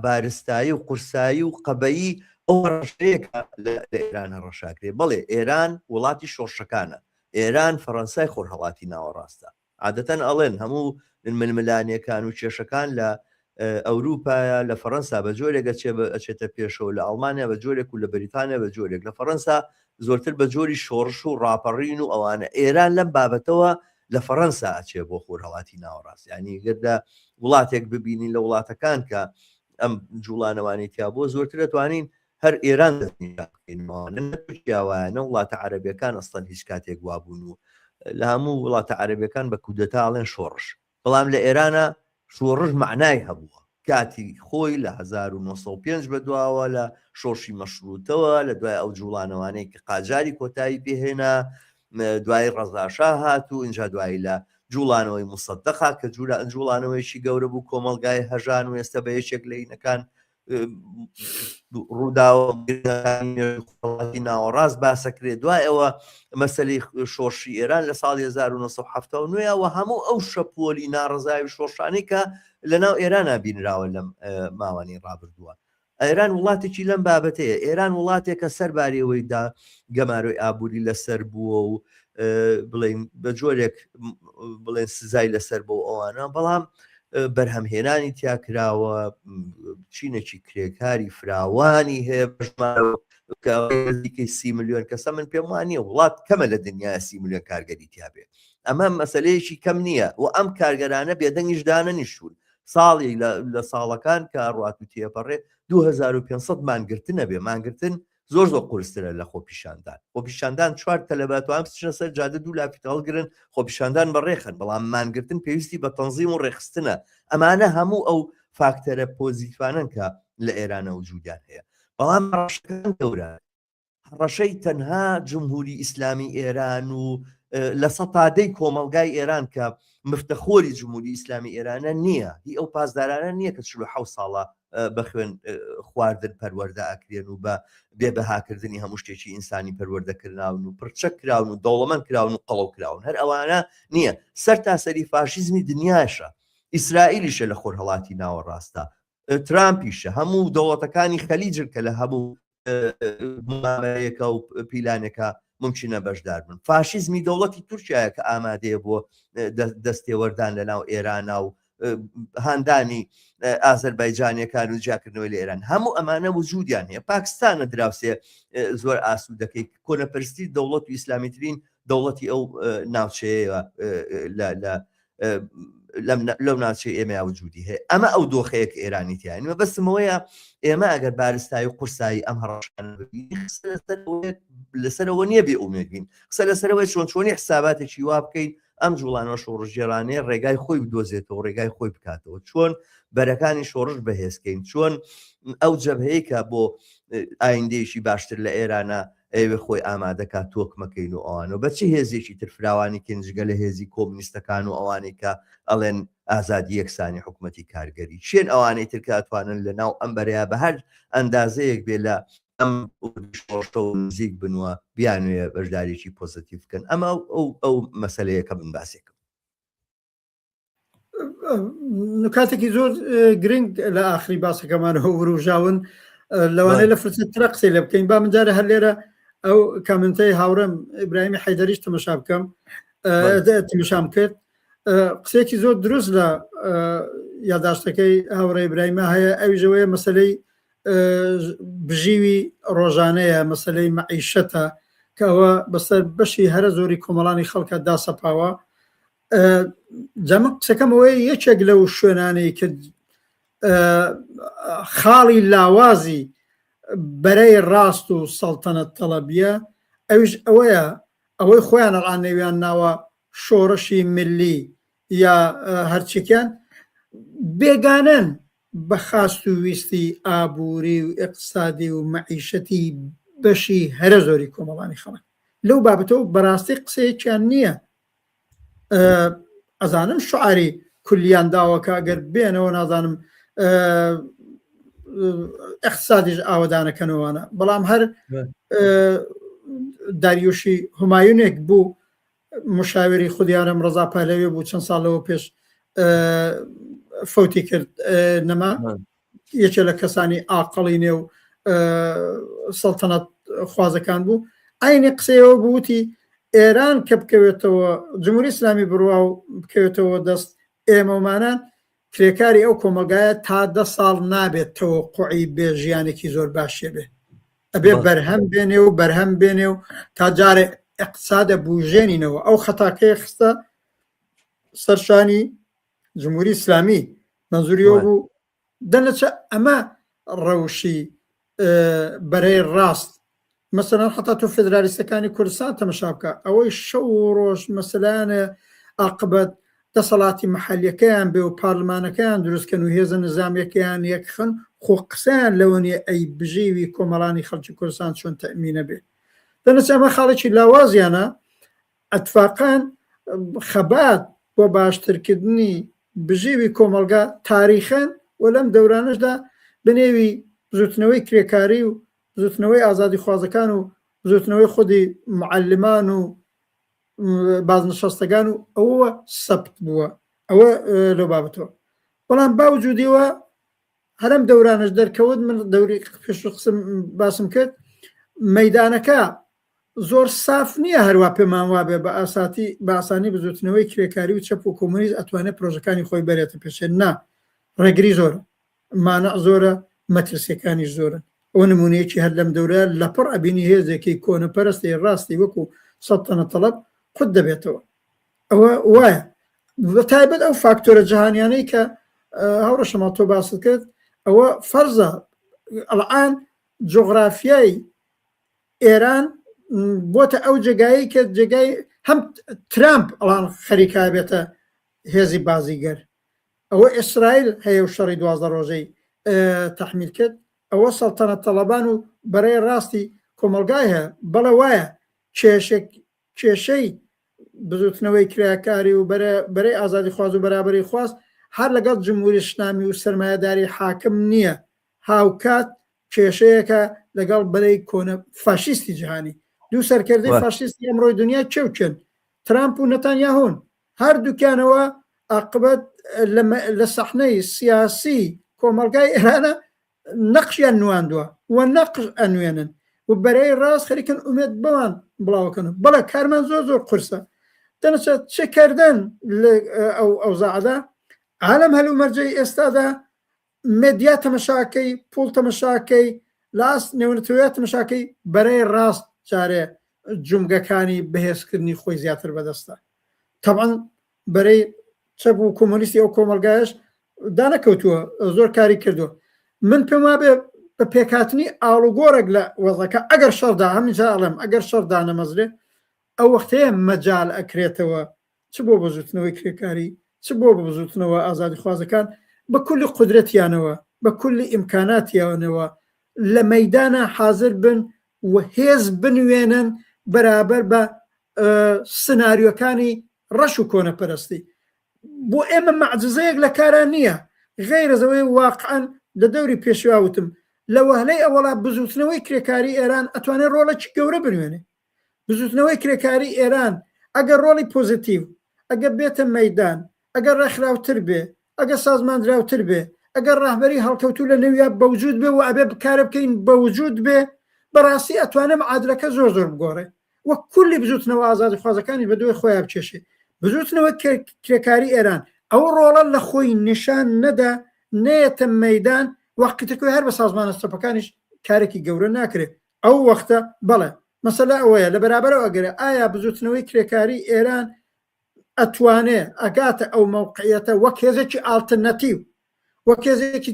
بارستایی و قورسایی و قەبەیی ئەو هەڕەشەیە کە لە ئێران هەڕەشاکرێ. بەڵێ ئێران وڵاتی شۆڕشەکانە، ئێران فەڕەنسای خۆرهەڵاتی ناوەڕاستە. عادەتەن ئەڵێن هەموو ململانێکان و کێشەکان لە ئەوروپایە لە فەڕەنسا بە جۆرێک ئەچێ ئەچێتە پێشەوە لە ئەڵمانیا بە جۆرێک و لە بەریتانیا بە جۆرێک لە فەڕەنسا زۆرتر بە جۆری شۆڕش و ڕاپەڕین و ئەوانە ئێران لەم بابەتەوە لە فەڕەنسا ئەچێ بۆ خۆرهەڵاتی ناوەڕاست یعنی گەر لە وڵاتێک ببینین لە وڵاتەکان کە ئەم جوڵانەوانی تیا بۆ زۆرتر دەتوانین هەر ئێران دەستنیشان بکەین نە تورکیا وایە نە وڵاتە عەرەبیەکان ئەسڵەن هیچ کاتێک وابوون و لە هەموو وڵاتە عەرەبیەکان بە کودەتا ئەڵێن شۆڕش بەڵام لە ئێرانە شۆڕش مەعنای هەبووە کاتی خۆی لە 1905 بەدواوە لە شۆڕشی مەشروتەوە لە دوای ئەو جوڵانەوانەی کە قاجاری کۆتایی پێهێنا دوای ڕەزاشا هات و اینجا دوایی لە جوڵانەوەی مسەدەقا کە جوورە جوڵانەوەیکی گەورە بوو کۆمەڵگای هەژان و ئێستا بە یەکێک لە ئینەکان ڕووداوە ناوەڕاست باسەکرێت دوای ئەوە مەسەلی شۆڕشی ئێران لە ساڵی 1970 وە هەموو ئەو شەپۆلی ناڕزای و شۆڕشانی کە لە ناو ئێران بینراوە لەم ماوەنی ڕابردووە ئێران وڵاتێکی لەم بابەتەیە ئێران وڵاتێکە سەرباریەوەیدا گەمارۆی ئابووری لەسەر بووە و بڵێن بە جۆرێک بڵێن سزای لەسەر بۆ ئەوانە بەڵام بەرهەمهێنانی تیا کراوە چینێکی کرێکاری فراوانی هەیە بەژمارەوە سی میلیۆن کەسە من پێم وانە وڵات کەمە لە دنیا سی میلیۆن کارگەری تیاابێ ئەمە مەسلەیەکی کەم نییە و ئەم کارگەرانە بێدەنگیش دانەنیشتون ساڵی لە ساڵەکان کە ڕات و تێپەڕێ 2500 مانگرتنە بێ مانگرتن زۆر زۆر قورسترە لە خۆپیشاندان خۆپیشاندان چوار تەلەبە توان بچنە سەر جادە دوو لافیتە هەڵگرن خۆپیشاندان بەڕێخەن بەڵام مانگرتن پێویستی بە تەنزیم و ڕێکخستنە ئەمانە هەموو ئەو فاکتەرە پۆزیتیڤانەن کە لە ئێرانە وجودیان هەیە بەڵام ڕەشەکان گەورە هەڕەشەی تەنها جمهوری ئیسلامی ئێران و لە سەتادەی کۆمەڵگای ئێران کە مفتەخۆری جمهوری ئیسلامی ئێرانە نییە هی ئەو پاسدارانە نییە کە 46 ساڵە بە خوێن خواردن پەروەردە ئەکرێن و بە بێ بەهاکردنی هەموو شتێکی ئینسانی پەروەردە کراون و پڕچەک کراون و دەوڵەمەند کراون و قەڵەو کراون هەر ئەوانە نییە سەر تا سەری فاشیزمی دنیاشە ئیسرائیلیشە لە خۆرهەڵاتی ناوەڕاستە ترامپیشە هەموو دەوڵەتەکانی خەلیجن کە لە هەموو مامەیەکە و پیلانێکە ممکنە بەشدار بن فاشیزمی دەوڵەتی تورکایە کە ئامادەیە بۆ دەستێوەردان لە ناو ئێرانە و هاندانی ئازەربایجانیەکان و جیاکردنەوەی لە ئێران هەموو ئەمانە وجودیان هەیە پاکستانە دراوسێ زۆر ئاسوو دەکەیت کۆنەپەرستی دەوڵەت و ئیسلامیترین دەوڵەتی ئەو ناوچەیە لە لەو ناوچەی ئێمە وجودی هەیە ئەمە ئەو دۆخەیە کە ئێرانی تیانە مەبەستمەوەیە ئێمە ئەگەر بارستایی و قورسایی ئەم هەڕەشانە لەسەرەوە نییە بێ ئومێد بین قسە لەسەرەوەی چۆن چۆنی حساباتێکی وا بکەین ئەم جوڵانەوە شۆڕشگێڕانەیە ڕێگای خۆی بدۆزێتەوە ڕێگای خۆی بکاتەوە چۆن بەرەکانی شۆڕش بەهێزکەین چۆن ئەو جەبهەیە کە بۆ ئایندەیەکی باشتر لە ئێرانە ئەوێ خۆی ئامادەکات تۆکمەکەین و ئەوانەوە بە چ هێزێکی تر فراوانی کەین جگە لە هێزی کۆمنیستەکان و ئەوانەی کە ئەڵێن ئازادی یەکسانی حکوومەتی کارگەری چێن ئەوانەی تر کە ئەتوانن لە ناو ئەم بەرەیە بە هەر ئەندازەیەک بێ لە ئەم شۆڕشەوە نزیک بن و بیانوێ بەشداریی پۆزەتیڤ بکەن ئەمە ئەو ئەو مەسەلەیە کە من باسێکم. نکاتێکی زۆر گرنگ لە ئاخری باسەکەمانەوە وروژاون لەوانەیە لە فرسەت ترە قسەی لێ بکەین با من جارە هەر لێرە ئەو کامنتەی هاوڕێم ئیبراهیمی حەیدەریش تەمەشا بکەم تەمەشام کرد قسەیەکی زۆر دروست لە یاداشتەکەی هاوڕێ ئیبراهیمە هەیە ئەویشەوەیە مەسلەی بژیوی ڕۆژانەیە مەسلەی مەعیشەتە کە ئەوە بەسەر بەشی هەرە زۆری کۆمەڵانی خەڵکە داسەپاوە جا من قسەکەم ئەوەیە یەکێک لەو شوێنانەی کە خاڵی لاوازی بەرەی ڕاست و سەڵتەنەت تەڵەبیە ئەویش ئەوەیە ئەوەی خۆیان ئەڵان نێویان ناوە شۆڕشی ملی یا هەرچێکیان بێگانەن بە خاست و ویستی ئابووری و ئیقتسادی و مەعیشەتی بەشی هەرە زۆری کۆمەڵانی خەڵک لەو بابەتەوە بەڕاستی قسەیەکیان نییە ئەزانم شعاری کولیان داوە کە ئەگەر بێنەوە نازانم اقتصادیش ئاوەدانەکەنەوەوانە بەڵام هەر داریوشی همایونێک بوو مشاوری خودیارم ڕەزا پەهلەوی بوو چەند ساڵ لەوە پێش فەوتی کرد نەما یەکێ لە کەسانی ئاقڵی نێو سەڵتەنەت خوازەکان بوو عینی قسەیەوە بووتی ئێران کە بکەوێتەوە جمهوری ئیسلامی بڕوا و بکەوێتەوە دەست ئێمەمانان کرێکاری ئەو کۆمەلگایە تا دە ساڵ نابێت تەوەقعی بێ ژیانێکی زۆر باشێ بێ ئەبێ بەرهەم بێنێ و بەرهەم بێنێ و تا جارێ ئەقسادە بژێنینەوە ئەو خەتاکەی خستە سەرشانی جمهوری ئیسلامی منزوری ئەو بوو دەنەچە ئەمە ڕەوشی بەرەی ڕاست مەسەلەن حتا تۆ فدرالیستەکانی کوردستان تەمەشا بکە ئەوەی شەو و ڕۆژ مەسەلانە ئاقبەت دەسەڵاتی محەلیەکەیان بێ و پارلمانەکەیان دروستکەن و هێزە نظامیەکەیان یەکخن خۆ قسەیان لەوە نیە ئەی بژێوی کۆمەڵانی خەڵکی کوردستان چۆن تەئمینە بێ دەنەچە ئەمە خاڵێکی لاوازیانە ئەتفاقان خەبات بۆ باشترکردنی بژێوی کۆمەڵگا تاریخەن و لەم دەورانەشدا بەنێوی بزوتنەوەی کرێکاری و بزوتنەوەی ئازادیخوازەکان و بزوتنەوەی خودی معلمان و بازنشەستەکان و ئەوە سەبت بووە ئەوە لەو بابەتەوە بەڵام باوجودیەوە هەرم دەورانش دەرکەوت من دەوری پێش قسم باسم کرد مەدانەکە زۆر ساف نییە هەروا پێمان وابێ بە ئاساتی بە ئاسانی بزوتنەوەی کرێکاری و چەپ و کۆمۆنیست ئەتوانێت پرۆژەکانی خۆی بەرێتە پێشێ نا ڕێگری زۆرە مانع زۆرە مەترسیەکانیش زۆرن ئەوە نمونەیەکی هەر لەم دەورە لەپڕ ئەبینی هێزێکی کۆنەپەرستی ڕاستی وەکو سەڵتەنەت تەڵەب قوت دەبێتەوە ئەوە وایە بە تایبەت ئەو فاکتۆرە جیهانیانەی کە هاوڕێ شەماڵ تۆ باست کرد ئەوە فەرزە ئەلعان جۆغرافیای ئێران بۆتە ئەو جێگایەی کە جێگای هەم ترامپ ئەڵان خەریکا بێتە هێزی بازیگەر ئەوە ئیسرائیل هەیە و شەڕی دوازدە ڕۆژەی تەحمیل کرد ئەوە سەڵتەنەت تەڵەبان و بەرەی ڕاستی کۆمەڵگای هەیە بەڵێ وایە کێشێک کێشەی بزوتنەوەی کرێکاری و بەرەی ئازادیخواز و بەرابەری خواز هەر لەگەڵ جمهوری ئیسلامی و سەرمایەداری حاکم نییە هاوکات کێشەیەکە لەگەڵ بەرەی کۆنە فاشیستی جیهانی دوو سەرکردەی فاشیستی ئەمڕۆی دنیا کێ و کێن ترامپ و نەتانیاهۆن هەردووکیانەوە ئاقبەت لە سەحنەی سیاسی کۆمەڵگای ئێرانە نەقشیان نواندووە و نەقش ئەنوێنن و بەرەی ڕاست خەریکن ئومێد بەوان بڵاوکەن بەڵێ کارمان زۆر زۆر قورسە دەنەچە چکردن ئەو ئەوزاعدا عالم هەلومەرجەی ئێستادا مێدیا تەمەشاکەی پوڵ تەمەشاکەی لاست نێونەتەوەیە تەمەشاکەی بەرەی ڕاست جارێ جومگەکانی بەهێزکردنی خۆی زیاتر بەدەستە تەبعەن بەرەی چەپ و کۆمۆنیستی ئەو کۆمەلگایش دانەکەوتووە زۆر کاری کردووە من پێم وابێ بە پێکهاتنی ئاڵوگۆڕێک لە وەزەکە ئەگەر شەڕدا هەمجا ئەڵێم ئەگەر شەڕ دانەمەزرێ ئەو وەختەیە مەجال ئەکرێتەوە چ بۆ بزوتنەوەی کرێکاری چ بۆ بزوتنەوە ئازادیخوازەکان بە کولی قودرەتیانەوە بە کولی ئیمکاناتیانەوە لە مەیدانە حازر بن و هێز بنوێنن بەرابەر بە سناریۆکانی ڕەش و کۆنەپەرستی بۆ ئێمە مەعجزەیەک لە کاران نییە غەیرەزەوەی واقعا لە دەوری پێشوا وتم لە وەهلەی ئەوەڵا بزوتنەوەی کرێکاری ئێران ئەتوانێت ڕۆڵێکی گەورە بنوێنێ بزوتنەوەی کرێکاری ئێران ئەگەر ڕۆڵی پۆزیتیڤ، ئەگەر بێتە مەیدان، ئەگەر ڕێکخراوتر بێ، ئەگەر سازماندراوتر بێ، ئەگەر ڕەهبەری هەڵکەوتوو لە نێویا بەوجود بێ و ئەبێ کارێ بکەین بەوجود بێ، بەڕاستی ئەتوانێ معادلەکە زۆر زۆر بگۆڕێ و کولی بزوتنەوە ئازادیخوازەکانیش بە دوای خۆیا بکێشێ. بزوتنەوەی کرێکاری ئێران ئەو ڕۆڵە لە خۆی نیشان نەدا، نەیەتە مەیدان، وەقتەکەی هەر بە سازمانە چەپەکانیش کارێکی گەورە ناکرێ. ئەو وەختە بەڵێ مەسەلە ئەوەیە لە بەرابەرەوە ئەگەرێ ئایا بزوتنەوەی کرێکاری ئێران ئەتوانێ ئەگاتە ئەو مەوقعیەتە وەک هێزێکی ئاڵترناتیو وەک هێزێکی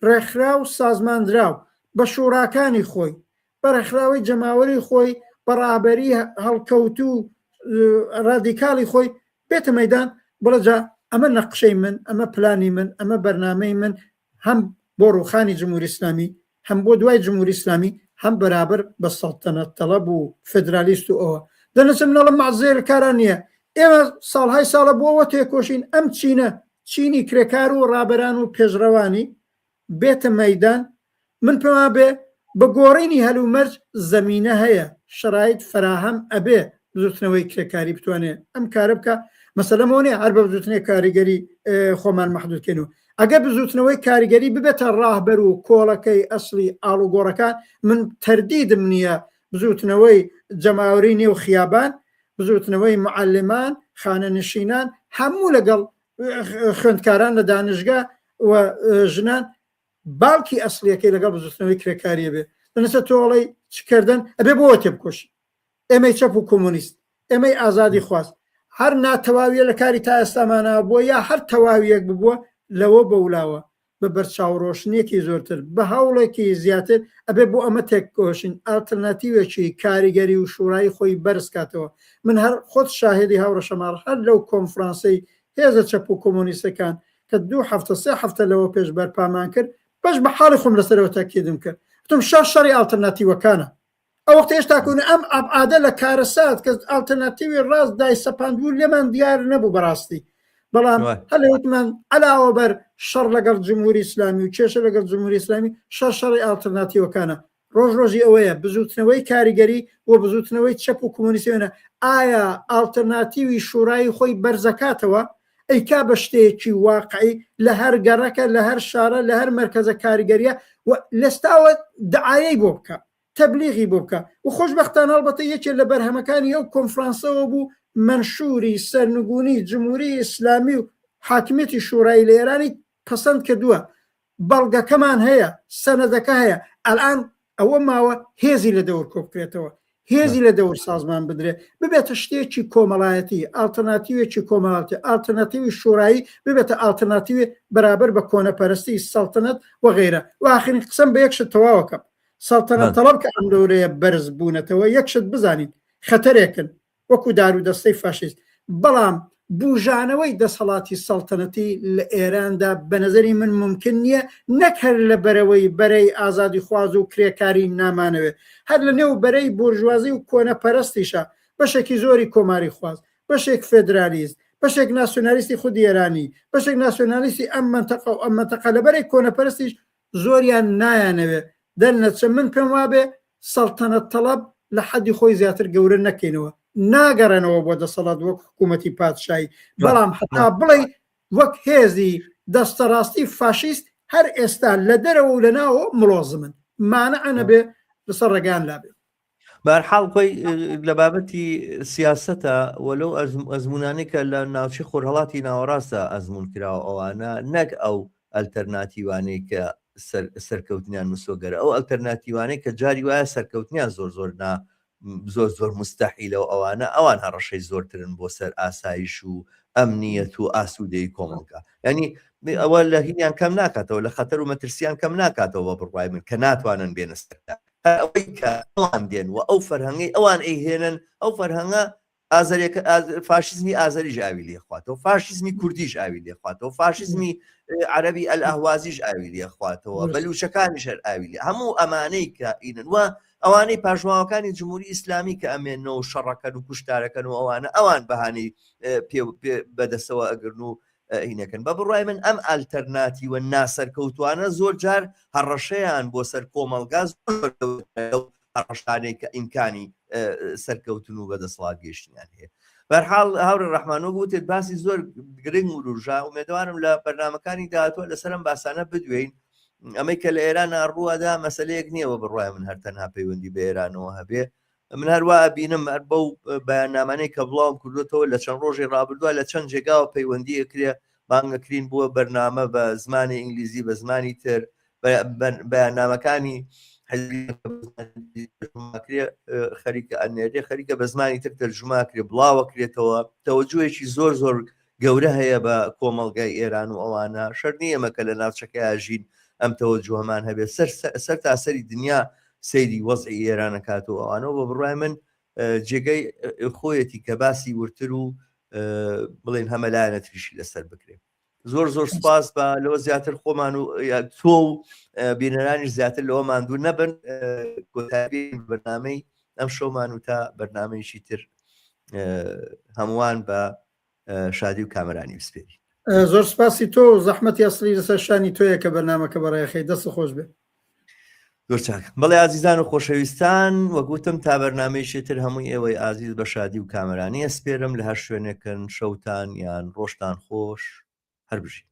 ڕێکخراو سازماندراو بە شوڕاکانی خۆی بە ڕێکخراوەی جەماوەری خۆی بە ڕابەری هەڵکەوتوو ڕادیکاڵی خۆی بێتە مەدان بڵێ جا ئەمە نەقشەی من ئەمە پلانی من ئەمە بەرنامەی من هەم بۆ ڕوخانی جمهوری ئیسلامی هەم بۆ دوای جمهوری ئیسلامی هەم بەرابەر بە سەڵتەنەت تەڵەب و فدرالیست و ئەوە دەنەچم نەڵم مەعزێ لە کارا نییە ئێمە ساڵهای ساڵە بۆ ئەوە تێکۆشین ئەم چینە چینی کرێکار و ڕابەران و پێشڕەوانی بێتە مەدان من پێما بێ بە گۆڕینی هەلومەرج زەمینە هەیە، شەرایت فەراهەم ئەبێ بزوتنەوەی کرێکاری بتوانێ ئەم کارە بکا، مەسەلەم ئەوە نیە هەر بە بزوتنەوەی کاریگەری خۆمان مەحدود کەین و ئەگەر بزوتنەوەی کاریگەری ببێتە ڕاهبەر و کۆڵەکەی ئەسڵی ئاڵوگۆڕەکان، من تەردیدم نیە بزوتنەوەی جەماوەری نێو خیابان، بزوتنەوەی معەلمان، خانەنشینان هەموو لەگەڵ خوێندکاران لە دانشگا و ژنان باوکی ئەسڵیەکەی لەگەڵ بزوتنەوەی کرێکاریە بێ دەنەسە تۆ ئەڵێی چ کردن ئەبێ بۆ تێبکۆشی ئێمەی چەپ و کۆمۆنیست ئێمەی ئازادی خواست هەر ناتەواویە لە کاری تا ئێستامانە بووە یا هەر تەواویەک ببووە لەوە بەولاوە بە بەرچاوڕۆشنیەکی زۆرتر بە هەوڵێکی زیاتر ئەبێ بۆ ئەمە تێکۆشین ئەلتەرناتیوێکی کاریگەری و شوڕایی خۆی بەرز کاتەوە من هەر خۆت شاهێدی هاوڕێ شەماڵ هەر لەو کۆنفرانسەی هێزە چەپ و کۆمۆنیستەکان کە دوو هەفتە سێ هەفتە لەوە پێش بەرپامان کرد بەش بە حاڵی خۆم لەسەرەوە تەکیدم کرد وتم شەڕ شەڕی ئاڵترناتیوەکانە ئەو وەختە هێشتا کون ئەم ئەبعادە لە کارەسات کە ئاڵترناتیوی ڕاست دایسەپاندبوو لێمان دیار نەبوو بەڕاستی بەڵام هەر لەوتمان علاوە بەر شەڕ لەگەڵ جمهوری ئیسلامی و کێشە لەگەڵ جمهوری ئیسلامی شەڕ شەڕی ئاڵترناتیوەکانە ڕۆژ ڕۆژی ئەوەیە بزوتنەوەی کاریگەری و بزوتنەوەی چەپ و کۆمۆنیستی وێنە ئایا ئاڵترناتیوی شورایی خۆی بەرزەکاتەوە ئەیکا بە شتێکی واقعی لە هەر گەڕەکە لە هەر شارە لە هەر مەرکەزە کاریگەریە و لەستاوە دعایەی بۆ بکە تەبلیغی بۆ بکە و خۆشبەختانە هەڵبەتە یەکێ لە بەرهەمەکانی ئەو کۆنفرانسەوە بوو مەنشوری سەرنگونی جمهوری ئیسلامی و حاکمیەتی شورایی لە ئێرانی پەسەند کردووە بەڵگەکەمان هەیە، سەنەدەکە هەیە، ئەلئان ئەوە ماوە هێزی لە دەور کۆبکرێتەوە، هێزی لە دەور سازمان بدرێ، ببێتە شتێکی کۆمەڵایەتی، ئاڵترناتیوێکی کۆمەڵاتی، ئاڵترناتیوی شورایی ببێتە ئاڵترناتیوێ بەرابەر بە کۆنەپەرستی، سەڵتەنەت و غەیرە. و ئاخرین قسەم بە یەک شت تەواوەکەم، سەڵتەنەت تەڵەب کە ئەم دەورەیە بەرز بوونەتەوە، یەک شت بزانین، خەتەرێکن، وەکو دارودەستەی فاشیست، بەڵام بوژانەوەی دەسەڵاتی سەڵتەنەتی لە ئێراندا بە نەزەری من مومکن نییە، نەک هەر لە بەرەوەی بەرەی ئازادیخواز و کرێکاری نامانەوێ، هەر لە نێو بەرەی بۆرژوازی و کۆنەپەرستیشا بەشێکی زۆری کۆماریخواز، بەشێک فێدرالیست، بەشێک ناسیۆنالیستی خودی ئێرانی، بەشێک ناسیۆنالیستی ئەم مەنتەقە و ئەم مەنتەقە لە بەرەی کۆنەپەرستیش زۆریان نایانەوێ دەرنەچن، من پێم وابێ سەڵتەنەت تەڵەب لە حەدی خۆی زیاتر گەورە نەکەینەوە، ناگەڕێنەوە بۆ دەسەڵات وەک حکوومەتی پادشایی، بەڵام هەتا بڵێی وەک هێزی دەستەڕاستی فاشیست هەر ئێستا لە دەرەوە و لە ناوەوە مڵۆزمن، مانع نەبێ لەسەر ڕێگایان لابێ. بەهەرحاڵ خۆی لە بابەتی سیاسەتە و لەو ئەزمونانەی کە لە ناوچەی خۆرهەڵاتی ناوەڕاستە ئەزمون کراوە ئەوانە نەک ئەو ئەلتەرناتیوانەی کە سەرکەوتنیان مسۆگەرە ئەو ئەلتەرناتیوانەی کە جاری وایە سەرکەوتنیان زۆر زۆر نا زۆر زۆر مستحیلە و ئەوانە ئەوان هەڕەشەی زۆرترن بۆ سەر ئاسایش و ئەمنیەت و ئاسوودەی کۆمەڵگا ینی ئەوە لە هینیان کەم ناکاتەوە لە خەتەر و مەترسیان کەم ناکاتەوە بە بڕوای من کە ناتوانن بێنە سەر هەر ئەوەی کە ئەوان دێن و ئەو فەرهەنگەی ئەوان ئەیهێنن ئەو فەرهەنگە ئازەرێکە فاشیزمی ئازەریش ئاوی لێخواتەوە فاشیزمی کوردیش ئاوی لێخواتەوە فاشیزمی عەربی ئەلئەهوازیش ئاوی لێخواتەوە بەلوچەکانیش هەر ئاوی لێ هەموو ئەمانەی کە ئینن و ئەوانەی پاشماوەکانی جمهوری ئیسلامی کە ئەمێنەوە و شەڕەکەن و کوشتارەکەن و ئەوانە ئەوان بەهانەی پێ بەدەستەوە ئەگرن و هینەکەن بە بڕای من ئەم ئالتەرناتیوە ناسەرکەوتوانە زۆر جار هەڕەشەیان بۆ سەر کۆمەڵگا زۆر هەڕەشانەی کە ئیمکانی سەرکەوتن و بەدەسەڵات گەیشتنیان هەیە بەرحاڵ هاوڕێ ڕەحمان وەک وتت باسی زۆر گرنگ وروژا ئومێدەوارم لە بەرنامەکانی داهاتوە لەسەرم باسانە بدوێین ئەمەی کە لە ئێران ڕووەدا مەسلەیەک نییە بە بڕوای من هەر تەنها پەیوەندی بە ئێرانەوە هەبێ من هەروا ئەبینم هەر بەو بەیاننامانەی کە بڵاوم کردوێتەوە لە چەند ڕۆژی ڕابردووە لە چەند جێگاوە پەیوەندی ئەکرێ بانگەکرین بووە بەرنامە بە زمانی ئینگلیزی بە زمانی تر بەیاننامەکانی خەریکە ئەنێرێ خەریکە بە زمانی تر تەرجوماکرێ بڵاوەکرێتەوە تەوەجوهێکی زۆر زۆر گەورە هەیە بە کۆمەڵگای ئێران و ئەوانە شەر نییە ئێمە کە لە ناوچەکەیا ژین ئەم تەوەجوهەمان هەبێت سەر سەر تا سەری دنیا سەیری وەزعی ئێران ئەکات و ئەوانەوە بە بڕوای من جێگەی خۆیەتی کە باسی ورتر و بڵێن هەمەلایەنە تریشی لەسەر بکرێت زۆر زۆر سپاس بە لەوە زیاتر خۆمان و تۆ و بینەرانیش زیاتر لەوە ماندوو نەبن کۆتایی بەرنامەی ئەم شەومان و تا بەرنامەیەکی تر هەمووان بە شادی و کامەرانی بسپێری. زۆر سپاسی تۆ و زەحمەتی ئەسڵی لەسەر شانی تۆیە کە بەرنامەکە بەڕێخەی دەست خۆش بێ. زۆر چاک بەڵێ ئازیزان و خۆشەویستان وەک وتم تا بەرنامەیەکی تر هەمووی ئێوەی ئازیز بە شادی و کامەرانی ئەسپێرم لە هەر شوێنێکن شەوتان یان ڕۆژتان خۆش هەر بژین.